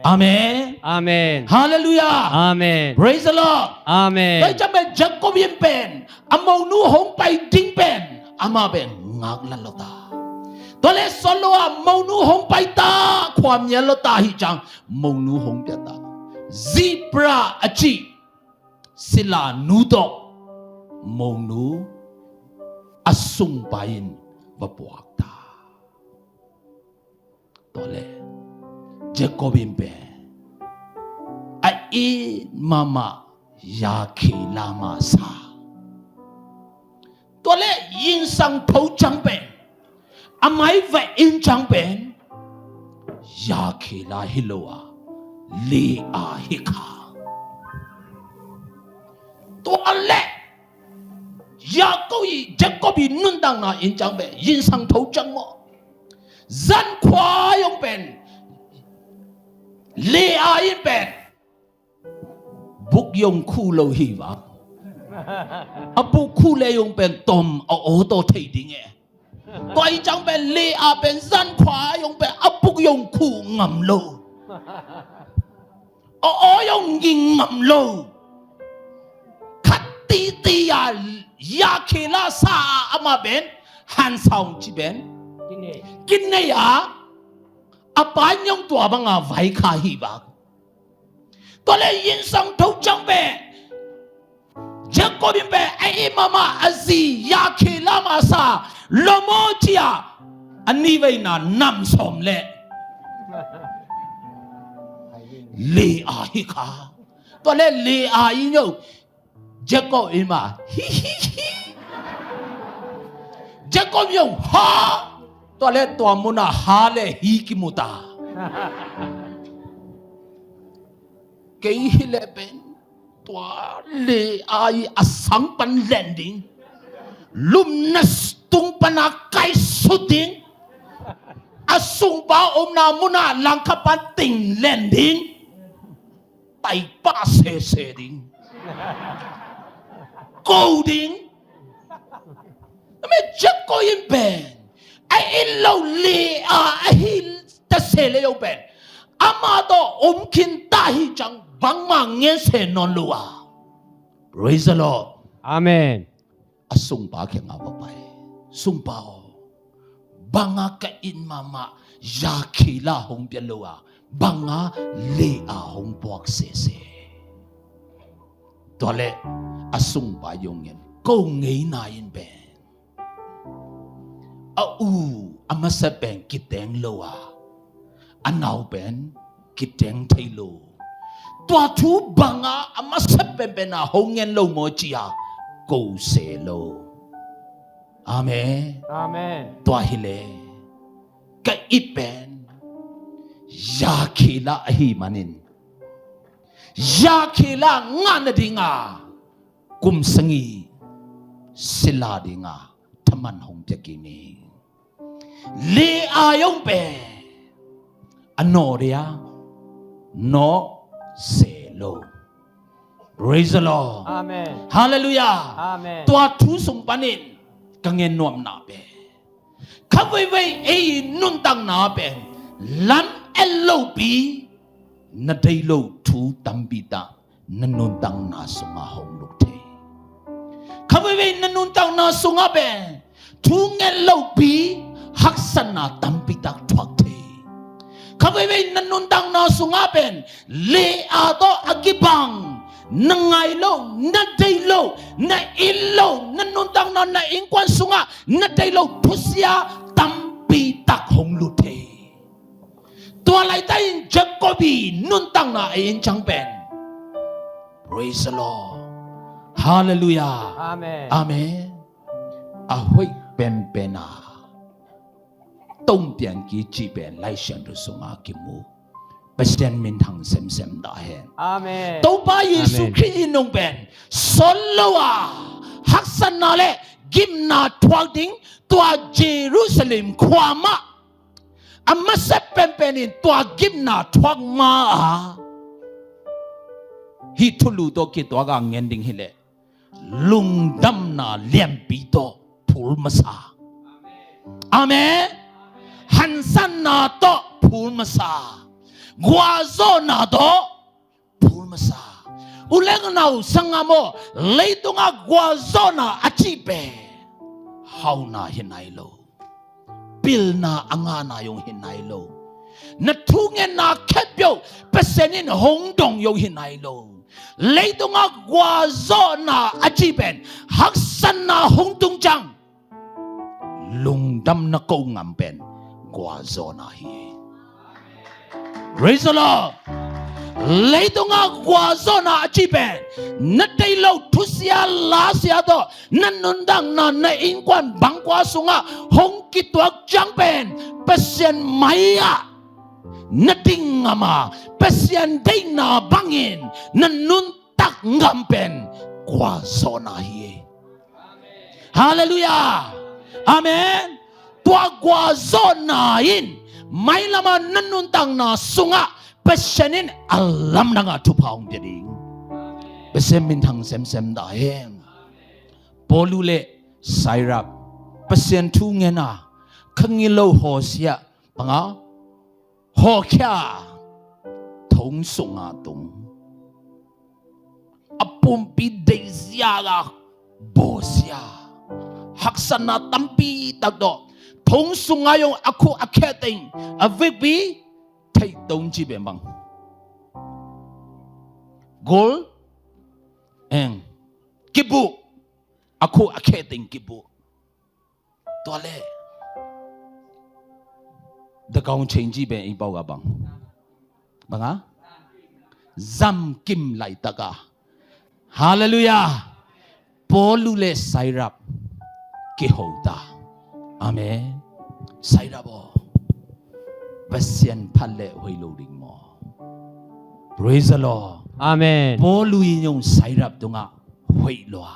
Amen. Amen. Halleluiah. Amen. Praise the Lord. Amen. Tua hi ciang pen Jacob in pen a monu hong pai ding pen amah pen ngaklat lo ta. Tua le sawt lo a monu hong pai ta, khua mial lo ta hi ciang monu hong pia ta. Zipra a cih sila nu tawh monu a sungpa in va puak ta. Tua le Jacob in pen a it mahmah Rakhel a masa. Tua le inn sang tho ciang pen, a mai va en ciang pen Rakhel a hi lo a, Leah hi kha. Tua le Jacob i, Jacob i nuntakna en ciang pen, inn sang tho ciang maw, zan khua zong pen Leah in pen buk zong khuh lo hi va. A buk khuh le zong pen tom a aw tawh thei ding e. Tua hi ciang pen Leah pen zan khua zong pen a buk zong khuh ngam lo. A aw zong ging ngam lo. Khat titi a Rakhel a sa a, amah pen hansa hong ci pen, Kinei a, a pa in zong tua banga vaikhak hi bak. Tua leh inn sang tho ciang pen Jacob in pen a it mahmah a zi Rakhel a masa lom aw ci-a a niveina nam sawm leh Leah hi kha. Tua leh Leah in zong Jacob in mah hi hi hi. Jacob in zong ha. Tua leh tua munah ha leh hi kimu ta. Kei hi leh pen tua Leah i a sang pan len ding, lumna tung pana kaisut ding, a sungpa omna munah langkhat pan ting len ding, taipah sese ding, ko ding. Amen. Jacob in pen a it loh Leah a hi ta se leh zong pen amah tawh om khin ta hi ciang bangmah ngen se nawn lo a. Praise the Lord. Amen. A sungpa kiangah va pai. Sungpa aw, banga ka it mahmah Rakhel a hong pia lo a, banga Leah a hong puak sese. Tua leh a sungpa zong ngen, ko ngeina in pen a u a masa pen kiteng lo a, a nau pen kiteng thei lo. Tua thu banga a masa penpen a hong ngen lo maw ci-a ko se lo. Amen. Amen. Tua hi leh ka it pen Rakhel a ahih manin Rakhel a ngah nadinga kum sagih sila dinga thaman hong pia kim hi. Leah zong pen a nawh dia nawh se lo. Praise the Lord. Amen. Hallelujah. Amen. Tua thu sung panin ka ngen nuamna pen kha veivei ei nuntakna pen lam et lopi na deih lo thu tampi tak na nuntakna sungah hong luk thei. Kha veivei na nuntakna sungah pen thu nget lopi haksatna tampi tak thuak thei. Kha veivei na nuntakna sungah pen Leah tawh a kibang na ngai lo, na deih lo, na it lo, na nuntakna na innkuan sungah na deih lo thusia tampi tak hong lut thei. Tua laitak in Jacob i nuntakna a en ciang pen, praise the Lord. Hallelujah. Amen. Amen. A hoih penpen a tongpiang kici pen Lai Siangtho sungah kimu. Pasian minthang semsem dah hen. Amen. Topa Jesu Khrih i nung pen son lo a haksatna le gimna thuak ding tua Jerusalem khua mah a masa penpen in tua gimna thuak ma a hih thulu tawh kituak a ngen ding hileh lungdamna lianpi tawh phul masa. Amen. Hansatna tawh phul masa. Gualzawhna tawh phul masa. U le nau sangam aw, leitungah gualzawhna a cih pen hauna hi nai lo. Pilna a ngahna zong hi nai lo. Na thungetna khempeuh Pasian in hong dong zong hi nai lo. Leitungah gualzawhna a cih pen haksatna hong tung ciang lungdamna ko ngam pen gualzawhna hi. Praise the Lord. Leitungah gualzawhna a cih pen na deih lo thusia lasia tawh na nuntakna na innkuan bangkua sungah hong kituak ciang pen Pasian mai-ah na ding ngam a, Pasian deihna bangin na nuntak ngam pen gualzawhna hi. Halleluiah. Amen. Tua gualzawhna in mailamah na nuntakna sungah Pasian in a lamdangah thupha hong pia ding. Pasian minthang semsem dah hen. Paulu le Sirap Pasian thu ngen a, kha ngilo Hosea panga hawkhia thong sunga tung. A pumpi deihzia la bawsia. Haksatna tampi tak tawh thong sungah zong a khuk a khe teng a vekpi theih to ci pen bang. Gol eng kibuh, a khuk a khe teng kibuh. Tua le the gown change pen i pau ga bang. Bang a? Zamkim laitaka. Hallelujah. Paulu le Sairap kiho ta. Amen. Sairap aw, Pasian phat le hoih lo ding maw? Praise the Lord. Amen. Paulu in zong Sairap tungah hoih lua.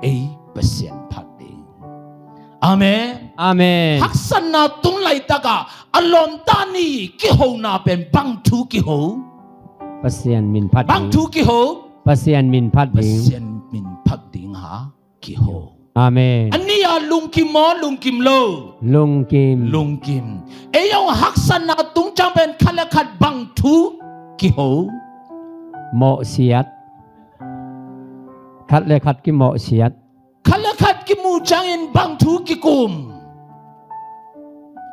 Ei Pasian phat ding. Amen. Amen. Haksatna tung laitaka a lawmta ni kihona pen bang thu kiho? Pasian min phat ding. Bang thu kiho? Pasian min phat ding. Pasian min phat ding ha kiho. Amen. A nih a lungkim maw, lungkim lo? Lungkim. Lungkim. Ei zong haksatna tung ciang pen khat le khat bang thu kiho? Mawhsiat. Khat le khat kimawhsiat. Khat le khat kimu ciangin bang thu kikum?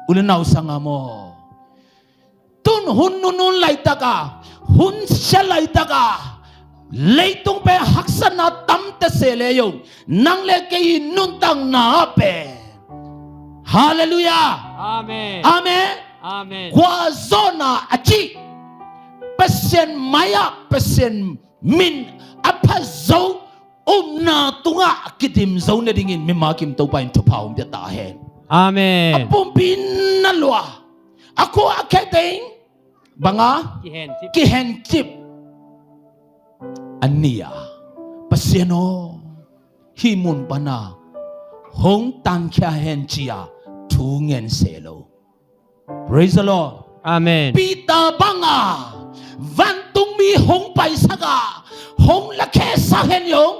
U le nau sangam aw, tun hun nunung laitaka, hun sia laitaka, leitung pen haksatna tam ta se le zong, nang le kei i nuntakna ah pen, hallelujah. Amen. Amen. Amen. Gualzawhna a cih, Pasian mai-ah Pasian min a phazo upna tungah kidim zo nadingin mimal kim Topa in thupha hong pia ta hen. Amen. A pumpi na lua, a khuk a khe teng bang a? Kihencip. Kihencip. A nih a, Pasian aw, hih mun pana hong tankhia hen ci-a thu ngen se lo. Praise the Lord. Amen. Peter banga vantungmi hong paisaka hong lakhia sak hen zong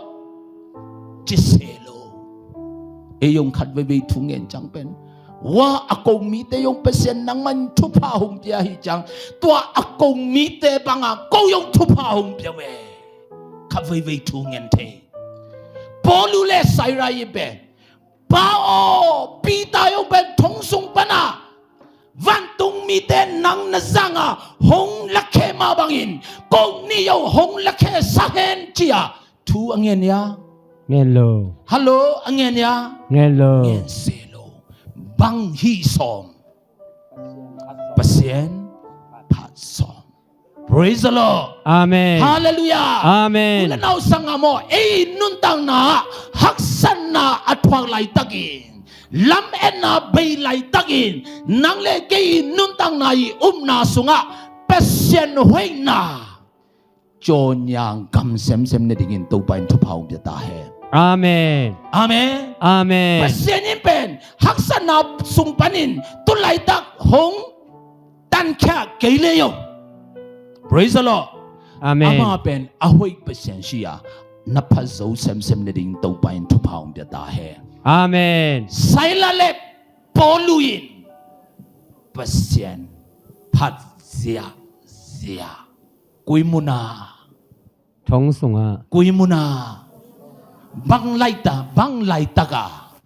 ci se lo. Ei zong khat veivei thu ngen ciang pen, wa a ko mite zong Pasian nangman thupha hong pia hi ciang, tua a ko mite banga ko zong thupha hong pia ve. Khat veivei thu ngen thei. Paulu le Saira i pen, Pa aw, Peter zong pen thong sung pana vantungmite nang na zanga hong lakhia mah bangin ko ni zong hong lakhia sak hen ci-a thu a ngen hia? Ngen lo. Hallo, a ngen hia? Ngen lo. Ngen se lo. Bang hih sawm? Pasian phat sawm. Praise the Lord. Amen. Hallelujah. Amen. U le nau sangam aw, ei nuntakna haksatna a thuak laitakin, lametna bei laitakin, nang le kei i nuntakna i upna sungah Pasian hoihna cawnyang kam semsem nadingin Topa in thupha hong pia ta hen. Amen. Amen. Amen. Pasian in pen haksatna sung panin tu laitak hong tankhia kei le zong, praise the Lord. Amen. Amah pen a hoih Pasian si a, na phat zo semsem nading Topa in thupha hong pia ta hen. Amen. Saira le Paulu in Pasian phat ziahziah. Koi muna? Thong sunga. Koi muna? Bang laita, bang laitaka?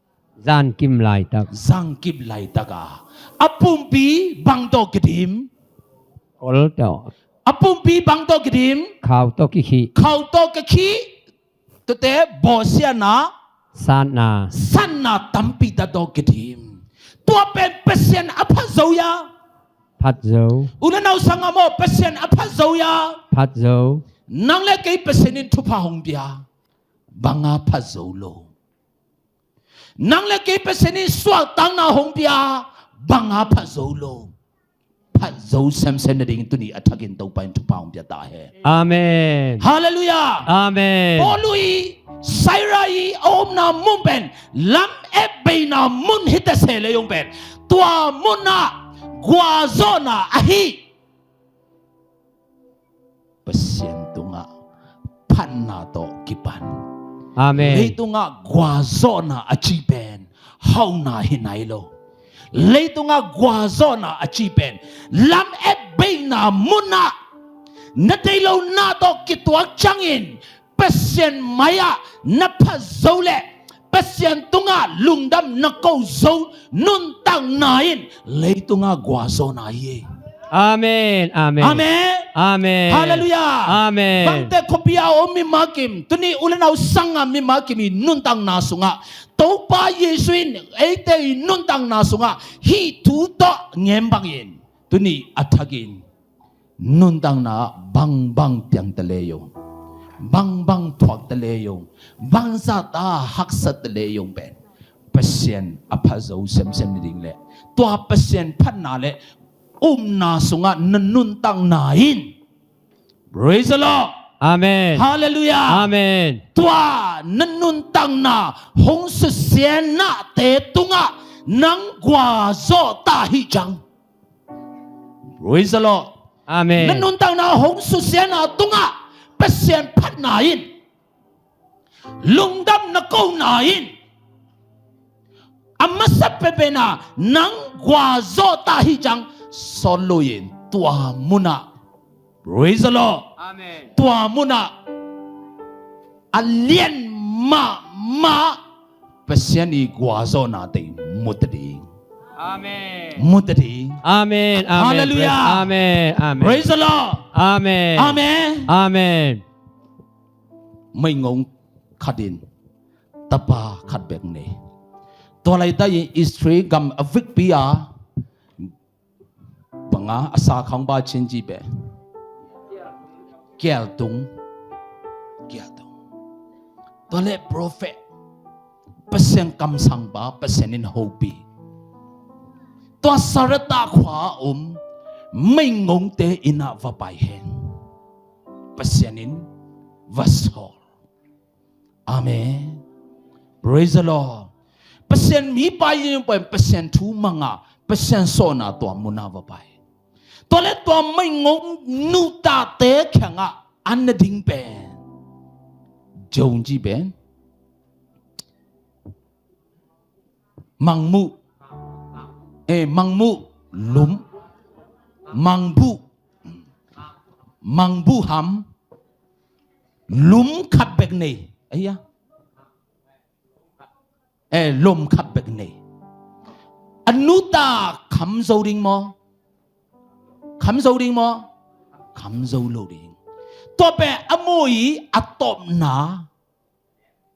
Zankim laitak. Zankim laitaka. A pumpi bang tawh kidim? Kol tawh. A pumpi bang tawh kidim? Khau tawh kikhih. Khau tawh kikhih. Tuate bawlsiatna, satna, satna tampi ta tawh kidim. Tua pen Pasian a phat zo hia? Phat zo. U le nau sangam aw, Pasian a phat zo hia? Phat zo. Nang le kei Pasian in thupha hong pia, banga phat zo lo? Nang le kei Pasian in suahtakna hong pia, banga phat zo lo? Phat zo semsem nading tuni a thakin Topa in thupha hong pia ta hen. Amen. Hallelujah. Amen. Paulu i, Saira i a omna mun pen lametbeina mun hi ta se le zong pen, tua munah gualzawhna ahi Pasian tungah phatna tawh kipan. Amen. Leitungah gualzawhna a cih pen hauhna hi nai lo. Leitungah gualzawhna a cih pen lametbeina munah na deih lo na tawh kituak ciangin Pasian mai-ah na phat zo leh Pasian tungah lungdam na ko zo nuntakna in leitungah gualzawhna hi. Amen. Amen. Amen. Amen. Halleluiah. Amen. Bangte khuapi a om mimal kim, tuni u le nau sangam mimal kim i nuntakna sungah, Topa Jesu in eite i nuntakna sungah hih thu tawh ngen bangin, tuni a thakin nuntakna ah bangbang piangta le ung, bangbang thuakta le ung, bangzahta haksata le ung pen Pasian a pha zo semsem ni ding le tua Pasian phatna le upna sungah na nuntakna in, praise the Lord. Amen. Halleluiah. Amen. Tua na nuntakna hong susiatnate tungah nang gualzawh ta hi ciang. Praise the Lord. Amen. Na nuntakna hong susiatna tungah Pasian phatna in, lungdam na kona in, a masa penpen a nang gualzawh ta hi ciang, sawt lo in tua munah, praise the Lord. Amen. Tua munah a lian mahmah Pasian i gualzawhnate mu ta ding. Amen. Mu ta ding. Amen. Amen. Halleluiah. Amen. Amen. Praise the Lord. Amen. Amen. Amen. Meingong khat in tapa khat bek nei. Tua laitakin Israel gam a vikpi a, banga a sa khang ba cin ci bek, kialtung, kialtung. Tua le prophet, Pasian kamsangpa, Pasian in hopih. Tua Sarepta khua a om meingongte inn ah va pai hen. Pasian in va sawl. Amen. Praise the Lord. Pasian mipa in pen Pasian thu manga, Pasian sawlna tua munah va pai. Tua le tua meingong nutate kiangah an na ding pen, jong ci pen, mangmuh, eh, mangmuh, lum, mangbuh, mangbuh ham, lum khat bek nei. Aya. Eh, lum khat bek nei. A nuta kham zo ding maw? Kham zo ding maw? Kham zo lo ding. Tua pen a mu i a tawpna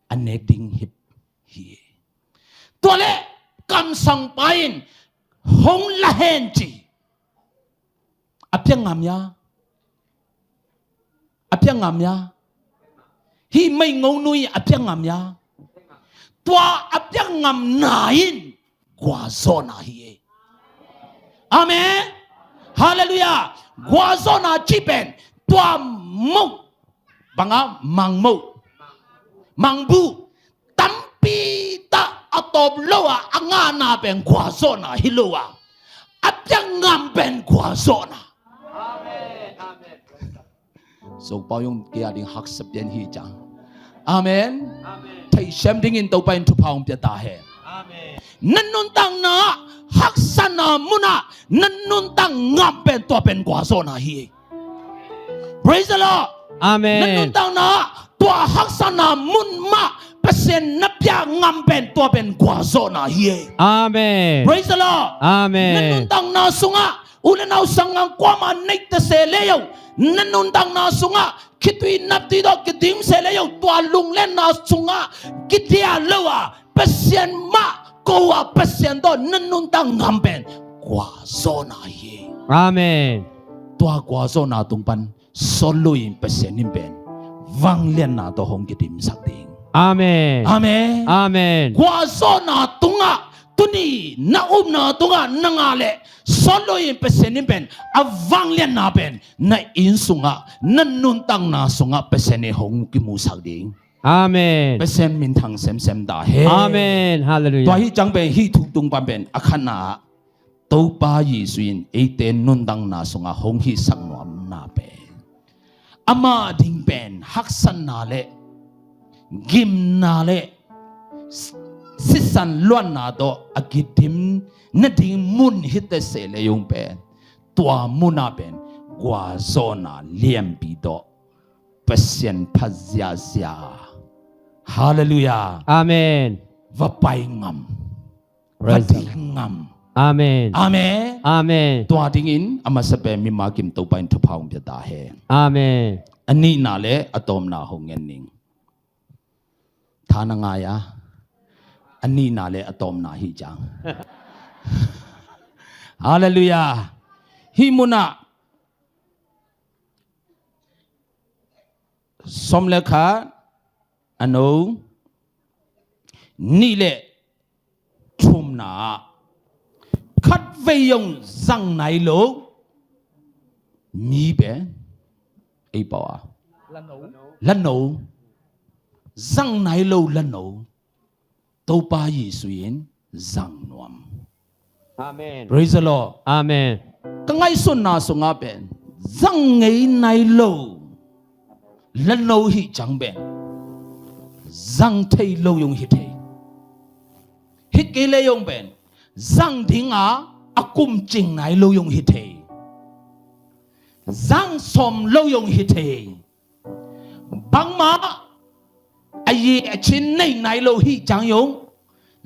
a nek ding hip hi. Tua le kamsangpa in hong la hen ci. A piang ngam ya. A piang ngam ya. Hih meingong nu i a piang ngam ya. Tua a piang ngamna in gualzawhna hi e. Amen. Halleluiah. Gualzawhna ci pen tua muk, banga mangmuh, mangbuh, tampi tak a tawp lo a a ngahna pen gualzawhna hi lo a, a piang ngam pen gualzawhna. Amen. Amen. Zopau yong kia ding haksa pian hi ciang. Amen. Amen. Theihsiam dingin Topa in thupha hong pia ta hen. Amen. Na nuntakna haksatna munah na nuntak ngam pen tua pen gualzawhna hi. Praise the Lord. Amen. Na nuntakna tua haksatna mun mah Pasian na piak ngam pen tua pen gualzawhna hi. Amen. Praise the Lord. Amen. Na nuntakna sungah u le nau sanggam kuamah nei ta se le yo, na nuntakna sungah khitui naptui tawh kidim se le yo, tua lunglenna sungah kidia lo a, Pasian mah ko a, Pasian tawh na nuntak ngam pen gualzawhna hi. Amen. Tua gualzawhna tung pan sawt lo in Pasian in pen vangliatna tawh hong kidimsak ding. Amen. Amen. Amen. Gualzawhna tungah, tuni na upna tungah na ngah leh sawt lo in Pasian in pen a vangliatna pen na inn sungah, na nuntakna sungah Pasian in hong kimusak ding. Amen. Pasian minthang semsem ta hen. Amen. Halleluiah. Tua hi ciang pen hih thu tung pan pen a khatna ah Topa Jesu in eite nuntakna sungah hong hisak nuamna pen ama ding pen haksatna le gimna le sisan luatna tawh a kidim nading mun hi ta se le yong pen, tua munah pen gualzawhna lianpi tawh Pasian phat ziahziah. Halleluiah. Amen. va pai ngam, va ding ngam. Amen. Amen. Amen. Tua dingin a masa pen mima kim Topa in thupha hong pia ta hen. Amen. A nihna le a tawpna hong ngen ning. Tha na ngai a, a nihna le a tawpna hi ciang. Halleluiah. Hih munah sawm le khat, a no nih le thumna ah khatvei zong zang nai lo mi pen ei pau a lano, zang nai lo lano Topa Jesu in zang nuam. Amen. Praise the Lord. Amen. Ka ngaihsutna sungah pen zang ngei nai lo lano hi ciang pen zang thei lo zong hi thei. Hi kei le zong pen zang dinga a kum cing nai lo zong hi thei. Zang sawm lo zong hi thei. Bangmah a yi a cin nei nai lo hi ciang zong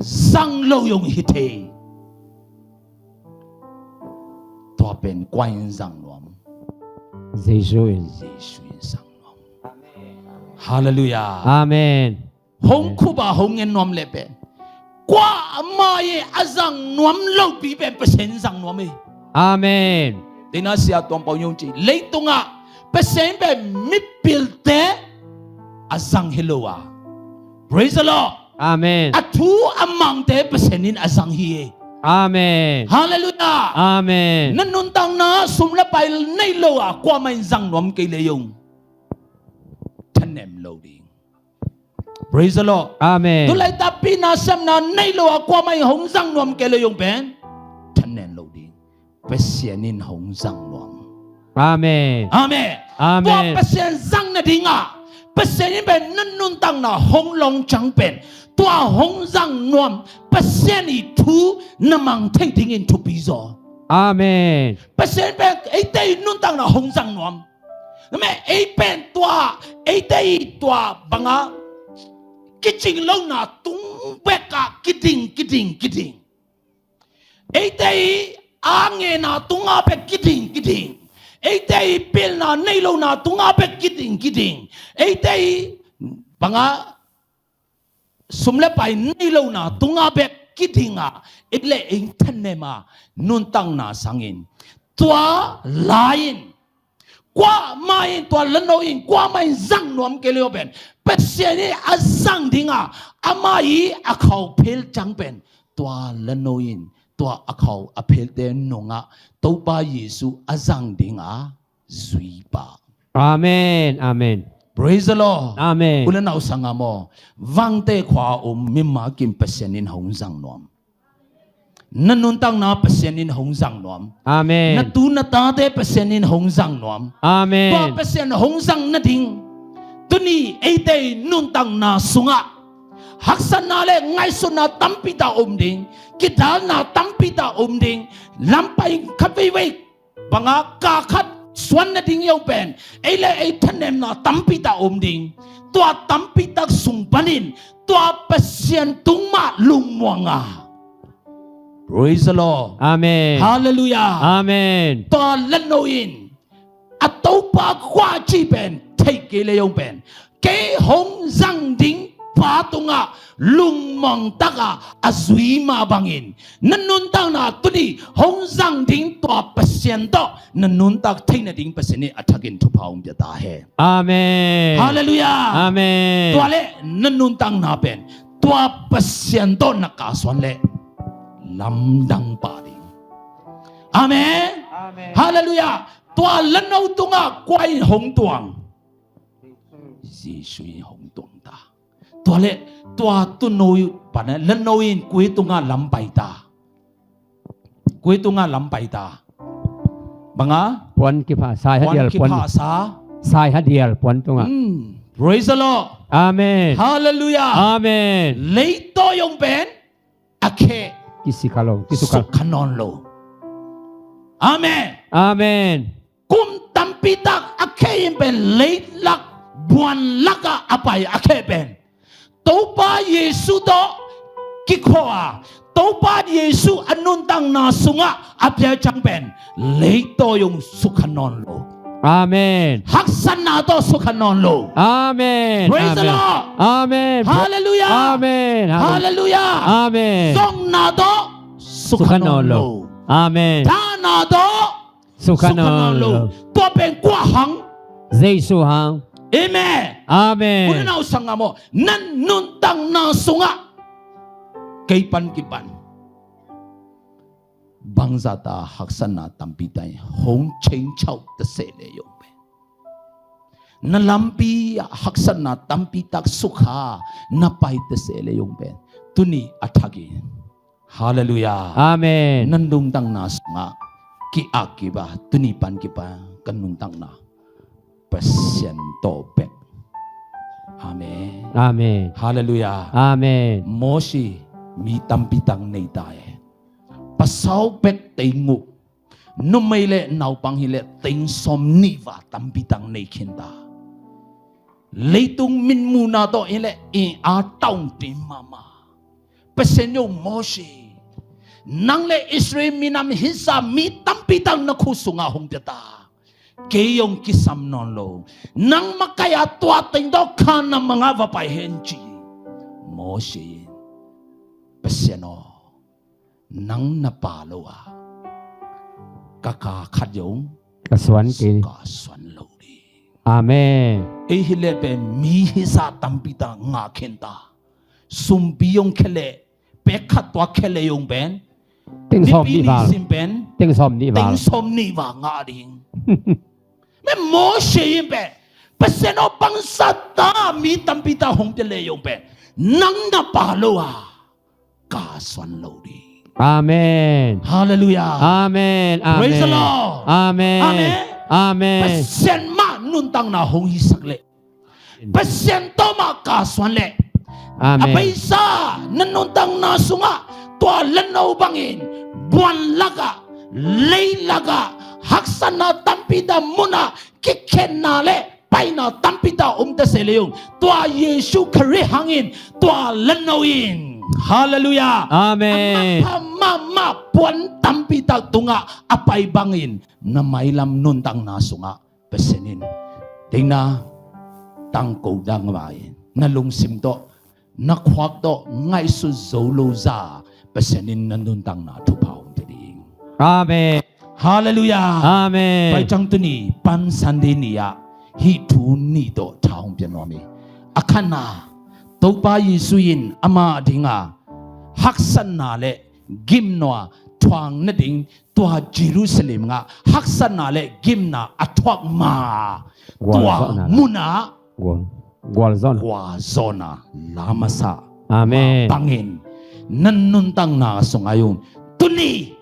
zang lo zong hi thei. Tua pen kua in zang nuam? Jesu in. Jesu in zang nuam. Halleluiah. Amen. Hong khup a hong ngen nuam le pen kua mah in a zang nuam lopi pen Pasian in zang nuam hi. Amen. Tina sia tuampau nyong ci leitungah Pasian pen mipilte a zang hi lo a. Praise the Lord. Amen. A thu a mangte Pasian in a zang hi. Amen. Halleluiah. Amen. Na nuntakna sum le pai nei lo a kuamah in zang nuam kei le zong thanem lo ding. Praise the Lord. Amen. Tu laitak pina siamna nei lo a kuamah in hong zang nuam kei le zong pen thanem lo ding. Pasian in hong zang nuam. Amen. Amen. Amen. Tua Pasian zang nadingah Pasian in pen na nuntakna hong lawng ciang pen tua hong zang nuam Pasian i thu na mang thei dingin thupi zaw. Amen. Pasian pen eite i nuntakna hong zang nuam. Name ei pen tua eite i tua banga kicing lona tung bekah kiding kiding kiding. Eite i a ngena tunga bek kiding kiding. Eite i pilna nei lona tunga bek kiding kiding. Eite i banga sum le pai nei lona tunga bek kidinga ei le ei thanem a nuntakna sangin tua lai-in kuamah in tua lano in kuamah in zang nuam kei le pen Pasian in a zang dinga amah i a khau phel ciang pen tua lano in tua a khau a phelte nungah Topa Jesu a zang dinga zui pah. Amen. Amen. Praise the Lord. Amen. U le nau sangam aw, Vangteh khua a om mima kim Pasian in hong zang nuam. Na nuntakna Pasian in hong zang nuam. Amen. Na tu na tate Pasian in hong zang nuam. Amen. Tua Pasian hong zang nading tuni eite i nuntakna sungah haksatna le ngaihsutna tampi ta om ding. Kidalna tampi ta om ding. Lampai khat veivei banga ka khat suan nading i om pen ei le ei thanemna tampi ta om ding. Tua tampi tak sung panin tua Pasian tung mah lungmuang a. Praise the Lord. Amen. Halleluiah. Amen. Tua lano in a Topa kua ci pen thei kei le zong pen kei hong zang ding pa tungah lungmuang taka a zui mah bangin na nuntakna tuni hong zang ding tua Pasian tawh na nuntak thei nading Pasian in a thakin thupha hong pia ta hen. Amen. Halleluiah. Amen. Tua le na nuntakna pen tua Pasian tawh na kasuan le lamdang pah ding. Amen. Amen. Halleluiah. Tua lano tungah kua in hong tuang? Jesu in hong tuang ta. Tua le tua tuno pana lano in kua tungah lam pai ta? Kua tungah lam pai ta? Banga puan kipha sai hadial puan. Sai hadial puan tungah. Hmm. Praise the Lord. Amen. Halleluiah. Amen. Leitawh zong pen a khe kisukha lo, kisukha nawn lo. Amen. Amen. Kum tampi tak a khe in pen leitlak buan lakah a pai a khe pen Topa Jesu tawh kikhua a, Topa Jesu a nuntakna sungah a pia ciang pen leitawi hong sukha nawn lo. Amen. Haksatna tawh sukha nawn lo. Amen. Praise the Lord. Amen. Hallelujah. Amen. Hallelujah. Amen. Zonna tawh sukha nawn lo. Amen. Dahna tawh sukha nawn lo. Tua pen kua hang? Jesu hang. Amen. Amen. Unau sangam aw, na nuntakna sungah kei pan kipan bangzah ta haksatna tampi ta in hong chengchau ta seh le yong pen, na lampi ah haksatna tampi tak sukha na pai ta seh le yong pen, tuni a thak in, Hallelujah. Amen. Na nuntakna sungah ki-ak kiba, tuni pan kiba ka nuntakna Pasian tawh bek. Amen. Amen. Hallelujah. Amen. Mose mi tampi tak nei ta e. Pasal bek teng uh, numei le naupang hi le teng sawm nih va tampi tak nei khin ta. Leitung mitmuhna tawh hi le i a taung tim mahmah. Pasian aw, Mose, nang le Israel minam hisa mi tampi tak na khut sungah hong pia ta. Kei hong kisam nawn lo. Nang makaih a tua teng tawh Kanaan mangah va pai hen ci. Mose in, Pasian aw, nang na pha lo a, ka ka khat zong ka suan kei, ka suan lo ding. Amen. Ei hi le pen mi hisa tampi tak ngah khin ta. Sumpi hong khia le, pek khat tua khia le hong pen, teng sawm nih val, sim pen, teng sawm nih val, teng sawm nih val ngah ding. Mose in pen, Pasian aw, bangzah ta mi tampi tak hong pia le hong pen, nang na pha lo a, ka suan lo ding. Amen. Hallelujah. Amen. Praise the Lord. Amen. Amen. Amen. Pasian mah nuntakna hong hisak le, Pasian tawh mah ka suan le, Amen, a beisa na nuntakna sungah tua lano bangin buan lakah, lei lakah, haksatna tampi tak munah kikhenna le paina tampi tak om ta seh le ung, tua Jesu Khrih hangin tua lano in, Hallelujah, Amen, a mapha mahmah puan tampi tak tungah a pai bangin na mailam nuntakna sungah Pasian in deihna tangko dang ma in na lungsim tawh, na khuak tawh ngaihsut zo lo zah Pasian in na nuntakna thupha hong pia ding. Amen. Hallelujah. Amen. Tua ciang tuni Palm Sunday ni-ah hih thu nih tawh tha hong pia nuam hi. A khatna, Topa Jesu in ama dinga haksatna le gimna thuak nading tua Jerusalem ah haksatna le gimna a thuak ma, tua munah gualzawhna, gualzawhna la masa. Amen. Bangin na nuntakna sungah hong tuni.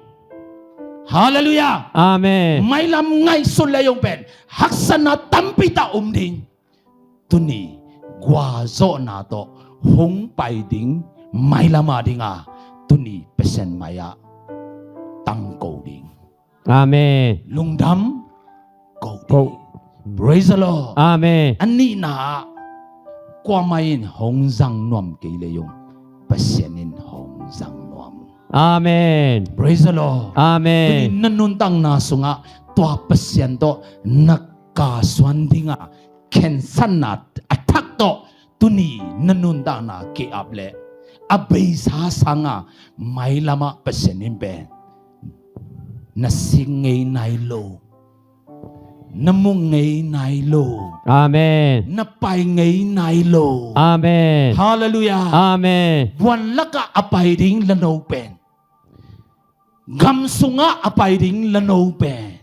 Hallelujah. Amen. Mailam ngaihsun le hong pen haksatna tampi tak om ding. Tuni gualzawhna tawh hong pai ding, mailam a dinga tuni Pasian mai-ah tangko ding. Amen. Lungdam ko ding. Praise the Lord. Amen. A nihna ah, kuamah in hong zang nuam kei le hong, Pasian in hong zang nuam. Amen. Praise the Lord. Amen. Tuni na nuntakna sungah tua Pasian tawh na ka suan dinga khensatna a thak tawh tuni na nuntakna ke ap le a beisa sanga mailamah Pasian in pen na sik ngei nai lo, na mu ngei nai lo, Amen, na pai ngei nai lo. Amen. Hallelujah. Amen. Buan lakah a pai ding lano pen, gam sungah a pai ding lano pen,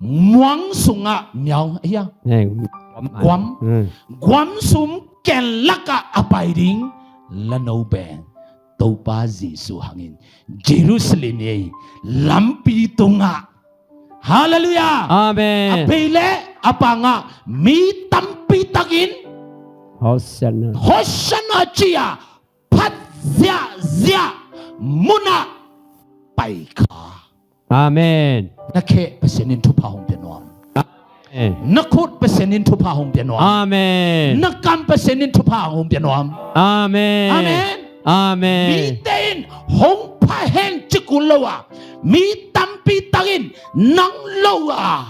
muang sungah miau, eh, guam, guam sung ken lakah a pai ding lano pen Topa Jesu hangin Jerusalem i lampi tungah, Hallelujah, Amen, a bei le a pangah mi tampi takin Hosanna, Hosanna ci-a phat ziahziah munah pai kha. Amen. Na khe Pasian in thupha hong pia nuam. Amen. Na khut Pasian in thupha hong pia nuam. Amen. Na kam Pasian in thupha hong pia nuam. Amen. Amen. Amen. Mite in hong pha hen ci kul lo a, mi tampi takin nang lo a.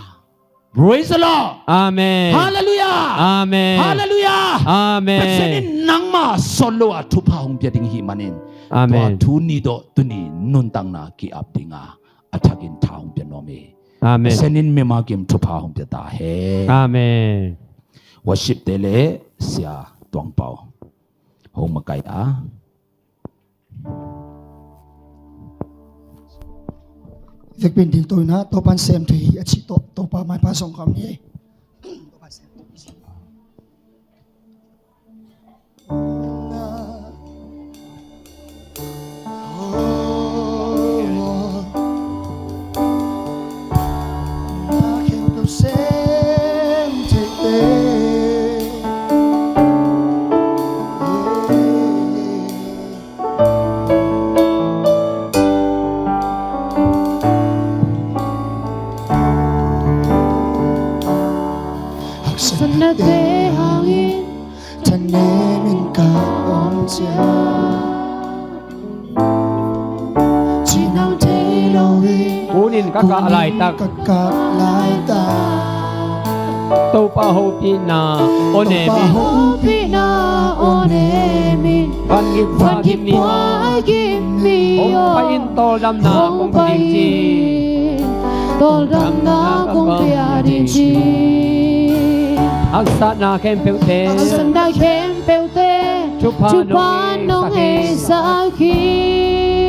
Praise the Lord. Amen. Hallelujah. Amen. Hallelujah. Amen. Pasian in nangma sawt lo a thupha hong pia ding hi manin, Amen, tua thu nidawh tuni nuntakna ki-ap dinga a thakin tha hong pia nuam hi. Amen. Pasian in mima kim thupha hong pia ta hen. Amen. Worship te le Sia Tuang Pau hong makai a. Vekpi in dingto in ah Topa'n sem thei hi a cih tawh Topa maipa zong khawm ni. Haksatnate hangin thanemin ka om ciang, cinang thei lo hi. Kunin ka kah laitak, ka kah laitak, Topa hopihna aw nem in, Topa hopihna aw nem in, vangik vangik pua gim mi aw, hong pai in tawldamna kong pia ding ci, tawldamna kong pia ding ci. Haksatna khempeuhte, haksatna khempeuhte thupha nong heisak hi.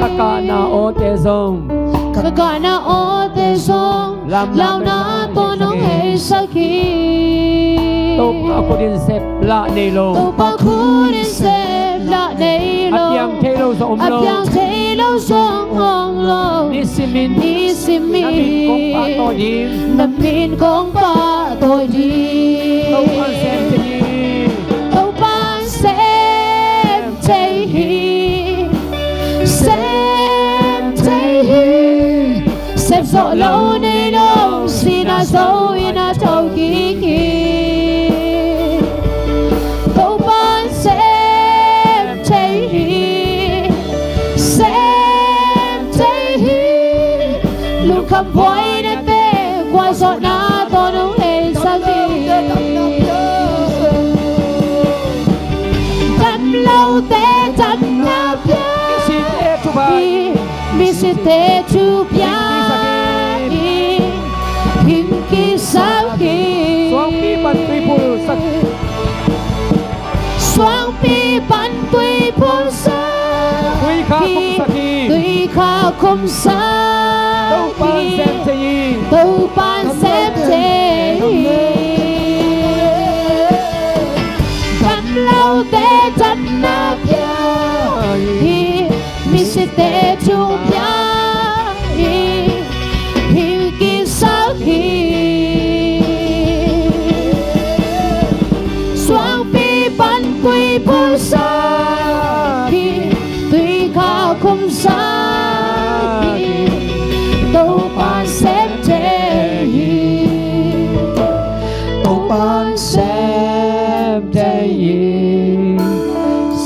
Ka kahna awte zong, ka kahna awte zong, lamna tawh nong heisak hi. Topa khut in sep lah nei lo, Topa khut in sep lah nei lo, a piang thei lo zong om lo, a piang thei lo zong om lo. Nisimin, nisimin na min kong pahtawi ding, na min kong pahtawi ding. Topa'n sem thei hi. Topa'n sem thei hi. Sem thei hi. Sem zawh lo nei lo, sihna zo in a thokik hi. Topa'n sem thei hi. Sem thei hi. Lungkham buaina te, gualzawhna tawh nong heisak hi. Damlote damna pia hi. Misite thu pia hi. Hing kisak hi. Suangpi pan tui phulsak hi. Suangpi pan tui phulsak hi. Tui kha khumsak hi. Tui kha khumsak hi. Topa'n sem thei hi. Topa'n sem thei hi. Damlote damna pia hi. Misite thu pia hi. Hing kisak hi. Suangpi pan tui phulsak hi. Tui kha khumsak hi. Topa'n sem thei hi. Topa'n sem thei hi.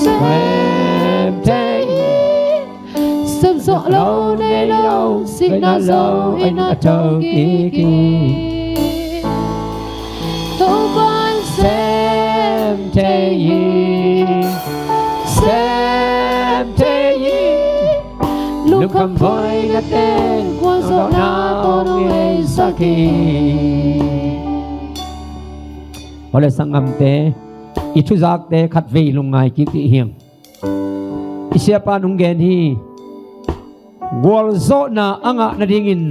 Sem thei hi. Sem zawh lo nei lo, sihna zo in a thokik hi. Topa'n sem thei hi. Sem thei hi. Lungkham buaina te, gualzawhna tawh nong heisak hi. Aw le sanggamte, i thuzakte khatvei lungngai kik dih hiang. I siapa in hong gen hi. Gualzawhna a ngah nadingin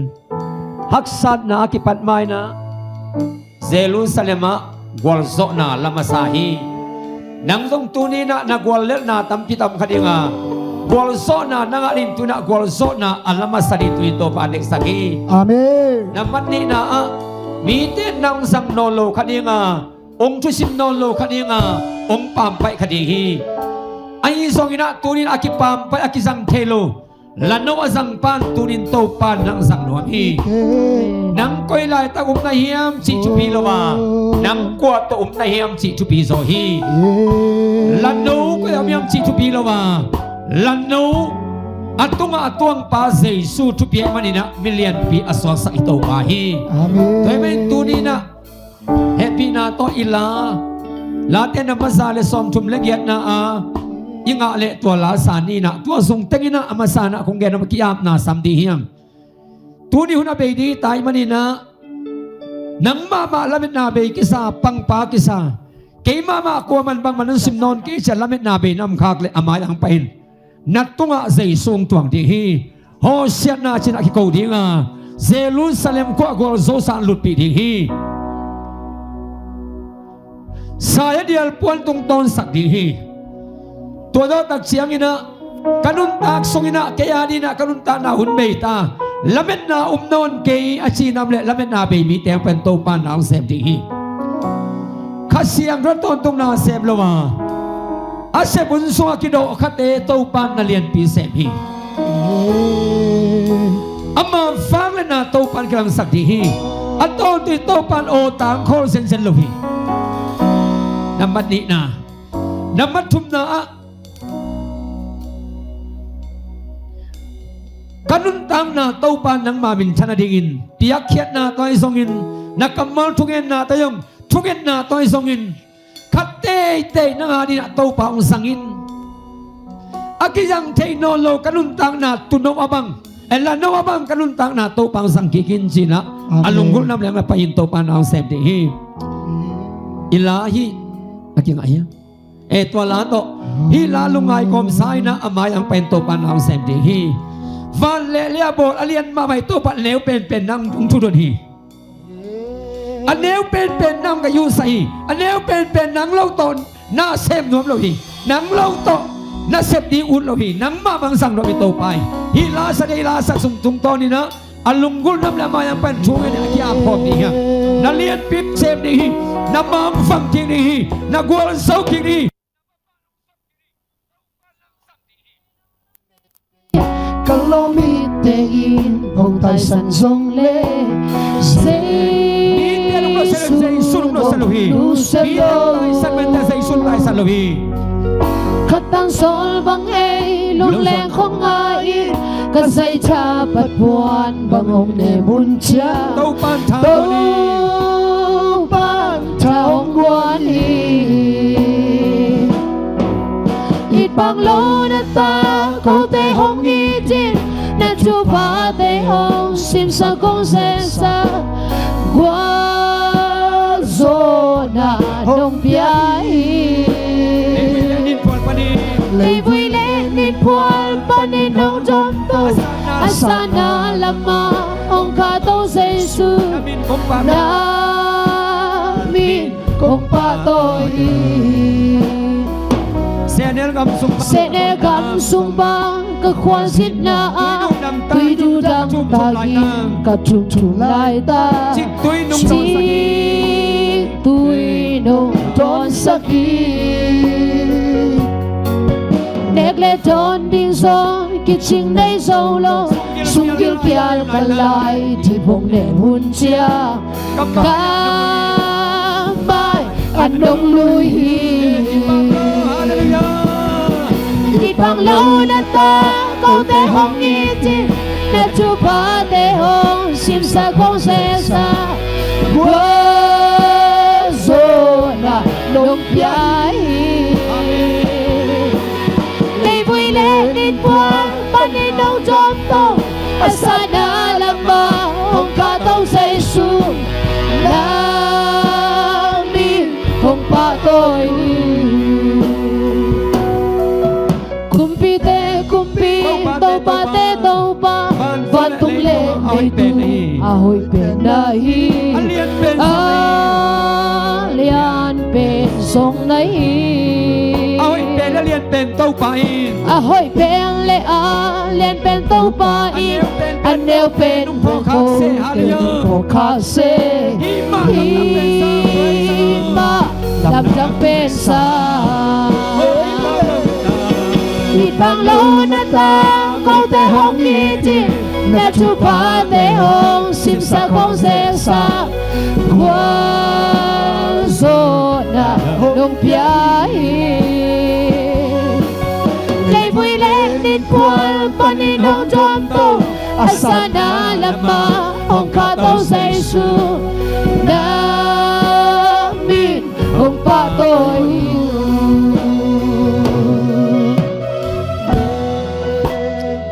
haksatna a kipat ma-in ah Jerusalem ah gualzawhna la masa hi. Nang zong tuni-in ah na guallelhna tampi tam kha ding a, gualzawhna na ngah ding, tuni-in ah gualzawhna a la masa ding tuni Topa a neksak hi. Amen. Na mat nihna ah mite in nang zang nawn lo kha ding a, hong thusim nawn lo kha ding a, hong pampaih kha ding hi. Ahi zongin ah tuni-in a kipampaih, a kizang thei lo lano a zangpa in tuni-in Topa in nang zang nuam hi. Nang koi laitak um na hiam cih thupi lo a, nang kua tawh um na hiam cih thupi zaw hi. Lano koi ah om hiam cih thupi lo a, Lano a tungah a tuangpa Jesu thupi ahih maninah milianpi a suaksak i Topa hi. Amen. Tua ahih manin tuninah hehpihna tawh i la, Late na masa le sawmthum le giatna a i ngah leh tua la sa ninah, tua zung tenginah a masa nah kong gen om a ki-apna sam ding hiam? Tuni hun a bei ding i ta ahih maninah nang mahmah lametna bei kisa, pangpa kisa, kei mahmah kua man bangmah nong sim nawn kei cia lametna bei na om khak leh a mai-ah hong pai in. Na tungah Jesu hong tuang ding hi. Hawsiatna cinah kiko dinga Jerusalem khua gualzo sang lutpih ding hi. Sai a dial puan tung tawnsak ding hi. Tua dawhtak cianginah ka nuntak sunginah kei a dinah ka nuntakna hun bei ta, lametna um nawn kei a ci nam leh lametna bei mite hong pen Topa na hong sem ding hi. Kha Siangtho tawntung na sem lo a, a sep hun sungah kidawh khate Topa na lianpi sem hi. Ama vangliatna Topa in kilangsak ding hi. A tawntung Topa in aw tangkhawl zenzen lo hi. Nambat nihna, nambat thumna ah ka nuntakna Topa nangma minthan a dingin piakkhiatna tawh ahi zongin, na kammal thungetna tawh ahi zong, thungetna tawh ahi zongin, khat teitei nang a dinah Topa hong zangin. A kizang thei nawn lo ka nuntakna tuuno a bang, eh, lano a bang ka nuntakna Topa hong zang kik in cinah a lunggulh nam leng na pai in Topa na hong sem ding hi. I la hi a kingah hiam? Eh, tua la tawh hih la lungngai kawmsa inah a mai-ah hong pai in Topa na hong sem ding hi. Van le lei a bawl a lian mahmah hi Topa, a neu penpen nang hong thudon hi. A neu penpen nang ka yuhsa hi. A neu penpen nang lo tawh na sem nuam lo hi. Nang lo tawh na sep ding ut lo hi. Nangmah bang zang nuam hi Topa hi. Hih la sa dei la sak sung tungtawninah a lunggulh nam le a mai-ah pan thu ngen a ki-ap khawm ding hi. Na lianpi sem ding hi. Na mang fang kik ding hi. Na gualzo kik ding hi. Ka lawm mite in hong taisan zong le Jesu hong nusia lo hi. Mite hong taisan mite Jesu hong taisan lo hi. Khat tang sawl bang ei lungleng khong ngai in ka zaitha pat puan bang hong ne mun cia Topan tha Topan tha hong guan hi. It bang lo na ta kote hong it in na thuphate hong simsa kong sesa gualzawhna nong pia hi. Leivui le nitphual panin hong dawmto a sana lamah hong khahto Jesu na min kong pahtawi hi. Sehnel gam sung bang ka khualzinna ah tuidu dang takin ka thumthum laita ciktui nong dawnsak hi. Nek le dawn ding zawn kicing nei zo lo, sunggil kial ka lai dip hong ne hun cia ka mai a nong lui hi. It bang lo na ta kote hong it in na thuphate hong simsa kong sesa gualzawhna nong pia hi. Leivui le nitphual panin hong dawmto a sana lamah hong khahto Jesu na min kong pahtawi hi. Kumpite kumpi, topate topa, vantung le leitung a hoih pen na hi. A lian pen zong na hi. A hoih pen a lian pen Topa in. A hoih pen le a lian pen Topa in. A neu pen hong phawk khak se. Hih mah lamdang pen sa. It bang lo na ta kote hong it in na thuphate hong simsa kong sesa gualzawhna nong pia hi. Leivui le Innkuan panin hong tuamto, a sana lamah hong khahto Jesu, na min hong pahtawi.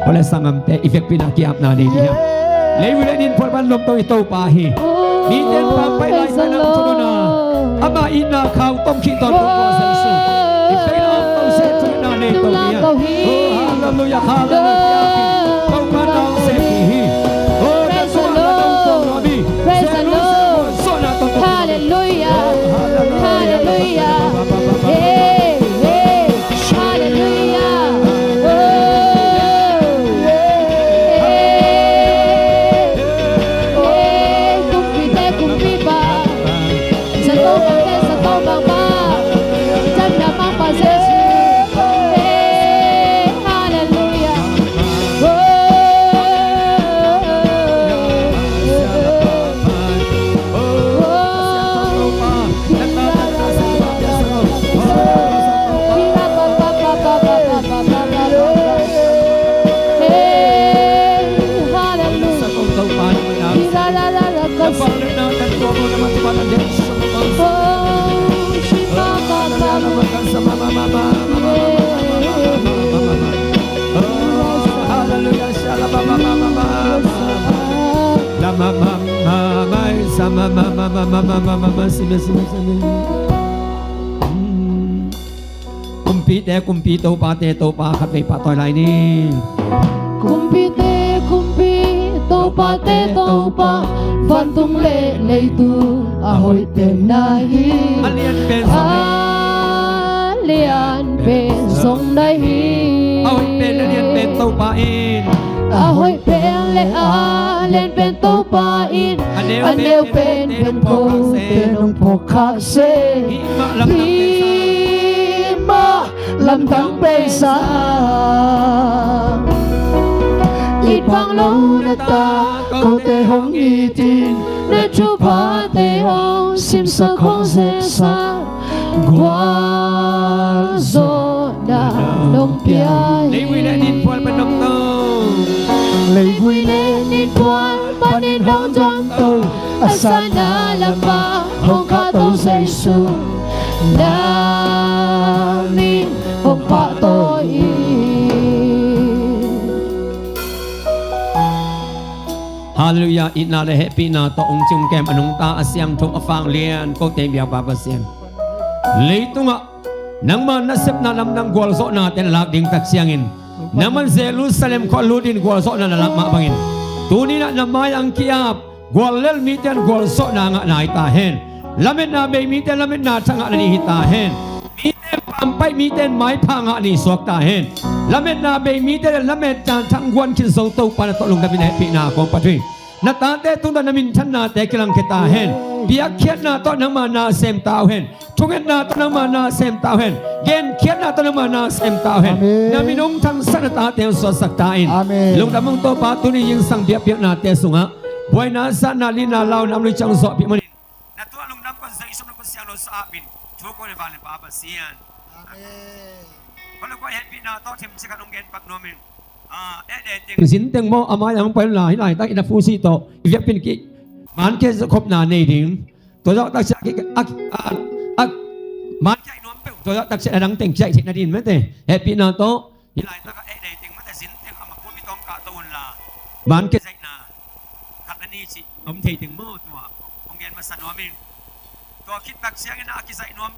Hole sanggamte, i vekpi-in a ki-apna nei dih hiam? Leivui le innkuan pan lomto i Topa hi. Mite in pampai lai, praise the Lord. Amah itna khau tom khit tawntung tua Jesu. I vekpi-in a om to se, thu-etna nei to dih hiam? Oh, hallelujah, hallelujah. Topa na hong sem dih hi. Oh, praise the Lord. Praise the Lord. Hallelujah. Hallelujah. Hey, hey. Hallelujah. Oh, hey, hey. Kumpite kumpipa, zato bangte zato bangpa, i tamna mangpa Jesu. Hey, hallelujah. Oh, oh, oh. Kumpite kumpi, topate topa, khatvei pahtawi lai ni. Kumpite kumpi, topate topa, vantung le leitung a hoih pen na hi. A lian pen zong na hi. A lian pen zong na hi. A hoih pen le a lian pen Topa in. A hoih pen le a lian pen Topa in. A neu pen, a neu pen, pen kote nong phawk khak se. Hih mah lamdang pen sang. Hih mah lamdang pen sang. It phang lo na ta, kote hong it in, na thuphate hong simsak hong zeksak, gualzawhna nong pia hi. Leivui le innkuan pan hong to. Leivui le innkuan panin hong tuamto, a sana lamah hong khahto Jesu, na min hong pahtawi hi. Hallelujah. Itna le hehpihna tawh hong cium kem, a nungta, a siangtho, a vanglian, kote biakpa Pasian. Leitungah nangma nasepna lamdang gualzawhnate na lak ding tak ciangin, nangman Jerusalem khua lut in gualzawhna na lak mah bangin, tuni-in ah na mai-ah hong ki-ap guallel mite in gualzawhna ngahna hi ta hen. Lametna bei mite in lametna thak ngahna ni hi ta hen. Mite in pampai, mite in maipha ngahna ni suak ta hen. Lametna bei mite in lametna thak guan khin zo Topa na tawh lungdam in hehpihna kong phat uh hi. Na tate tungah na minthannate kilangkhia ta hen. Piakkhiatna tawh nangma na sem ta uh hen. Thungetna tawh nangma na sem ta uh hen. Genkhiatna tawh nangma na sem ta uh hen. Amen. Na min hong thangsak, na tate hong suaksak ta in. Amen. Lungdam ung Topa, tuni zingsang biakpiaknate sungah buaina, zatna, lina, launa om lo hi ciang zawhpih manin, na tuah lungdam kong Jesu na kong siang lo sa apin thu kong na vang le Pa Pasian. Amen. Kong le kong hehpihna tawh themcik khat hong gen pak nuam ing. Ah, eh, eh, teng. Zin teng maw, a mai-ah hong pai un la, hih laitak in a fu si tawh i vekpi-in ki, man kia khopna nei ding. Tua zawh takciang a, a, a, a, man kia i nuam peuh, tua zawh takciang a dang teng kia i theihna ding mete. Hehpihna tawh hih laitak a eh, eh, teng mete, zin teng a ma kua mi tawh hong kahto un la, man kia zaihna khat a ni cih om thei teng maw, tua hong gen masa nuam ing. Tua khit takciangin a kizaih nuam